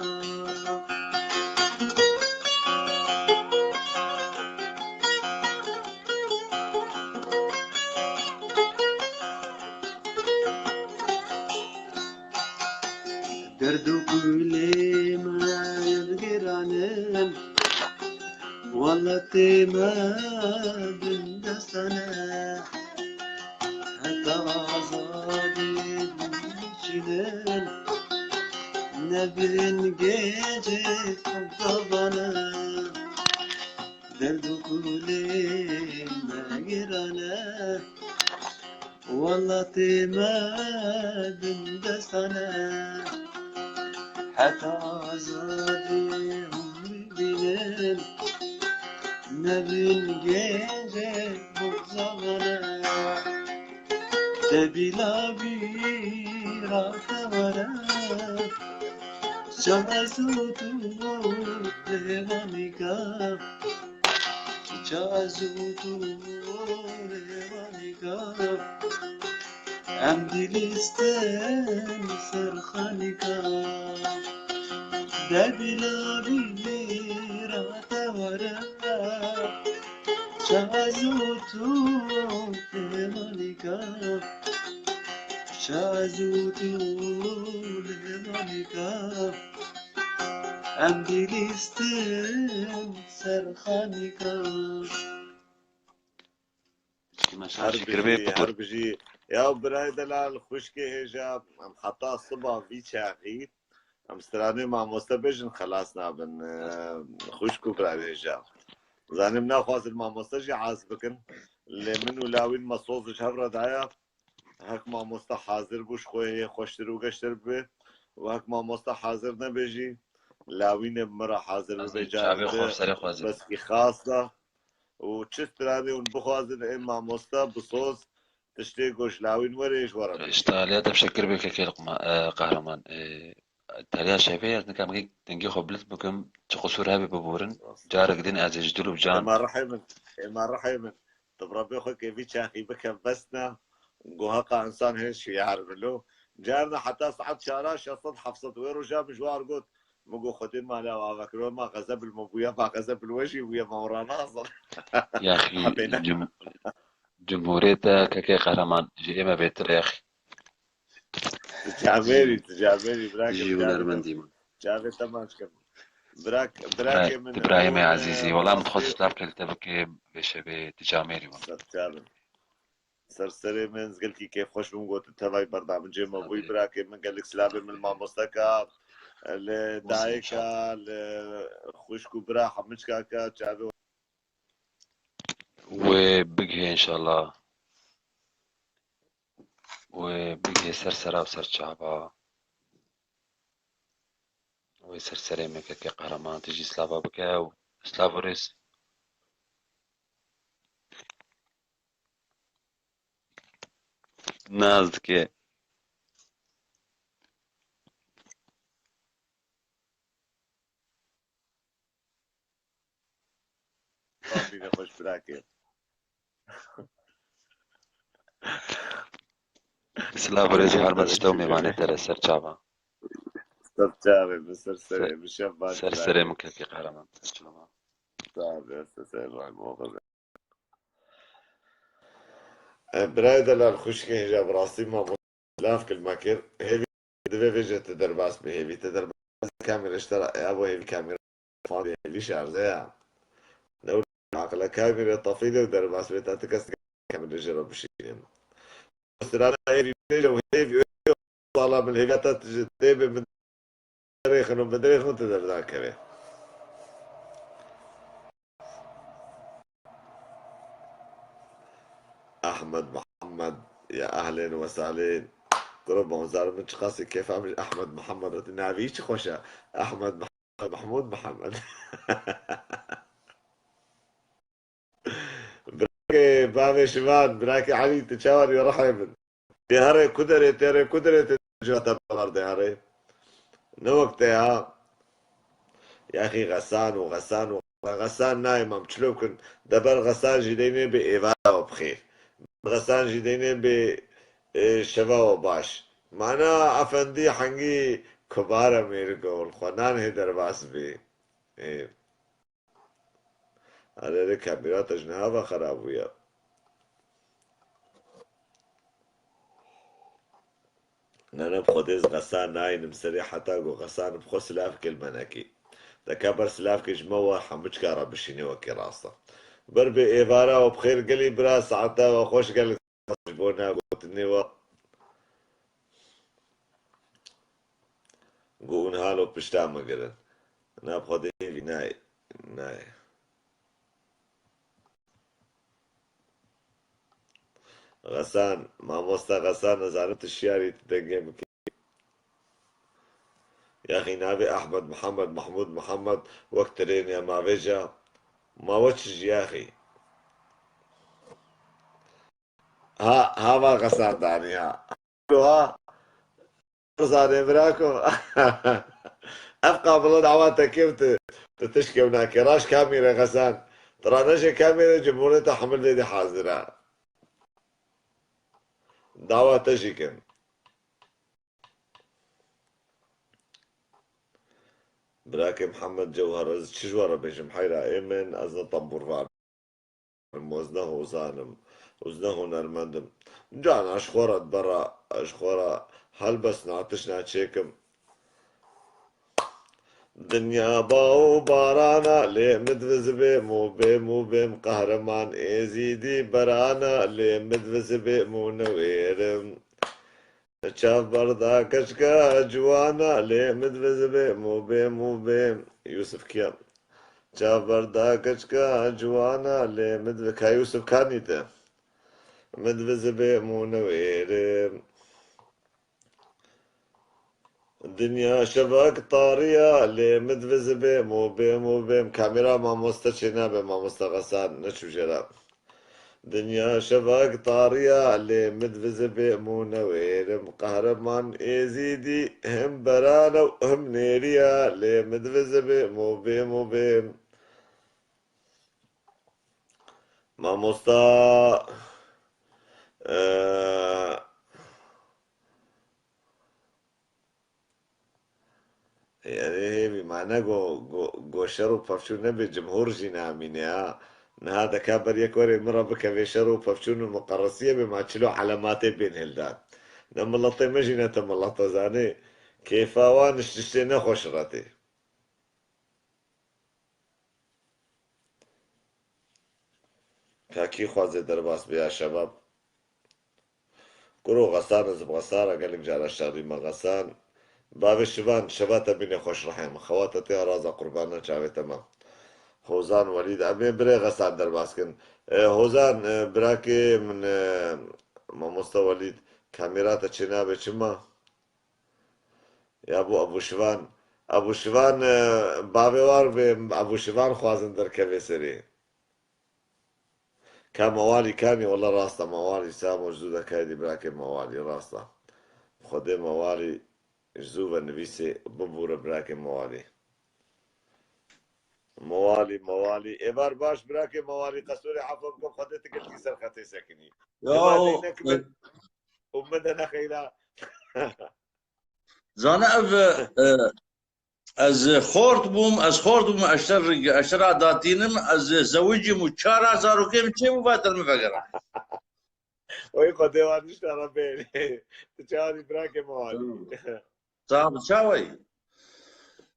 Derd û kulê me giran in, welatê me bindestan e. Heta azadî biçînin, ne bin gecê xemtavan e. Derd û kulê me giran e, welatê me bindestan e. Heta azadî hûn bibînin, ne bin gecê bixzavan e. De bila bîra te were, ça ez û tu li vanîka, ça ez û tu li vanîka. Em dilîstin ser xanîka, de bila bîra te were. Ça ez û tu li vanîka, ça ez û tu li vanîka. Em dilîstin ser xanîka. Her bijî, her bijî. Ya birayê delal, xwişkê hêja, em heta siba vî çaxî, em stranê mamoste bêjin xelas nabin. Xwişk û birayê hêja. Zanim naxwazin mamoste jî hez bikin. Lê min û lawîn me soz ji hev re daya. Hek mamoste hazir bû, ji xwe yê xweştir û geştir bibe. Û hek mamoste hazir nebe jî, lawînê bi min re hazir bibe. Çavê xwe serê xwezin. Bes îxas da. Û çi stranê hûn bixwazin, ê mamoste bi soz tiştê ku ji lawîn were, ji we re bêjin. Ji te aliya te bi şekir bê kekê Luqman, e, Qehreman. E, tariya şevê ez nikem dengê xwe bilind bikim, çi qisûr hebe biborin. Rast. Carek din ez ê ji dil û can. Ê ma rihê min, ê ma rihê min. Tu bi Rebbê xwe kê vî çaxî bike bes ne. Ku heqa insan hê şiyar bilo. Carna heta saet çara şeş sed heft sed. Wê roja min ji war got. Min got, Xwedê mala we avekiro, ma xezeb li me bûye, ma xezeb li we jî bûye, ma we ranazin. Yaxî, Hebê ne. Cumhuriyet e, kekê Qehreman, ji ê me bêtir e, yaxî. Tu camêrî, tu camêrî, birakê. Jî hunermendî min. Çavê te maç kim. Birak, birakê min. Birayê me ezîzî, wela min dixwest silav kê li te bikim, vê şevê, tu camêrî min. Ser çavê. Ser serê min, ez gelkî kêfxweş bûm ku tu tevayî berdamicê me bûyî. Birakê min, gelek silavê min li mamosteka, li dayika, li xwişk û bira hemû çikaka çavê. Wê bigihê înşallah. Wê bigihê ser sera û ser çava. Wê ser serê min kekê qehreman, tu jî slava bike û slav û rêz. Naz dike. Bîne xweş birakê. Silav û rêz û hurmet ji te û mêvanê te re, ser çava. Ser çavê min, ser serê min, şev baş. Ser serê min kekê qehreman. Ser çava. Sağ ol, ser serê min, muhafaza. E, birayê delal, xwişkê hêja, bi rastî ma bo lav kir me kir. Hêvî divê vêje te derbas bê, hêvî te derbas kamera ji te re, ya bo hêvî kamera fandê hêvî şarje ya. Ne aqile kamera tafîle û derbas bê, ta ti kes kamera jê re bişîne. Sirana hêvî vêje û hêvî sala min hêviya te tê be min. Dirêxin û bi dirêxin tu derdakeve. Ahmed Muhammed, ya ehlên we salên. Kuro bonzar min çiqasî kêfa min ji Ahmed Muhammed re, tu navî çi xweş e. Ahmed Muhammed, Mahmud Muhammed. Birakê bavê Şivan, birakê Elî, tu çawa rî rihê min? Dê herê ku derê tê, rê ku derê tê, civata balar dê herê. Ne wek te ya. Yaxî Xesan û Xesan û Xesan nayê mam çilo bikin. Deber Xesan jî deynê bi êvara we bixêr. Xesan jî deynê bi, e, şeva we baş. Mana efendî hengî kubare mêriko, xwe nan hê derbas bî. Ê. Erê, erê, kamera te ji niha ve xerab bûye. Ne, ne, bi Xwedê ez Xesan nayînim serê heta ku Xesan bi xwe silav kir me nekî. Te ka ber silav kir ji me we hemû çika re bişînê wekî rast e. Ber bi êvara we bi xêr gelî bira, saeta we xweş, gelek ji bo nagotinê we. Got hûn halo pişta min girin. Na bi Xwedê hêvî nayê. Nayê. Xesan, mamoste Xesan, nizanim tu şiyarî, tu dengê min kê. Yaxî navê Ahmed Muhammed, Mahmud Muhammed, wek tirênê ma vêca. Ma we çi ji yaxî? Ha, hava Xesan danî ha. Ha. Zanê bira ku ev qabilo dawa te kêm tu, tu tişt kew nakê. Raş kamîre Xesan. Tu ranejê kamîre, cumhurê te hemil vêdî hazir e. Dawa te jî kin. Birakê Mihemed Cewher, ez çi ji we re bêjim, heyra ê min, ez ne tembûrvan im, ez ne hozan im, ez ne hunermend im. Cana ji xwe re dibera, ez ji xwe re helbest natiş naçêkim. Dinya ba û barana, lê min divizibêm û bêm û bêm qehreman êzîdî berana, lê min divizibêm û newêrim. Çav berda keçika ciwana, lê min divizibêm û bêm û bêm. Yusuf kiya? Çav berda keçika ciwana, lê min divi-, ka Yusuf kanî te? Min divizibêm û newêrim. Dinya şevak tariya, lê min divizibêm û bêm û bêm. Kamera mamoste çênabe, mamoste Xesan, neçû jê re. Dinya şevak tariya, lê min divizibêm û newêrim. Qehreman êzîdî him berane û him nêriya, lê min divizibêm û bêm û bêm. Mamosta, e, Yanî hêvî mane go, go, go şer û pevçûn nebê, cumhur jî namîne ha. Niha deka ber yek werê min re bike vê şer û pevçûn û muqeresiyê bê, ma çilo elematê bên hildan. Ne miletê me jî ne te mileta zanê. Kêfa wan ji tiştê nexweş re tê. Ka kî xwaze derbas be ya şebab? Kuro Xesan, ez bi Xesara gelek cara şerî me Xesan. Bavê Şivan, şeva te bîne xweş rihê min. Xewata te ya raza qurbana çavê te me. Hozan Welîd, em ê birê Xesan derbas kin. E, Hozan, e, birakê min, e, mamosta Welîd, kamera te çê nabe çima? Ya bû Ebû Şivan. Ebû Şivan, e, bavê war bê, Ebû Şivan xwazin derkevê serê. Ka Mewalî kanî, wela rast e, Mewalî, Samo, ji zû de kaydî birakê Mewalî, rast e. Xwedê Mewalî ji zû ve nivîsê bibûre birakê Mewalî. Mewalî, Mewalî. Êvar baş birakê Mewalî, qesurê efwe bikim, Xwedê tu gelkî ser xetê sekinî. Ya Êvar o, deynek min û min de nexeyla. Zane ev, e, ez xort bûm, ez xort bûm, eşter, eştera datînim, ez zewicîm û çar zarokê min çêbû, vatir min vegera. Oy Xwedê wan nişte Rebê. Tu çawa dî birakê me wanî? Sağ ol, çawayî?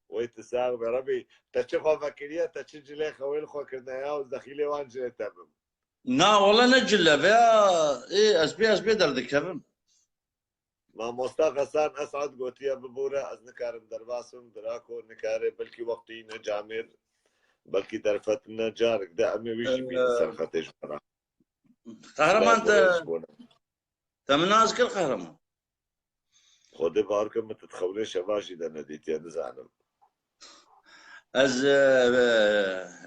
Wey tu sax be Rebî. Te çi xwe vekiriye, te çi cilê xewê li xwe kirine ya û zexîlê wan cilê te bim. Na, wele ne cile veya, ê, ez pê, ez pê derdikevim. Mamosta Xesan Esad gotiye bibûre, ez nikarim derbas bim, birako nikare, belkî wextî ne camêr, belkî derfetine carek de em ê wî jî bînin ser xetê ji me re. Qehreman te, te min nas kir qehreman. Xwedê bawer ke min tu di xewnê şeva jî de nedîtiye, nizanim. Ez, e, e,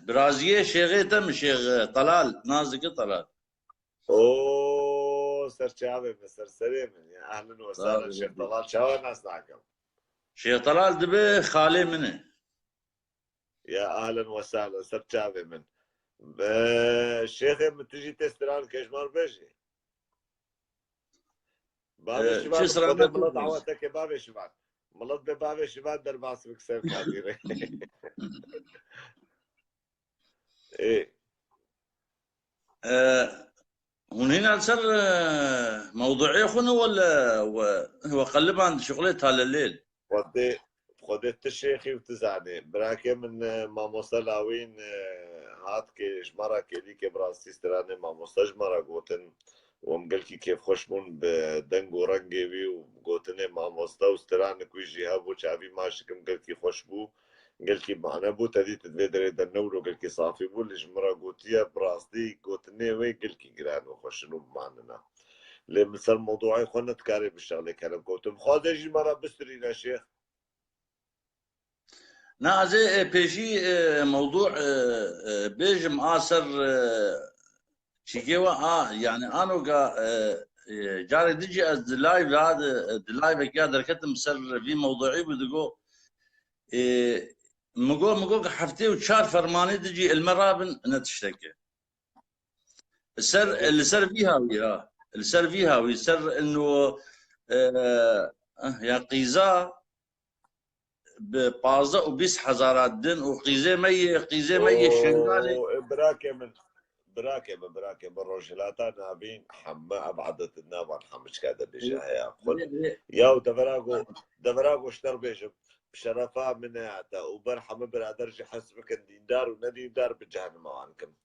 biraziyê şêxê te min, Şêx, e, Telal, nas dikir Telal. Oo, ser çavê min, ser serê min. Ya, ehlen we sehlen Şêx Telal, çawa nas nakim? Şêx Telal dibe xalê min e. Ya, ehlen we sehlen, ser çavê min. Be, şêxê min, tu jî tê stran ke ji me re bêjî. Bavê Ee, Şivan, çi bi Xwedê sırada milet tutmuş? Aweteke bavê Şivan. Milet be bavê Şivan derbas bik ser kadîre. Ê. Ee, hûn hîna li ser, e, mewduê xwe ne wele we, we qeliban şixulê talelêl. Xwedê, Xwedê tu şêxî û tu zanî. Birakê min, e, mamoste Lawîn, e, hat kê ji me re kêlîkê bi rastî stranê mamoste ji me re gotin. Û em gelkî kêfxweş bûn, bi deng û rengê wî û gotinê mamoste û stranik wî jî hebû, çavî maşikim gelkî xweş bû, gelkî mane bû. Te dît di vê derê de newro gelkî safî bû, lê ji min re gotiye, bi rastî gotinê wê gelkî giran û xweş in û bi mane ne. Lê min ser mewdûayê xwe ne dikarê bişexlê kerem ke. Tu bixwazê jî me re bistirîne şêx. Na, ez ê, e, pêşî, e, mewdû, e, e, bêjim a ser, e, çîkê we a, yani anoga, e, e, carê din jî ez di live ra, di, di live-ek ya derketim ser vî mewduî bû, digo, e, min got, min got heftê û çar fermanê din jî li me rabin ne tişteke. Li ser, li ser vî hawî ha. Li ser vî hawî, ser ino, e, eh, ya qîza bi pazdeh û bîst hezara din û qîzê me yê, qîzê me yê Şengalê. Oo, e, birakê min, birakê min, birakê min, Rojhilata Navîn heme ev edet navan heme çika de bêje heya xwe. Lê, lê, Ya û devera go, devera go ji te re bêjim, bi şerefa min e te û ber heme birader jî hez bikin, dîndar û nedîndar, bi cehenima wan kim.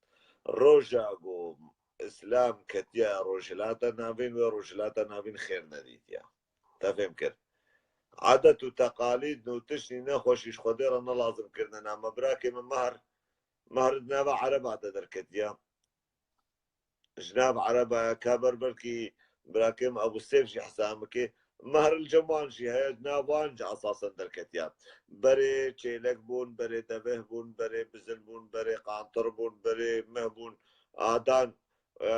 Roja ku Îslam ketiye Rojhilata Navîn, wê Rojhilata Navîn xêr nedîtiye. Te fêm kir? Edet û teqalîd û tiştî nexweşî ji Xwedê re ne lazim kirine. Na me birakê min mehr, mehr di nava Ereba de derketiye. Ji nav Ereba ye, ka ber belkî birakê min Ebû Sêf jî hesab bike. Mehr li cem wan jî heye, di nav wan jî esasen derketiye. Berê çêlek bûn, berê deveh bûn, berê bizil bûn, berê qantir bûn, berê meh bûn, adan, e,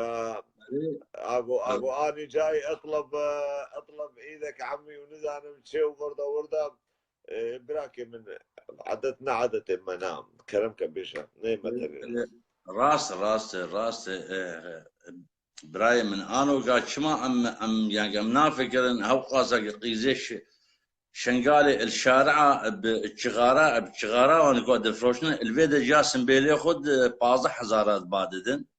ago, ago anî cayî etleb, e, etleb îdek emî û nizanim çê û wirda wirda, e, birakê min, edet ne edetê me na, kerem ke bêje, nê me tevê. Rast, rast, rast, e, e, Birayê min, anoga çima em, em, yani em nafikirin, hewqasa ki qîzê şi-, Şengalê il şari'a bi çixara, bi çixara wan ku difroşin, il vê de ya simbêlê xwe di pazdeh hezara ba didin.